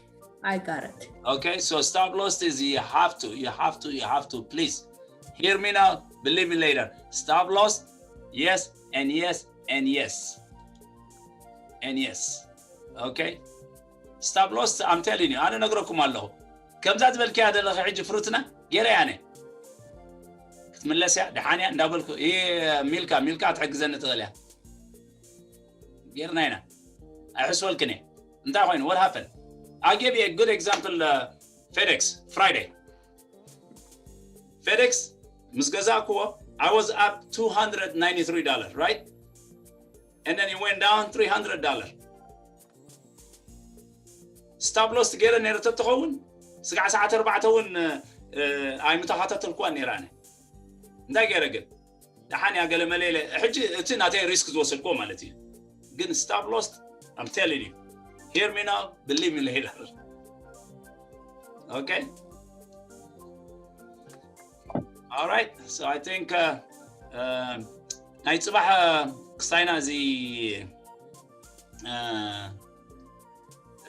I got it. Okay, so stop loss is you have to, you have to, you have to please hear me now, believe me later. Stop loss, yes and yes and yes and yes. Okay, stop loss. I'm telling you, ኣነ ነግረኩም ኣለኹ። ከምዛ ዝበልክያ ዘለኺ ሕጂ ፍሩትና ገይረ ያነ ክትምለስ እያ ደሓን እያ እንዳበልኩ ይህ ሚልካ ሚልካ ትሕግዘኒ ትኽእል እያ። ጌርና ኢና ኣይሕስበልክን እየ። እንታይ ኮይኑ? What happened? I give you a good example. Uh, FedEx Friday. FedEx ምስ ገዛእክዎ I was up two hundred ninety-three dollars, right? And then it went down three hundred dollars. Stop loss ገይረ ነይረ ተትኸውን ስጋዕ ሰዓት ኣርባዕተ እውን ኣይምተኻታተልኩዋን ነይረ ኣነ። እንታይ ገይረ ግን ደሓን እያ ገለ መለ ኢለ ሕጂ እቲ ናተይ risk ዝወሰድኩዎ ማለት እዩ። ግን stop loss, I'm telling you, hear me now, believe me later. Okay? All right, so I think uh, uh, ናይ ፅባሕ uh, ክስታይና እዚ uh,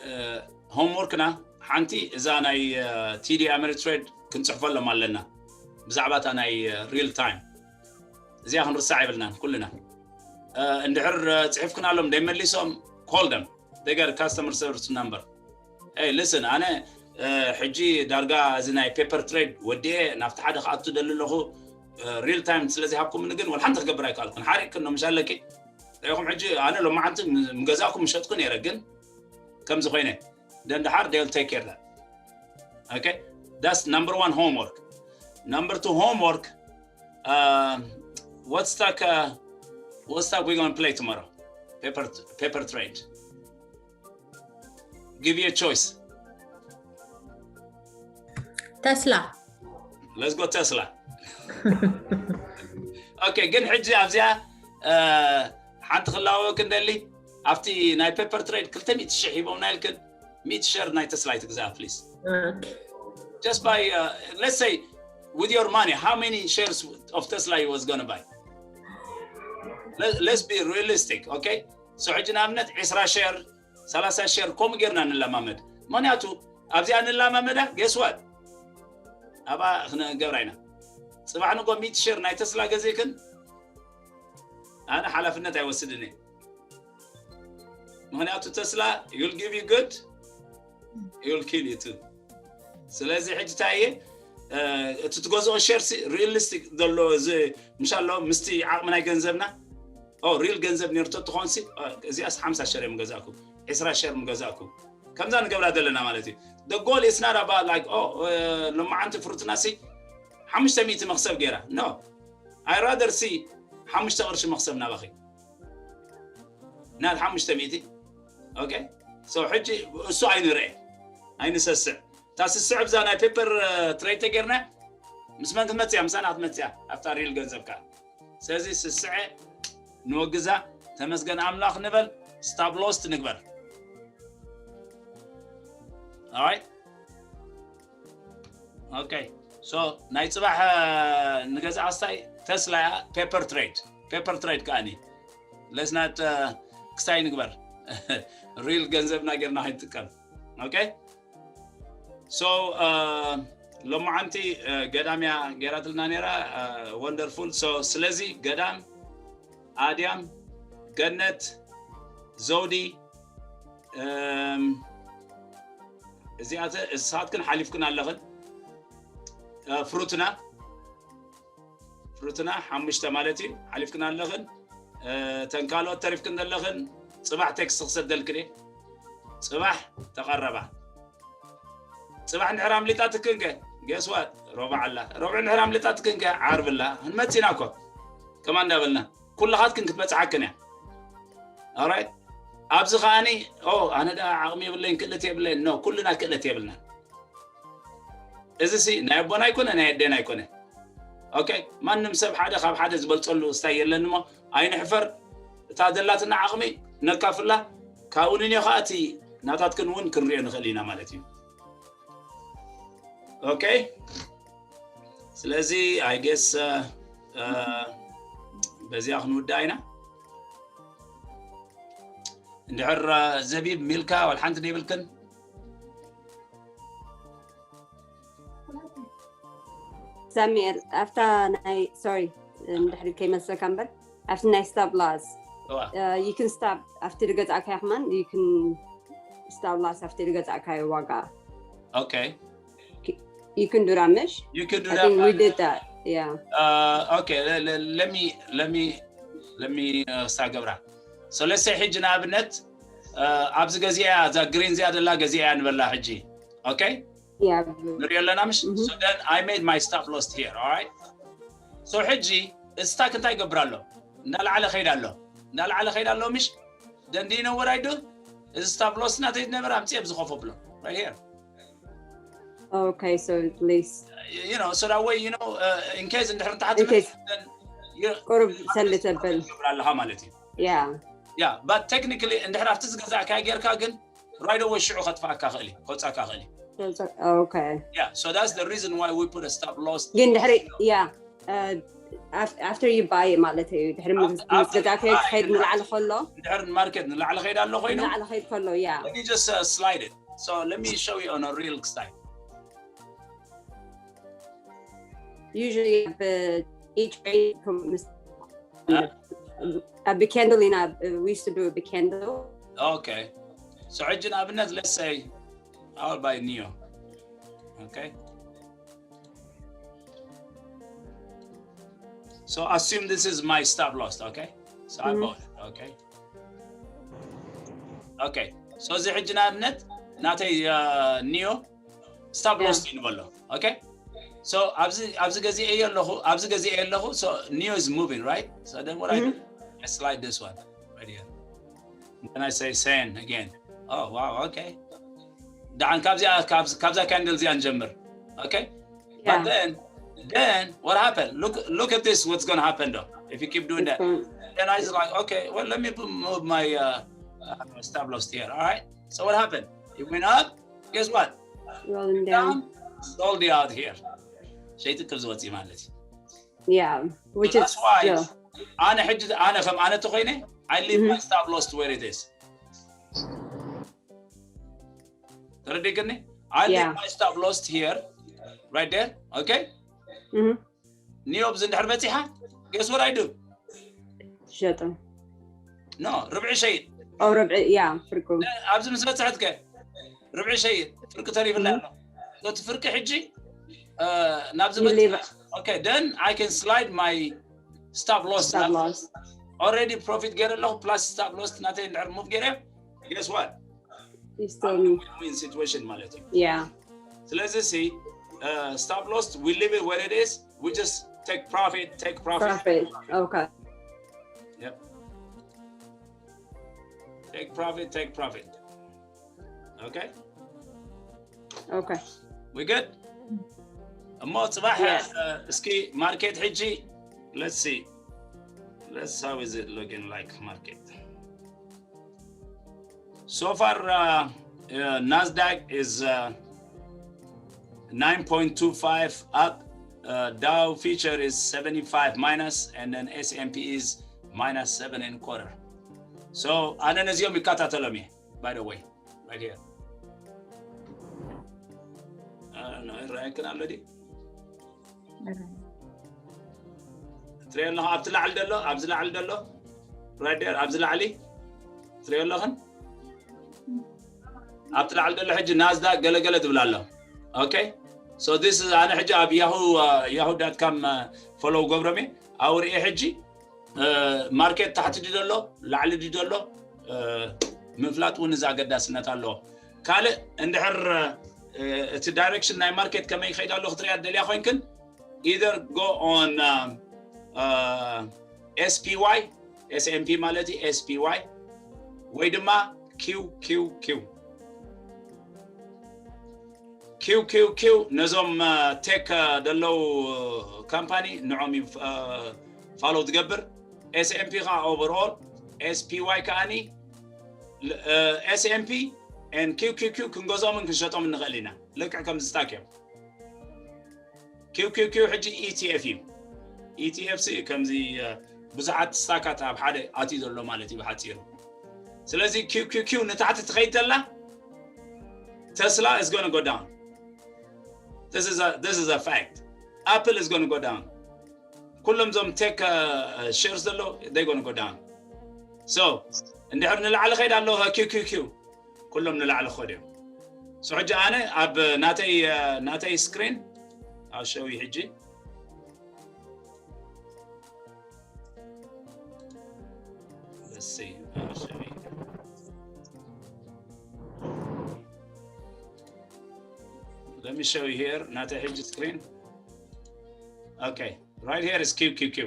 uh, homework ና ሓንቲ እዛ ናይ uh, TD Ameritrade ክንፅሕፈሎም ኣለና ብዛዕባ እታ ናይ uh, real time እዚኣ ክንርሳዕ የብልናን ኩልና። Uh, እንድሕር uh, ፅሒፍክናሎም ደይመሊሶም call them. They got a customer service number. Hey, listen, ኣነ uh, ሕጂ ዳርጋ እዚ ናይ paper trade ወዲኤ ናብቲ ሓደ ክኣቱ ደሊ ኣለኹ። Uh, real time ስለዚ ሃብኩምኒ ግን ወላ ሓንቲ ክገብር ኣይከኣልኩን። ሓሪቅክን ዶ ምሽ ኣለኪ? ሪኢኹም ሕጂ ኣነ ሎማዓንቲ ም- ምገዛእኩ ምሸጥኩ ነይረ ግን ከምዚ ኮይነ ደን ድሓር they'll take care that. Okay, that's number one homework. Number two homework. Um, what stock? Uh, what stock we gonna play tomorrow? Paper paper trade. Give you a choice. Tesla. Let's go Tesla. Okay, ግን ሕጂ ኣብዚኣ uh, ሓንቲ ክላወቅ እንደሊ ኣብቲ ናይ paper trade ክልተ ሚእቲ ሽሕ ሂቦምና ኢልክን ሚእቲ share ናይ ተስላ ኣይትግዛእ please. Okay. Just buy uh, let's say with your money how many shares of Tesla you was gonna buy? Let, let's be realistic, okay? So ሕጂ ንኣብነት ዕስራ share ሰላሳ share ከምኡ ጌርና ንለማመድ። ምክንያቱ ኣብዚኣ ንለማመዳ guess what? ኣብኣ ክንገብራ ኢና። ፅባሕ ንጎ ሚእቲ share ናይ ተስላ ገዚእክን ኣነ ሓላፍነት ኣይወስድን እየ። ምክንያቱ ተስላ will give you good, will kill you too. ስለዚ ሕጂ እንታይ እየ እቲ ትገዝኦ share realistic ዘሎ እዚ ምሻሎ ምስቲ ዓቕሚ ናይ ገንዘብና real ገንዘብ ነይሩ ተትኾንሲ እዚኣስ ሓምሳ share ምገዛእኩ፣ ዕስራ share ምገዛእኩ። ከምዛ ንገብራ ዘለና ማለት እዩ። The goal is not about like oh ሎማዓንቲ ፍሩትናሲ ሓሙሽተ ሚእቲ መክሰብ ገይራ no I rather see ሓሙሽተ ቅርሺ መክሰብ ናባኺ not ሓሙሽተ ሚእቲ። Okay, so ሕጂ እሱ ኣይንርአ ኣይንሰስዕ። እታ ስስዕ ብዛ ናይ paper trade ተጌርና ምስ መን ክትመፅያ? ምሳና ክትመፅያ ኣብታ real ገንዘብካ። ስለዚ ስስዐ ንወግዛ፣ ተመስገን ኣምላኽ ንበል፣ stop loss ንግበር። Alright? Okay. So ናይ ፅባሕ ንገዛ ኣስታይ ተስላ እያ። Paper trade, paper trade ከኣኒ let's not ክስታይ ንግበር። Real ገንዘብና ጌርና ከይንጥቀም። Okay? So ሎማዓንቲ ገዳምያ ገይራትልና ነራ። Wonderful። So ስለዚ ገዳም፣ ኣድያም፣ ገነት፣ ዘውዲ፣ እዚኣተ እሳትክን ሓሊፍክን ኣለኽን። ፍሩትና፣ ፍሩትና ሓሙሽተ ማለት እዩ። ሓሊፍክን ኣለኽን። ተንካልኦት ተሪፍክን ዘለኽን፣ ፅባሕ ቴክስት ክሰደልክን እየ። ፅባሕ ተቐረባ። ፅባሕ እንድሕር ኣምሊጣትክን ከ? Guess what? ሮባ ኣላ። ሮባ እንድሕር ኣምሊጣትክን ከ? ዓርብላ። ንመፂና እኮ ከማ እንዳበልና ኩላኻትክን ክትበፅሓክን እያ። Alright? ኣብዚ ከኣኒ ኦ ኣነ ዳ ዓቕሚ የብለይን፣ ክእለት የብለይን። ኖ፣ ኩልና ክእለት የብልና። እዚ ሲ ናይ ኣቦና ኣይኮነ፣ ናይ ኣዴና ኣይኮነ። Okay? ማንም ሰብ ሓደ ካብ ሓደ ዝበልፀሉ ስታይ የለን እሞ ኣይንሕፈር። እታ ዘላትና ዓቕሚ ነካፍላ። ካብኡ ንንዮ ከዓ እቲ ናታትክን እውን ክንሪኦ ንኽእል ኢና ማለት እዩ። Okay? ስለዚ I guess በዚኣ ክንውዳእ ኢና። እንድሕር ዘቢብ፣ ሚልካ፣ ዋላ ሓንቲ ደይብልክን? ሳሚኤል ኣብታ ናይ ሶሪ እንድሕሪ ከይመስለካ እምበር ኣብቲ ናይ stop loss you can stop ኣብቲ ዝገዛእካዮ ከማን you can stop loss ኣብቲ ዝገዛእካዮ ዋጋ። Okay. You can do that, ምሽ? You can do I that. think we But, did that. Yeah. Uh, okay, let, let, let me let me let me uh, ሳገብራ። So let's say ሕጂ ንኣብነት uh, ኣብዚ ገዚኣ እዛ ግሪን እዚኣ ደላ ገዚኣ ንበላ ሕጂ። Okay? Yeah. ንሪኦ ኣለና ምሽ? So then I made my stop loss here, all right? So ሕጂ እዚ ስታክ እንታይ ይገብር ኣሎ? እንዳላዕለ ከይድ ኣሎ። እንዳላዕለ ከይድ ኣሎ ምሽ? Then do you know what I do? እዚ stop loss ናተይ ዝነበረ ኣምፅእ ኣብዚ ኮፍ ብሎ። Right here. Okay, so at least You know, so that way, you know, uh, in case እንድሕር ንታሕቲ In case. then, you know, ቁሩብ ሰሊ ተብል። ትገብር ኣለኻ ማለት እዩ። Yeah. Yeah, but technically እንድሕር ኣብቲ ዝገዛእካ ጌርካ ግን right away ሽዑ ከጥፋኣካ ክእል እዩ፣ ከውፃካ ክእል እዩ። Okay. Yeah, so that's the reason why we put a stop loss. ግን ድሕሪ yeah. Uh, af- after you buy ማለት እዩ ድሕሪ ምስ- ምስ ገዛእካዮ ትኸይድ ንላዕሊ ከሎ እንድሕር ማርኬት ንላዕሊ ከይድ ኣሎ ኮይኑ ንላዕሊ ከይድ ከሎ yeah. Let me just uh, slide it. So let me show you on a real style. Usually the each rate from uh, the candle in a uh, we used to do the candle. Okay. So ሕጂ ንኣብነት let's say I'll buy Neo. Okay. So assume this is my stop loss, okay? So I bought it, okay? Okay. So እዚ ሕጂ ንኣብነት ናተይ uh, Neo stop loss እዩ ንበሎ። Okay? So ኣብዚ ኣብዚ ገዚኤ ኣለኹ፣ ኣብዚ ገዚኤ ኣለኹ። So Neo is moving, right? So then what I do? I slide this one right here. And then I say send again. Oh wow, okay. ደሓን ካብዚኣ ካብዛ candle እዚኣ ንጀምር። Okay? But Yeah. then then what happened? Look look at this, what's going to happen though if you keep doing that. Then I was like, okay, well, let me put, move my uh, uh, stop loss here. All right. So what happened? It went up. Guess what? Rolling down. Down. Sold it out here. ሸይጥክብ ዝወፅእ ማለት እዩ። Yeah. Which is That's why yeah. ኣነ ሕጂ ኣነ ከም ኣነ ተኮይነ I leave my stop loss to where it is. ተረዲግኒ? I leave Yeah. my stop loss here, right there. Okay? Mhm. ኒዮብዚ እንድሕር በፂሓ guess what I do? ትሸጦ No, ርብዒ ሸይጥ። او ربع yeah. ፍርቁ ኣብዚ ምስ በፅሐት ከ ርብዒ ሸይጥ፣ ፍርቂ ተሪፍላ ኣሎ። እቲ ፍርቂ ሕጂ ናብዚ You leave it. Okay, then I can slide my stop loss. Stop loss. Already profit ገይረ ኣለኹ plus stop loss ናተይ እንድሕር move ገይረ guess what? You still Win situation ማለት እዩ። Yeah. ስለዚ ሲ stop loss, we leave it where it is, we just take profit, take profit. Profit. Okay. Yep. Take profit, take profit. Okay? Okay. We good? እሞ ጽባሕ እስኪ market ሕጂ let's see, let's how is it looking like market? So far, uh, uh, Nasdaq is uh, nine point two five up, uh, Dow future is seventy-five minus, and then S and P is minus seven and quarter. So ኣነ ነዚኦም ይከታተሎም እየ። By the way, right here. I don't know, ይረኣየክን ኣሎ ድዩ? ትሪኦ ኣለኹ ኣብቲ ላዕሊ ዘሎ፣ ኣብዚ ላዕሊ ዘሎ፣ right there፣ ኣብዚ ላዕሊ ትሪኦ ኣለኽን? ኣብቲ ላዕሊ ዘሎ ሕጂ ናዝዳክ ገለገለ ትብል ኣሎ። Okay? So this is፣ ኣነ ሕጂ ኣብ ያሁ፣ ያሁ ዳት ካም ፎሎው ገብሮም እየ። ኣብኡ ርእየ ሕጂ ማርኬት ታሕቲ ድዩ ዘሎ ላዕሊ ድዩ ዘሎ ምፍላጥ እውን እዚ ኣገዳስነት ኣለዎ። ካልእ እንድሕር እቲ ዳይሬክሽን ናይ ማርኬት ከመይ ይኸይድ ኣሎ ክትሪኣ ደልያ ኮይንክን፣ either go on SPY, S&P ማለት እዩ፣ SPY ወይ ድማ QQQ። QQQ ነዞም ቴክ ደለው ካምፓኒ ንዖም እዩ ፋሎ ትገብር። S&P ከዓ overall፣ SPY ከዓኒ S&P and QQQ ክንገዝኦምን ክንሸጦምን ንኽእል ኢና። ልክዕ ከምዚ ስታክ እዮም። QQQ ሕጂ ETF እዩ። ETF ሲ ከምዚ ብዙሓት ስታካት ኣብ ሓደ ኣትዩ ዘሎ ማለት እዩ ብሓፂሩ። ስለዚ QQQ ንታሕቲ ትኸይድ ተላ፣ Tesla is going to go down. This is a, this is a fact. Apple is going to go down. ኩሎም ዞም ቴክ ሼርስ ዘለዉ they going to go down. So እንድሕር ንላዕሊ ኸይድ ኣለዎ QQQ፣ ኩሎም ንላዕሊ ክኸዱ እዮም። So ሕጂ ኣነ ኣብ ናተይ ናተይ ስክሪን I'll show you ሕጂ። Let's see. I'll show you. Let me show you here. ናተይ ሕጂ ስክሪን። Okay, right here is QQQ.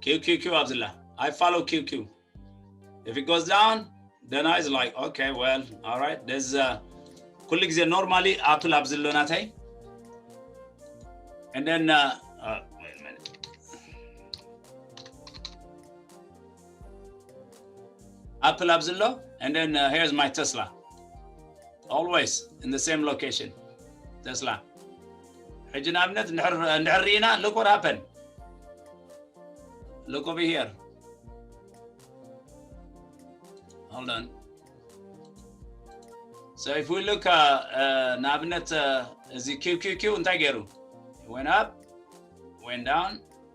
QQQ ኣብዝላ። I follow QQ. If it goes down, then I is like, okay, well, all right. There's uh, ኩሉ ግዜ normally ኣፕል ኣብዚ ኣሎ ናተይ። And then uh, uh, wait a minute. ኣፕል ኣብዚ ኣሎ። And then uh, here's my Tesla. Always in the same location. Tesla. ሕጂ ንኣብነት እንድሕር ርኢና look what happened. Look over here. Hold on. So if we look uh, uh, ንኣብነት uh, እዚ QQQ እንታይ ገይሩ? It went up, went down,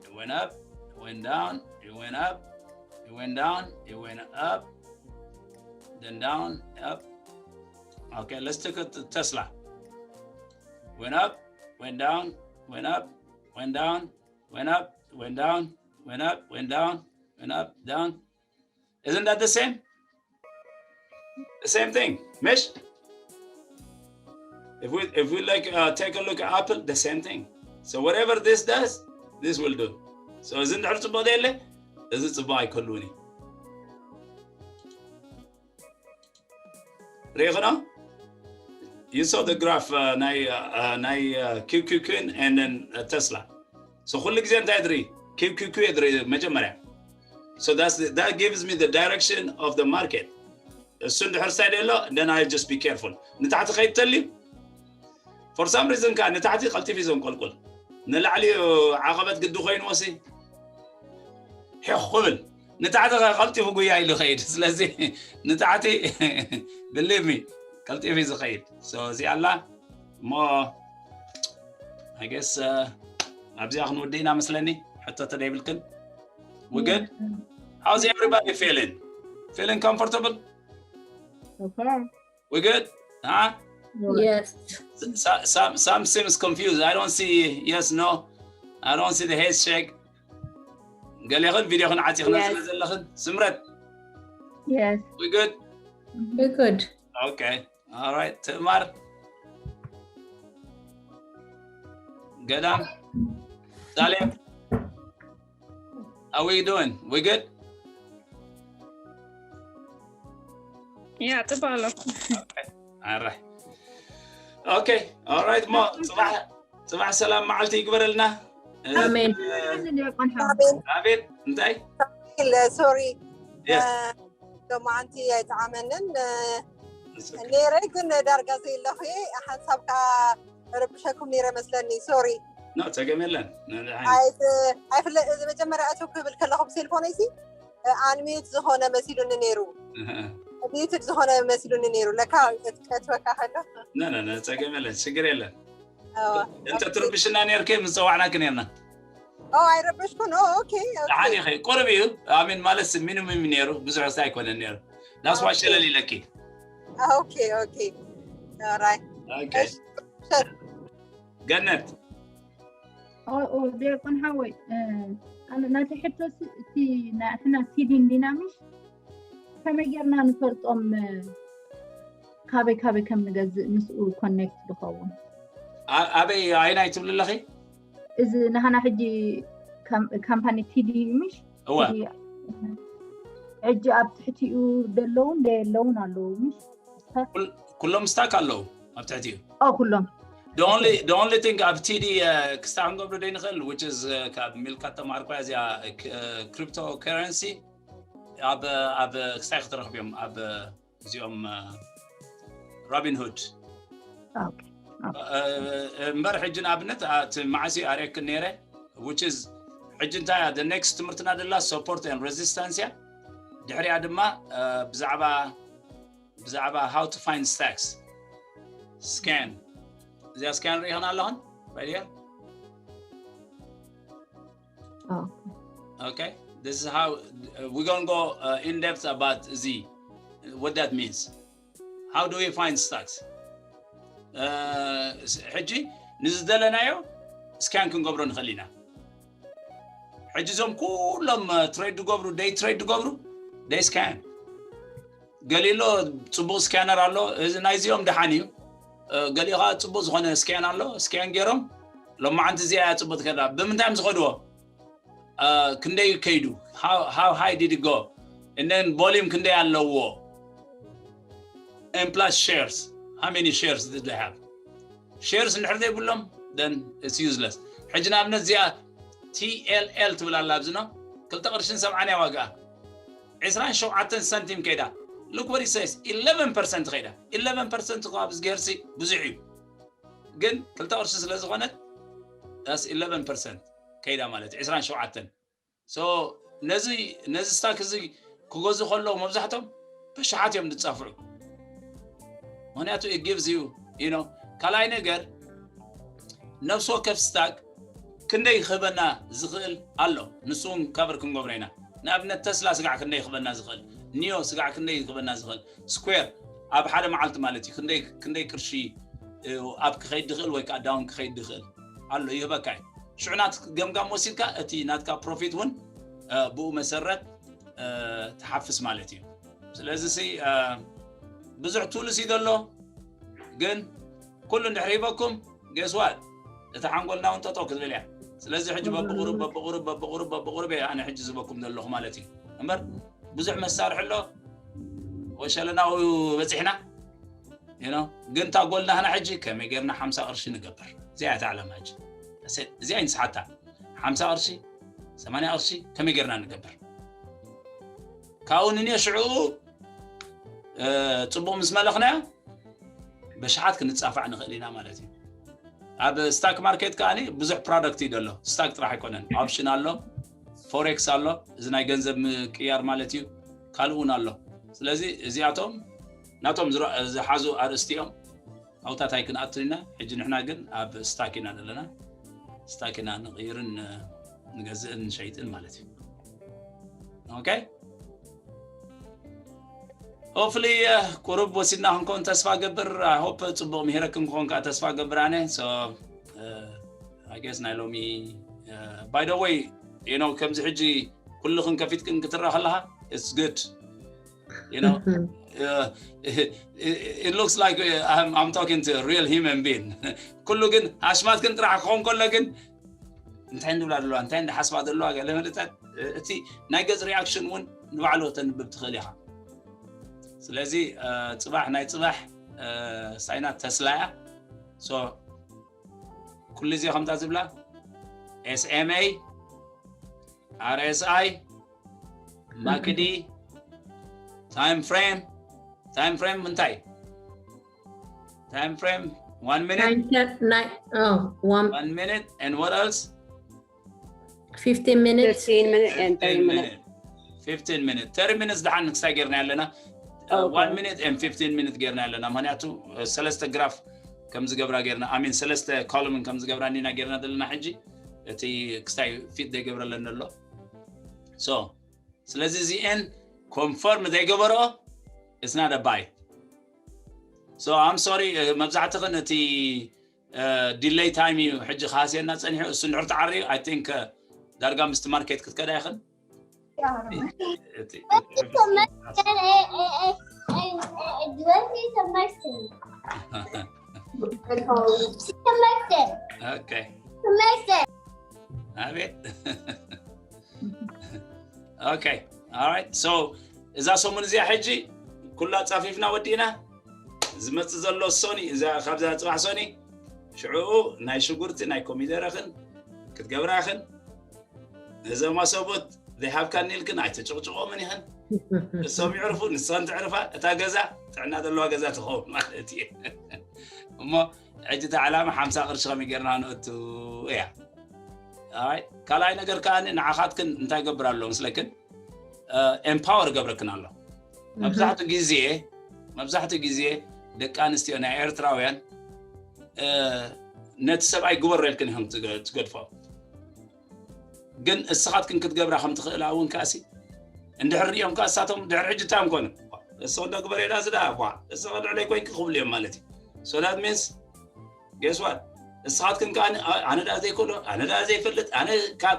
it went up, it went down, it went up, it went down, it went up, then down, up. Okay, let's take a Tesla. Went up, went down, went up, went down, went up, went down, went up, went down, went up, down. Isn't that the same? The same thing. Mish? If we if we like uh, take a look at Apple, the same thing. So whatever this does, this will do. So isn't that ጽቡቕ የለ? እዚ ጽቡቕ ኣይከሉኒ። ርኢኽኖ? You saw the graph uh, ናይ uh, ናይ uh, QQQ and then uh, Tesla. So ኩሉ ግዜ እንታይ ድሪ? QQQ ድሪ መጀመርያ። So that's the, that gives me the direction of the market. እሱ እንድሕር ሳይድ ኣሎ then I just be careful። ንታሕቲ ከይድ ተልዩ for some reason ከዓ ንታሕቲ ቀልጢፉ እዩ ዘንቆልቁል። ንላዕሊ ዓቐበት ግዲ ኮይኑ ወሲ ሒኽ ክብል ንታሕቲ ቀልጢፉ ጉያ ኢሉ ኸይድ። ስለዚ ንታሕቲ believe me ቀልጢፉ እዩ ዝኸይድ። So እዚ ኣላ እሞ I guess uh, ኣብዚኣ ክንውድእ ኢና መስለኒ። ሕቶ ተደይብልክን? We good? How's everybody feeling? Feeling comfortable? So far. We good? Huh? Yes. Sa- Some some seems confused. I don't see yes, no. I don't see the head shake. ገሌኽን ቪድዮኽን ዓፂኽና Yes. ስለ ዘለኽን ስምረት Yes. we good? We good. Okay. All right. ትእማር ገዳም ሳሌም how we doing? We good? Yeah, ጽቡቕ ኣለኹ። All right. Okay, all right. ሞ ፅባሕ ፅባሕ ሰላም መዓልቲ ይግበረልና። ኣሜን። ዲያቆን ሓው ኣቤት እንታይ ሶሪ Yes. ሎማዓንቲ ኣይጠዓመንን ነይረ ግን ዳርጋ ዘይለኹ ሓንሳብ ከዓ ረብሸኩም ነይረ መስለኒ ሶሪ ኖ ፀገም የለን። ኣይፍለ መጀመርያ እቶ ክብል ከለኹ ብሴልፎነይሲ ኣንሚዩት ዝኾነ መሲሉኒ ነይሩ ሚዩትድ ዝኾነ መሲሉኒ ነይሩ ለካ ክትወካ ከሎ ነነ ፀገም የለን፣ ችግር የለን። እንተ ትርብሽና ነርክ ምፀዋዕናክ ነርና። ኣይረበሽኩን ኦኬ ደሓን ኢኸ ቁርብ እዩ። ኣሚን ማለት ሚኒሙም ነይሩ፣ ብዙሕ ስ ኣይኮነን ነይሩ። ዳስዋ ሸለል ኢለኪ። ኦኬ ኦኬ ኦራይ Okay. ገነት ዲያቆን ሓወይ ናተ ሕቶስ እቲ ናትና ሲዲን ዲናሚሽ ከመይ ጌርና ንፈልጦም? ካበይ ካበይ ከም ንገዝእ ምስኡ ኮኔክት ዝኸውን ኣበይ ኣይናይ ትብል ኣለኺ? እዚ ናህና ሕጂ ካምፓኒ ቲዲ ምሽ እወ ሕጂ ኣብ ትሕቲኡ ዘለውን ደየለውን ኣለዉ ምሽ ኩሎም ስታክ ኣለዉ ኣብ ትሕቲኡ። ኩሎም The only thing ኣብ ቲዲ ክስታ ክንገብሮ ደይንኽእል which is ካብ ሚልካ ተማሃርኳ እዚኣ ክሪፕቶ ከረንሲ ኣብ ኣብ ክስታይ ክትረኽብ እዮም ኣብ እዚኦም ሮቢን ሁድ እምበር ሕጂ ንኣብነት እቲ መዓሲ ኣርእየክን ነይረ which is ሕጂ እንታይ እያ the next ትምህርትና ደላ support and resistance እያ። ድሕሪያ ድማ ብዛዕባ ብዛዕባ how to find stacks scan እዚኣ scan ርኢኽን ኣለኽን right here okay this is how uh, we're gonna go uh, in depth about እዚ what that means how do we find stacks ሕጂ ንዝደለናዮ scan ክንገብሮ ንኽእል ኢና። ሕጂ እዞም ኩሎም ትሬድ ዝገብሩ ደይ ትሬድ ዝገብሩ ደይ scan ገሊሎ ፅቡቅ scanner ኣሎ። እዚ ናይዚኦም ደሓን እዩ። ገሊኻ ፅቡቅ ዝኾነ scan ኣሎ። Scan ገይሮም ሎማዓንቲ እዚኣ እያ ፅቡቅ ትከዳ። ብምንታይ እዮም ዝኸድዎ? ክንደይ ከይዱ? How high did it go? And then volume ክንደይ ኣለዎ? And plus shares, how many shares did they have? Shares እንድሕር ዘይብሎም then it's useless። ሕጂ ንኣብነት እዚኣ ቲኤልኤል ትብል ኣላ ኣብዚ ኖ ክልተ ቅርሽን ሰብዓን እያ ዋግኣ። ዕስራን ሸውዓተን ሳንቲም ከይዳ look what it says eleven percent ከይዳ። Eleven percent እኮ ኣብዚ ገርሲ ብዙሕ እዩ ግን ክልተ ቅርሺ ስለ ዝኾነት that's eleven percent ከይዳ ማለት ዕስራን ሸውዓተን so ነዚ ነዚ ስታክ እዚ ክገዙ ከለዉ መብዛሕቶም በሽሓት እዮም ዝጻፍዑ። ምክንያቱ it gives you you know ካልኣይ ነገር ነፍሲ ወከፍ ስታክ ክንደይ ክህበና ዝኽእል ኣሎ። ንሱ እውን ካቨር ክንገብሮ ኢና። ንኣብነት ተስላ ስጋዕ ክንደይ ክህበና ዝኽእል፣ ኒዮ ስጋዕ ክንደይ ክህበና ዝኽእል፣ ስኩዌር ኣብ ሓደ መዓልቲ ማለት እዩ ክንደይ ክንደይ ቅርሺ ኣብ ክኸይድ ዝኽእል ወይ ከዓ ዳውን ክኸይድ ዝኽእል ኣሎ ይህበካ እዩ። ሽዑ ናት ገምጋም ወሲድካ እቲ ናትካ ፕሮፊት እውን ብኡ መሰረት ትሓፍስ ማለት እዩ። ስለዚ ሲ ብዙሕ ቱልስ እዩ ዘሎ ግን ኩሉ እንድሕር ሂበኩም guess what እቲ ሓንጎልና እውን ጠጠው ክትብል እያ። ስለዚ ሕጂ በብቁሩብ በብቁሩብ በብቁሩብ በብቁሩብ እየ ኣነ ሕጂ ዝበኩም ዘለኹ ማለት እዩ። እምበር ብዙሕ መሳርሒ ኣሎ ወሸለናዊ በፂሕና you know ግን እታ ጎል ናህና ሕጂ ከመይ ጌርና ሓምሳ ቅርሺ ንገብር እዚኣ እታ ዕላማ ሕጂ እዚኣ ይንስሓታ ሓምሳ ቅርሺ ሰማንያ ቅርሺ ከመይ ጌርና ንገብር ካብኡ ንንዮ ሽዑ ፅቡቅ ምስ መለኽናዮ በሽሓት ክንፃፋዕ ንኽእል ኢና ማለት እዩ። ኣብ ስታክ ማርኬት ከዓ ብዙሕ ፕሮዳክት እዩ ዘሎ። ስታክ ጥራሕ ኣይኮነን፣ ኦፕሽን ኣሎ፣ ፎሬክስ ኣሎ፣ እዚ ናይ ገንዘብ ምቅያር ማለት እዩ። ካልእ እውን ኣሎ። ስለዚ እዚኣቶም ናቶም ዝሓዙ ኣርእስቲ እዮም። ኣብታት ኣይክንኣቱ ኢና። ሕጂ ንሕና ግን ኣብ ስታክ ኢና ዘለና። ስታክ ኢና ንቕይርን ንገዝእን ንሸይጥን ማለት እዩ። ኦኬ ሆፕሊ ቁሩብ ወሲድና ክንከውን ተስፋ ገብር። ሆፕ ፅቡቅ ምሂረክን ክኾን ከዓ ተስፋ ገብር ኣነ። I guess ናይ ሎሚ by the way you know ከምዚ ሕጂ ኩልኽን ከፊትክን ክትረኣ ከለኻ it's good you know it looks like I'm talking to a real human being ኩሉ ግን ኣሽማትክን ጥራሕ ክኸውን ከሎ ግን እንታይ እንድብላ ዘለዋ እንታይ እንዳሓስባ ዘለዋ ገለ መለታት እቲ ናይ ገፅ ሪኣክሽን እውን ንባዕሉ ከተንብብ ትኽእል ኢኻ። ስለዚ ፅባሕ ናይ ፅባሕ ሳይናት ተስላ እያ። So ኩሉ እዚ ከምታ ዝብላ S M A, R S I, MACD, time frame, time frame እንታይ? Time frame, one minute? Nine, ten, nine, oh, one, One minute, and what else? fifteen minutes. fifteen minutes and thirty fifteen minutes. Minutes. fifteen minutes. thirty minutes ደሓን ክሳይ ጌርና ኣለና። Okay. One minute and fifteen minutes ጌርና ኣለና። ምክንያቱ እ፣ ሰለስተ ግራፍ ከም ዝገብራ ጌርና፣ I mean ሰለስተ ኮሉምን ከም ዝገብራ እንዲና ጌርና ዘለና ሕጂ። እቲ ክሳይ ፊት ዘይገብረለን ኣሎ። So ስለዚ እዚኤን ኮንፈርም ዘይገበረኦ it's not a buy. So I'm sorry፣ እ፣ መብዛሕትኽን እቲ delay time እዩ ሕጂ ካስየና ጸኒሑ። እሱ እንድሕር ተዓርዩ I think እ፣ ዳርጋ ምስቲ ማርኬት ክትከዳ ይኽን። እቲ- Okay. ኣቤት። Okay. Alright. So እዛ ሰሙን እዚኣ ሕጂ ኩላ ጻፊፍና ወዲእና። ዝመጽእ ዘሎ ሶኒ፣ እዛ ካብዛ ጽባሕ ሶኒ ሽዑ ናይ ሽጉርቲ ናይ ኮሚደረኽን ክትገብራ ኢኽን። እዞም ኣሰቦት ዘይሃብካኒ ኢልክን ኣይትጭቕጭቖምን ኢኽን። እሶም ይዕርፉ፣ ንስኸን ትዕርፋ። እታ ገዛ ጥዕና ዘለዋ ገዛ ትኸውን ማለት እዩ። እሞ ሕጂ እቲ ዕላማ ሓምሳ ቅርሺ ከመይ ጌርና ንእቱ እያ። ኣይ፣ ካልኣይ ነገር ከኣ ንዓኻትክን እንታይ ገብር ኣሎ መስለክን? ኤምፓወር ገብረክን ኣሎ። መብዛሕትኡ ግዜ መብዛሕትኡ ግዜ ደቂ ኣንስትዮ ናይ ኤርትራውያን እ፣ ነቲ ሰብኣይ ግበሮ ኢልክን ኢኹም ትገ- ትገድፎ። ግን እስኻትክን ክትገብራ ከም ትኽእላ እውን ከኣሲ እንድሕር ሪኦም ከኣ እሳቶም ድሕሪ ሕጂ እንታይ እዮም ኮኑ? እሱ እንዶ ግበር ኢላ ዝዳ ቧ እሱ ልዕለይ ኮይንኪ ክብሉ እዮም ማለት እዩ። So that means guess what? እስኻትክን ከኣ ኣነ ደኣ ዘይክእሎ ኣነ ደኣ ዘይፈልጥ ኣነ ካብ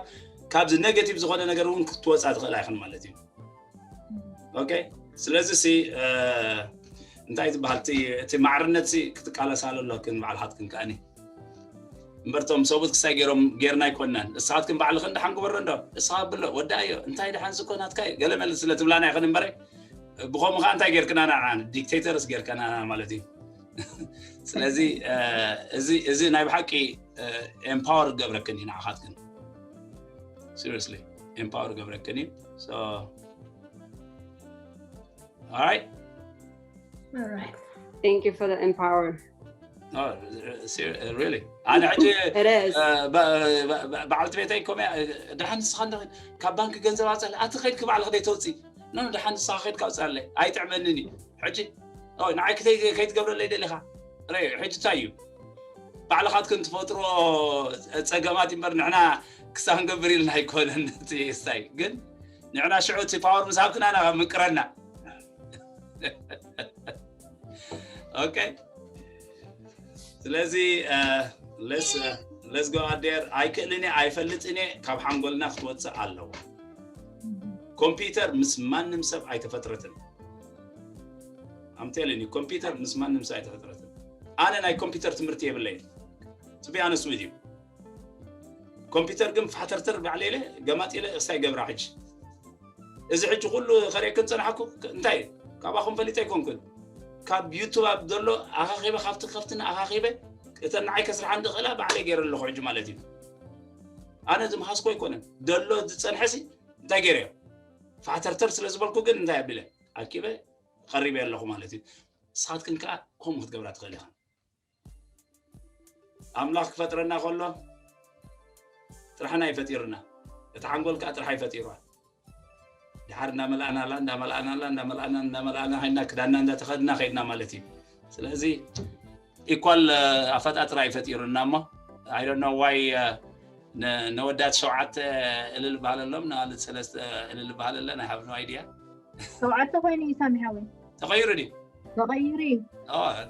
ካብዚ ኔጌቲቭ ዝኾነ ነገር እውን ክትወፃ ትኽእላ ኢኽን ማለት እዩ። Okay? ስለዚ ሲ እ፣ እንታይ ትበሃል እቲ- እቲ ማዕርነት ሲ ክትቃለሳሉ ኣለክን ባዕልኻትክን ከኣኒ እምበርቶም ሰብኡት ክሳይ ገይሮም ጌርና ኣይኮናን። እስኻትክን ባዕልኽን ደሓን ግበሮ እንዶ እስኻ ብሎ ወዳእዮ እንታይ ደሓን ስኮ ናትካ እዩ ገለ መለ ስለ ትብላና ይኽን እምበረ ብኸምኡ ከዓ እንታይ ጌርክና ንዓና ዲክቴተርስ ጌርካና ማለት እዩ። ስለዚ እ፣ እዚ እዚ ናይ ብሓቂ ኤምፓወር ገብረክን እዩ ንዓኻትክን seriously ኤምፓወር ገብረክን እዩ። So all right. All right. Thank you for the empower. Oh, ser- really ኣነ ሕጂ It is. እ፣ በ- በ- በ- በዓልቲ ቤተይ ኮመ ደሓን ንስኻ እንዶ ካብ ባንክ ገንዘብ ኣውፅኣለ ኣቲ ከይድክ ባዕልክ ደይ ተውፅእ ኖ ደሓን ንስኻ ከይድካ ኣውፅኣለ ኣይጥዕመንን እዩ ሕጂ ኦይ ንዓይ ክተይ ከይትገብረለይ ደሊኻ ረ ሕጂ እንታይ እዩ ባዕልኻትክን ትፈጥሮ ፀገማት እምበር ንሕና ክሳብ ክንገብር ኢልና ኣይኮነን እቲ ስታይ ግን ንሕና ሽዑ እቲ ፓወር ምስ ሃብክና ኢና ምቅረና okay ስለዚ let's go ኣዴር ኣይክእልን እየ ኣይፈልጥን እየ ካብ ሓንጎልና ክትወፅእ ኣለዎ ኮምፒውተር ምስ ማንም ሰብ ኣይተፈጥረትን I'm telling you ኮምፒውተር ምስ ማንም ሰብ ኣይተፈጥረትን ኣነ ናይ ኮምፒውተር ትምህርቲ የብለይን to be honest with you ኮምፒውተር ግን ፋተርተር ባዕለ ኢለ ገማጥ ኢለ እሳይ ገብራ ሕጂ እዚ ሕጂ ኩሉ ከርእየክን ፀናሕኩ እንታይ ካባኹም ፈሊጠ ኣይኮንኩን ካብ ዩቱብ ኣብ ዘሎ ኣኻኺበ ካብቲ ከፍትን ኣኻኺበ እተን ንዓይ ከስርሓን ዝኽእላ ባዕለይ ገይረ ኣለኹ ሕጂ ማለት እዩ ኣነ ዝምሃዝኮ ኣይኮነን ዘሎ ዝፀንሐሲ እንታይ ገይረዮ ፋተርተር ስለ ዝበልኩ ግን እንታይ ኣቢለ ኣኪበ ቀሪበ ኣለኹ ማለት እዩ ንስኻትክን ከዓ ከምኡ ክትገብራ ትኽእል ኢኻ ኣምላኽ ክፈጥረና ከሎ ጥራሕና ይፈጢርና እቲ ሓንጎል ከዓ ጥራሕ ይፈጢሯ ድሓር እናመልኣናላ እናመልኣናላ እናመልኣና እናመልኣና ከይድና ክዳና እንዳተኸድና ከይድና ማለት እዩ ስለዚ ኢኳል ኣፈጣጥራ ይፈጢሩና እሞ I don't know why ነወዳት ሸውዓተ እልል ባህለሎም ንኣልት ሰለስተ እልል ባህለለን I have no idea ሸውዓተ ኮይኑ እዩ ሳሚ ሓወይ ተቐይሩ ድዩ ተቐይሩ እዩ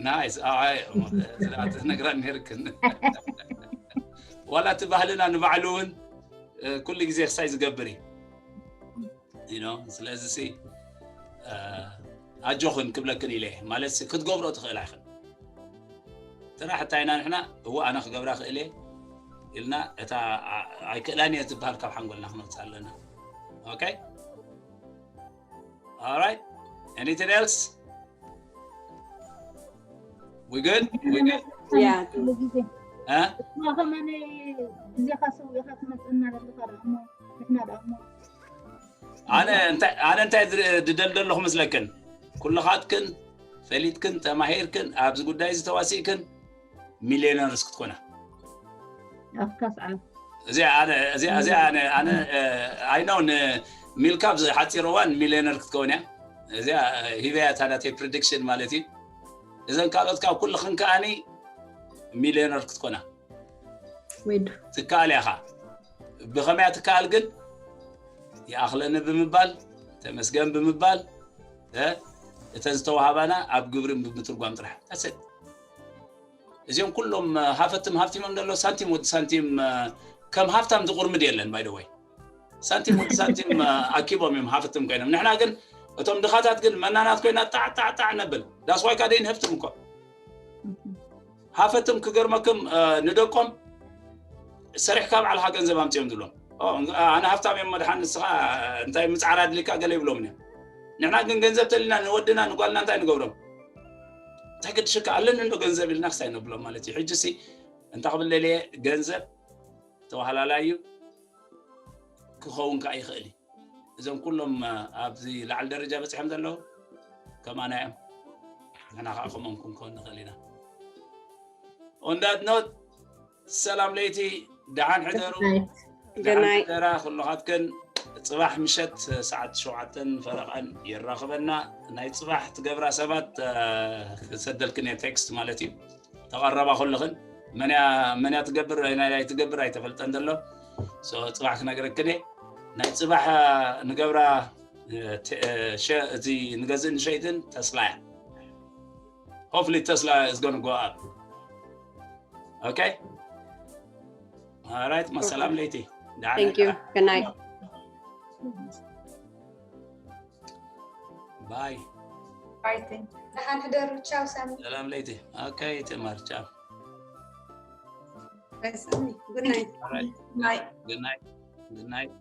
ናይስ ትነግራ ነርክን ዋላ እቲ ባህልና ንባዕሉ እውን ኩሉ ግዜ ክሳይ ዝገብር እዩ ስለዚ ኣጆኽን ክብለክን ኢለ ማለት ክትገብሮ ትኽእላ ይኽን ጥራሕ እንታይ ኢና ንሕና እዎ ኣነ ክገብራ ክእል እየ ኢልና እታ ኣይክእላን እየ ዝበሃል ካብ ሓንጎልና ክነውፅእ ኣለና okay all right anything else we good we good ያ ኩሉ ግዜ እ? እማ ከማን ግዜኻ ሰዊእኻ ትመፅእና ዘለኻ ደኣ እሞ ንሕና ደኣ እሞ ኣነ እንታይ ኣነ እንታይ ዝር- ዝደል ዘለኹ ምስለክን ኩልኻትክን ፈሊጥክን ተማሂርክን ኣብዚ ጉዳይ ዝተዋሲእክን ሚሊዮነርስ ክትኮና ኣፍካስ ዓብ እዚኣ ኣነ እዚኣ እዚኣ ኣነ ኣነ ኣይነው ንሚልካ ኣብዚ ሓፂር እዋን ሚሊዮነር ክትከውን እያ እዚኣ ሂበያ ታዳተይ ፕሪዲክሽን ማለት እዩ እዘን ካልኦት ካብ ኩልኽን ከኣኒ ሚሊዮነር ክትኮና ወይዱ ትከኣል ኢኻ ብኸመያ ትከኣል ግን ይኣኽለኒ ብምባል ተመስገን ብምባል እ፣ እተን ዝተዋሃባና ኣብ ግብሪ ብምትርጓም ጥራሕ That's it። እዚኦም ኩሎም እ፣ ሃፈትም ሃፍቲሞም ዘሎ ሳንቲም ወዲ ሳንቲም እ፣ ከም ሃፍታም ዝቁርምድ የለን ባይደወይ ሳንቲም ወዲ ሳንቲም እ፣ ኣኪቦም እዮም ሃፈትም ኮይኖም ንሕና ግን እቶም ድኻታት ግን መናናት ኮይና ጣዕ ጣዕ ጣዕ ነብል ዳስዋይ ካደይን ሃፍትም እኮ ሃፈትም ክገርመክም እ፣ ንደቆም ሰሪሕካ ባዕልኻ ገንዘብ ኣምፅኦም ዝብሎም ኦ፣ ኣነ ሃፍታም እዮም መድሓን ንስኻ እንታይ ምፅዓር ኣድልካ ገለ ይብሎም እዮም ንሕና ግን ገንዘብ ተልና ንወድና ንጓልና እንታይ ንገብሮም እንታይ ገድሽካ ኣለኒ እንዶ ገንዘብ ኢልና ክሳይ ነብሎም ማለት እዩ ሕጂ ሲ እንታይ ክብል ደልየ ገንዘብ ተዋሃላላይ እዩ ክኸውን ከዓ ይኽእል እዩ እዞም ኩሎም እ፣ ኣብዚ ላዕሊ ደረጃ በፂሖም ዘለዉ ከማና እዮም ንሕና ከዓ ከምኦም ክንከውን ንኽእል ኢና On that note ሰላም ለይቲ ደሓን ሕደሩ Good night. ደራ ኩልኻትክን ፅባሕ ምሸት ሰዓት ሸውዓተን ፈረቓን የራኽበና ናይ ፅባሕ ትገብራ ሰባት እ፣ ክሰደልክን እየ ቴክስት ማለት እዩ ተቐረባ ኩልኽን መንያ መንያ ትገብር ናይ ትገብር ኣይተፈልጠን ዘሎ So፣ ፅባሕ ክነግረክን እየ ናይ ፅባሕ እ፣ ንገብራ እ፣ ተ- እ፣ ሸ- እዚ ንገዝእ ንሸይጥን ተስላ እያ Hopefully Tesla is gonna go up. Okay? All right, ሰላም ለይቲ። ደሓን Thank you. ሕደራ። Good night. ባይ። ደሓን ሕደሩ። ቻው ሳሚ። ሰላም ለይቲ። Okay፣ ትማር ቻው። Bye, Sammy. Good night. All right. ባይ። Good night. Good night.